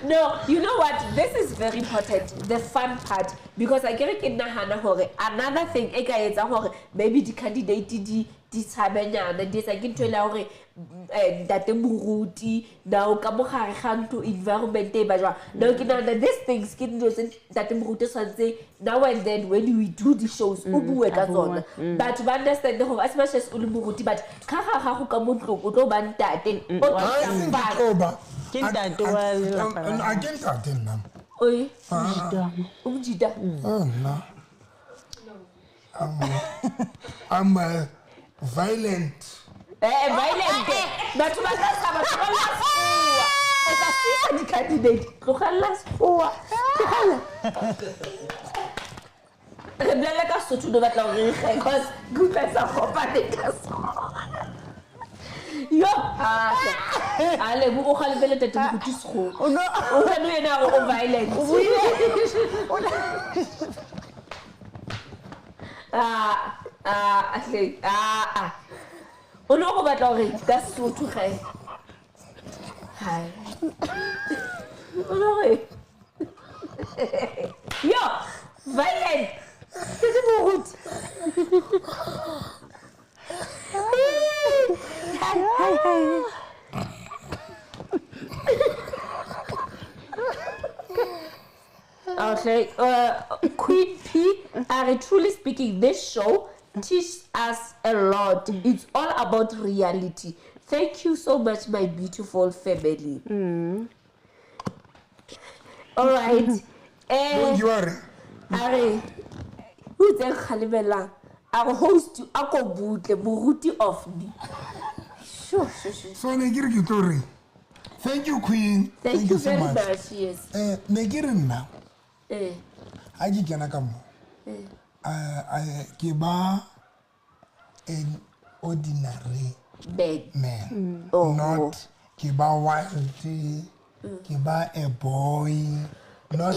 No, you know what? This is very important. The fun part. Because I ke nahana hore another thing e ka etsang hore maybe di-candidate di tshabenyana, di etsa ke ntho e le ya hore ntate moruti now ka mogare ga ntlo environment e ba jwang. Now ke nahana these things ke dilo tse ntate moruti o tshwanetse now and then when we do the shows o bue ka tsona. Batho ba understand hore as much as o le moruti but ka ga gago ka mo ntlong o tlo ba ntate o Ha e tlisang seng ke fun. tlo ba. Ke ntate wa lelapa la A ke ntate nna. Oi, Jita. o mojita. Oh, nna. I'm a violent. Eh, violent. Batho ba tla tshaba, tlogella sekgowa. O tla sisa di-candidate. Tlogella sekgowa. Tlogella. Re bolele ka Sesotho no batla hore re kge, 'cause ke utlwa e sa kopane ka sekgowa. Yo, ah, a Lebo o kgalemele ntate Moruti sekgowa. O tla no yena a re o violent. Ah, ah, hle, ah, ah. O no go batla gore ka Sesotho gae. Hai. O no re. Yo, violent. Ke se moruti. Hai, hai, hai. Okay, Queen P, are truly speaking, this show teaches us a lot. It's all about reality. Thank you so much, my beautiful family. All right. Don't you worry. Are, who's the Khalimela? Our host, Ako Butle, Muruti of me. Sure, sure, sure. So ne ke re ke tlo reng? Thank you, Queen. Thank you so very much. much. Yes. Ne ke re nna Eh, ha ke kena ka mo eh. ke ba an ordinary Man. man. Oh, Not ke ba wild, ke ba a boy, not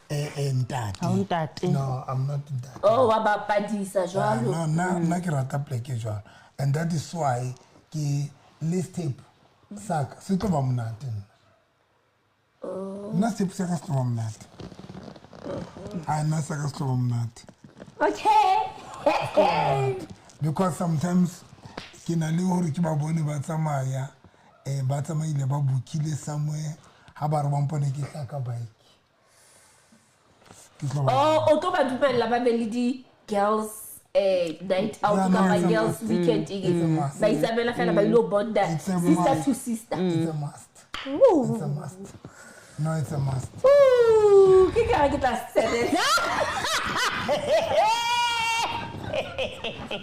a ntate. Ha o ntate. No, I'm not ntate. Oh, wa bapadisa Ah, jwalo. no, nna ke rata pleke jwalo. And that is why ke le step saka se tlo ba monate nna. Nna step sa ka se tlo ba monate. Ah, nna sa ka se tlo ba monate. Okay. Because sometimes ke na le hore ke ba bone ba tsamaya, ba tsamaile ba bookile somewhere, ha ba re ba mpone ke tla ka bike. Ke tlo ba Oh, o tlo ba dumella ba be le di-girls night out Yeah, no, kapa it's a girls must. weekend It's a must. Ba itsamaela fela ba ilo bonda It's a sister must. to sister. It's a must. It's a must. No, it's a must. Ooh, ke ka re ke tla sebetsa.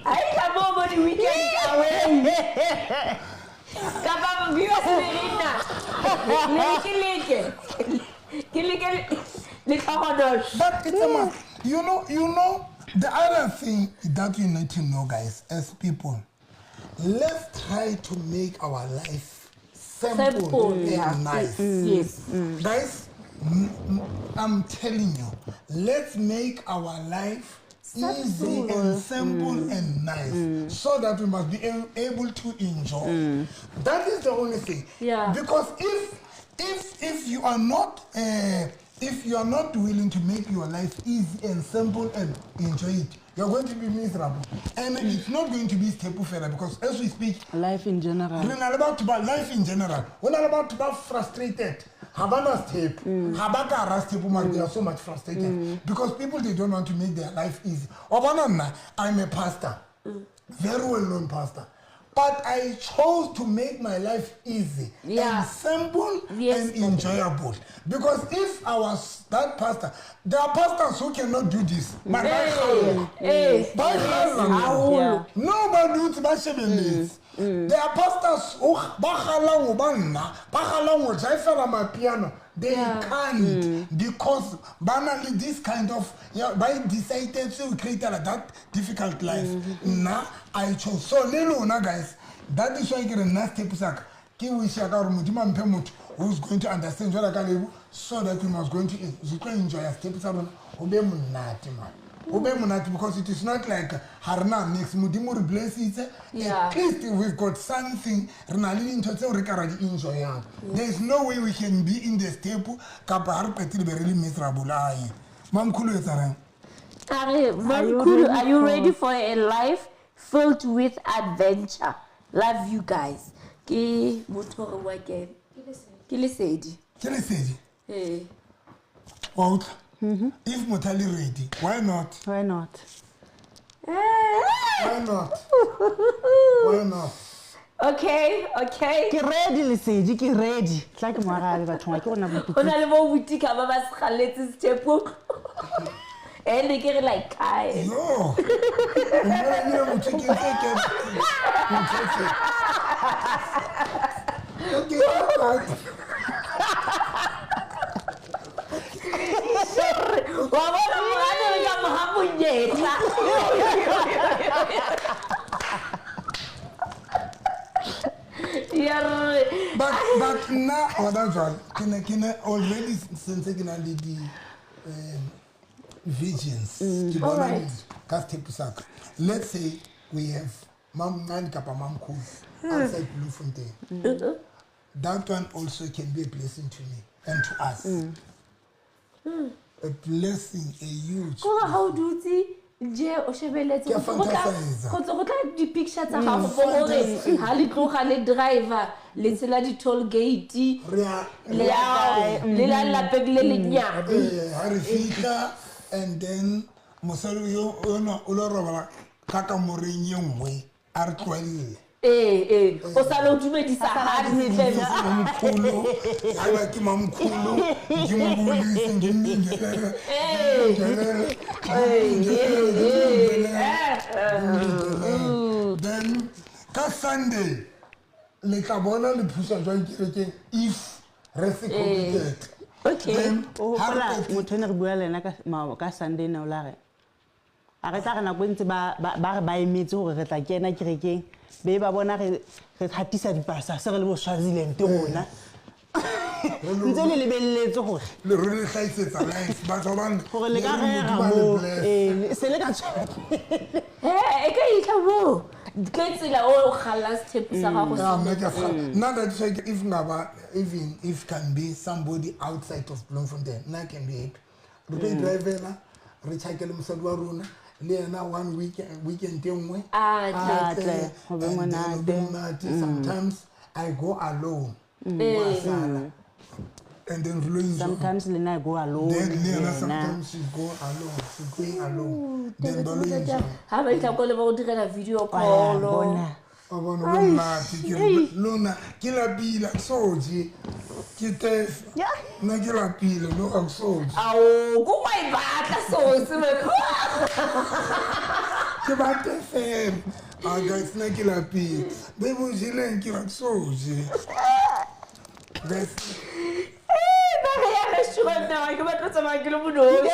Ha e tla moo mo di-weekend away. Kapa viewers le le nna. Le ke leke. Ke leke le tlhogonolo. But it's a must. You know, the other thing that you need to know, guys, as people, let's try to make our life simple, Simple, and yeah. nice. Yes. Guys, I'm telling you, let's make our life easy and simple and nice, so that we must be able to enjoy. That is the only thing. Yeah. Because if you are not if you are not willing to make your life easy and simple and enjoy it, you're going to be miserable. And it's not going to be stable fella, because as we speak, Life in general. re na le batho ba life in general, ho na le batho ba frustrated. Ha ba na step. Ha ba ka hara step, mara they are so much frustrated. Because people, they don't want to make their life easy. Wa bona nna, I'm a pastor. Very well-known pastor. But I chose to make my life easy Yeah. and simple Yes. and enjoyable. Because if I was that pastor, there are pastors who cannot do this. But Hey, hey. ba kgalla Haholo. Yeah. No, ba dutse ba shebelletse. There are pastors who ba kgallang ho ba nna, ba kgallang ho jaifela mapiano. They can't because ba na le this kind of, yeah, ba decided to create that difficult life. Nna I chose. So le lona guys, that is why ke re nna step saka ke wish ya ka hore Modimo a mphe motho who's going to understand jwalo ka Lebo, so that we must going to re tlo enjoy step sa rona ho be monate, man. Ho be monate, because it is not like ha re na niks, Modimo re blessitse. Yeah. At least we've got something, re na le dintho tseo re ka ra di enjoyang. There is no way we can be in the step kapa ha re qetile be re le miserable. Ae mamkhulu o etsa reng? Are, Mamkhulu, are you ready for a life filled with adventure? Love you guys. Ke motho re wa ke. Ke Lesedi. Ke Lesedi. Eh. Wa utlwa? If motho a le ready, why not? Why not? Why not? Why not? Okay, okay. Ke ready, Lesedi, ke ready. Tla ke mo arabe bathong, ha ke rona Ho boipotso. na le bo botika ba ba sekgalletse stepong. Ene ke re like kae. Yo. O mmona ebile motho ke ntse ke ntho tse. Okay, right. Wa bona morane re ka mo ha monyetla. Ya re. But nna hona jwale ke ne already sentse ke na le di visions. Ke bona Alright. Ka sethepu sa ka. Let's say we have mamncane kapa mamkhulu outside Bloemfontein. That one also can be a blessing to me and to us. A blessing, a huge. Kore ha o dutse nje o shebeletse Ke a go tla fantasize. go tla di-picture tsa gago bo gore ha le tloga le driver le tshela di-toll gate Re a- le ya le la lapeng le lenyane. Ha re fihla and then mosadi yo ona o lo robala ka kamoreng ye nngwe a re tlohelle. Ee, o sale o dumedisa hantle. Mamkhulu, haeba ke mamkhulu, ke mo bolise, ke mmingelele, mmingelele, mmingelele. Then ka Sunday le tla bona le thusa jwang kerekeng if re se committed. Okay. Then O ha re hopola qetile- motho e ne re bua le ena ka Sunday ne o la re a re tla re nako e ntse ba re ba emetse hore re tla kena kerekeng, be ba bona re hatisa dipasa se re le bo Swaziland rona. Ntse le lebelletse hore le re le hlahisetsa life batho ba bang hore le ka le re rera Modimo a le moo, bless. ee, se le ka tswela. E ka itlha moo ke tsela o kgallang sethepu sa gago. Yeah, make a Now that like if ngaba, even if can be somebody outside of Bloemfontein, now can be happy. Re tlo driver, re tjhakele mosadi wa rona, le yena one weekend e nngwe. A tle. A tle, ho be and then ho be monate. monate. Sometimes I go alone. Wa sala. And then re lo enjoy. Sometimes le nna I go alone. Then le yena yena. sometimes she go alone. She going alone. Then ba lo enjoy. Ha ba itlha ko le ba go direla video Wa call. bona. Wa bona ho monate. Ke re, lona ke lapile, ha ke so je. Ke tefa. Nna ke lapile, no, ha ke so je. Ao, ko wa e batla sose man. Ke ba tefela. Ah, guys, nna ke lapile. Be bo jeleng, ke re ha ke so je. Guys, Ba re ya restaurant na ke batla tsamaya ke le monosi.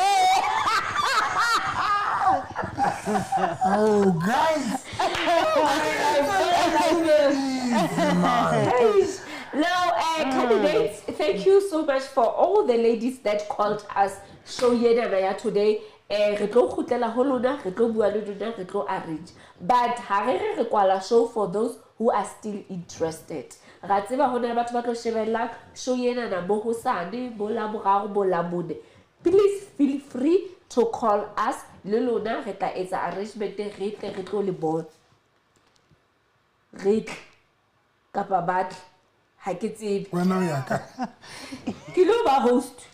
oh, guys. Now, candidates, thank you so much for all the ladies that called us show yena ya today. Re tlo kgutlela ho lona, re tlo bua le lona, re tlo arrange. But ha re re re kwala show for those who are still interested. Ra tseba ho na le batho ba tlo shebellang show ena na bo hosane, bo Laboraro, bo Labone. Please feel free to call us. Le lona re tla etsa arrangement re tle re tlo le bona. Re tle kapa ba tle, ha ke tsebe. Wena o ya kae? Ke lo ba host.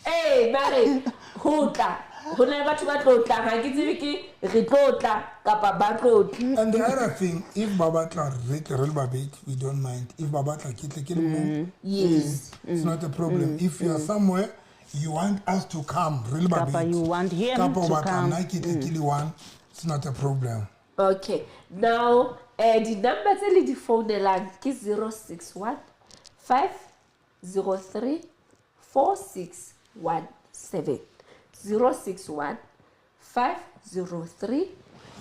Ee, mare ho tla ho na le batho ba tlo tlang, ha ke tsebe ke re tlo tla kapa ba tlo tla. And the other thing, if ba batla re tle re le babedi, we don't mind. If ba batla ke tle ke le mong, Yes. it's not a problem. If you are somewhere, you want us to come, re le Kapa babedi. you want him Kapa o to batla come. nna ke tle ke le one, it's not a problem. Okay. Now, di-number tse le di founelang ke 061 503 4617. 061 503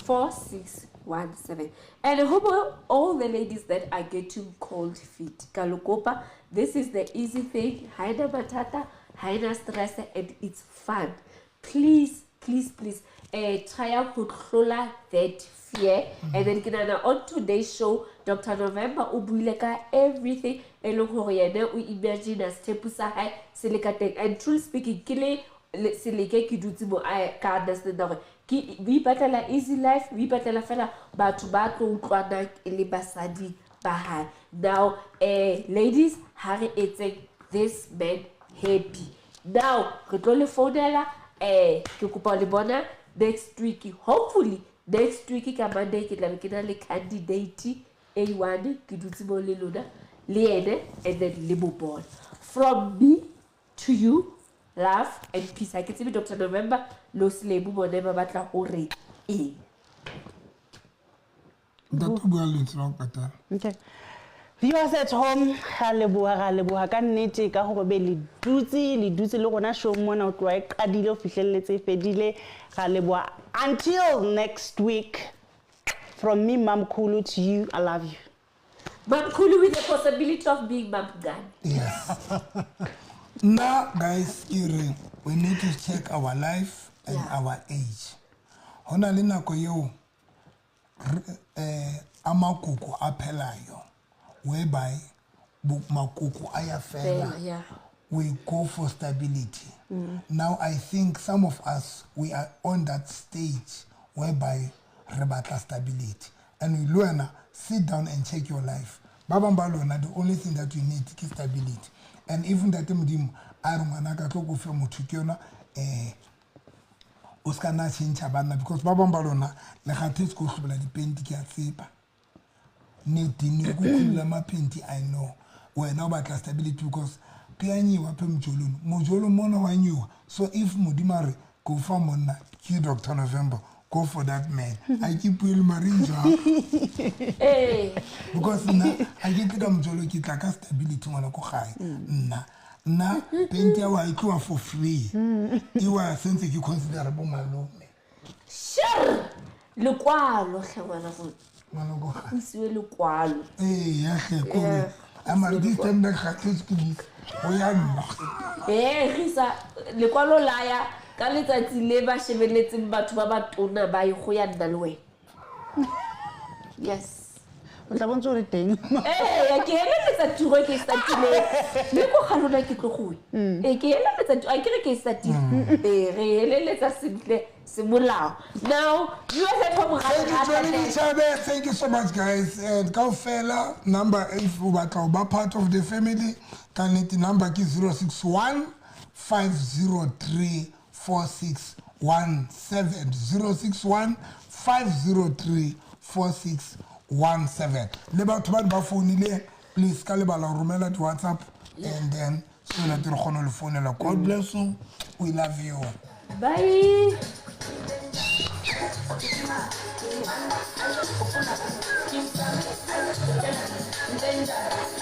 4617. And I hope all the ladies that are getting cold feet, ka lo kopa, this is the easy thing. Ha ena mathata, ha ena stress, and it's fun. Please, please, please, try out ho hlola that fear. And then ke nahana on today's show, Dr. November o buile ka everything e leng hore yena o imagine sethepu sa hae se le ka teng. And truly speaking, ke le seleke ke dutse mo, a ka understand hore ke o ipatlela easy life, o ipatlela fela batho ba tlo utlwanang e le basadi ba hae. Now, ladies, ha re etseng this man happy. Now, re tlo le founela, ke kopa ho le bona next week. Hopefully, next week ka Monday ke tla be ke na le candidate A1, ke dutse mo le lona, le ene, and then le mo bona. From me to you, love and peace. Ha ke tsebe Dr. November le Oslebo bone ba batla ho re eng. Ntate o bua lentswe la ho qetela. Okay. Viewers at home, ra leboha, ra leboha ka nnete ka hore be le dutse, le dutse le rona show mona ho tloha e qadile ho fihlelletse e fedile. Ra leboha. Until next week, from me, Mamkhulu, to you, I love you. Mamkhulu with the possibility of being Mamgani. Yes. Nna guys ke re we need to check our life and Yeah. our age. Ho na le nako eo a makoko a phelayo whereby makoko a ya fela. Fela, yeah. We go for stability. Now I think some of us, we are on that stage whereby re batla stability. And le wena, sit down and check your life. Ba bang ba lona, the only thing that you need ke stability. And even Ntate Modimo a re ngwana ka tlo ko fe motho ke yona, o ska nna tjhentjha banna, because ba bang ba lona le kgathetse ko hlobola dipenti, ke a tseba. Ne dinne ko khulula mapenti, I know. Wena o batla stability because kuyanyiwa phe mojolong, mojolo mona wa nyiwa. So if Modimo a re go fa monna ke Dr. November, go for that man. A ke bue le mareng jwang? Ee. Because nna ha ke tle ka mojolo, ke tla ka stability ngwana ko gae. Nna penti ya wa e tloha for free. E wa sentse ke consider bo malome. Sure. Lekwalo hle ngwana go. Ngwana ko gae. O isiwe lekwalo. Ee, ya hle, ko re. Yeah. Amare this time nna kgathetse ke di go ya nna. Ee, re isa lekwalo la ya ka letsatsi le ba shebeletseng batho ba batona ba ye go ya nna le wena. Yes. O tla bontse o le teng. Ee, ke eleletsa tiro e ke e startileng. Mme ko ga lona ke tlo go ya. Ee, ke eleletsa a ke re ke e startile. Ee, re eleletsa sentle semolao. Now, viewers at home, ga Thank you, re Johnny rata Chabe. Thank you so much, guys. And kaofela, number if o batla ho ba part of the family, ka nnete number ke 061 503 4617. 061 503 4617. Le batho ba ne ba founile, please ka lebala ho romela di-WhatsApp and then so that re kgone ho le founela. God bless you. We love you. Bye. Thank you.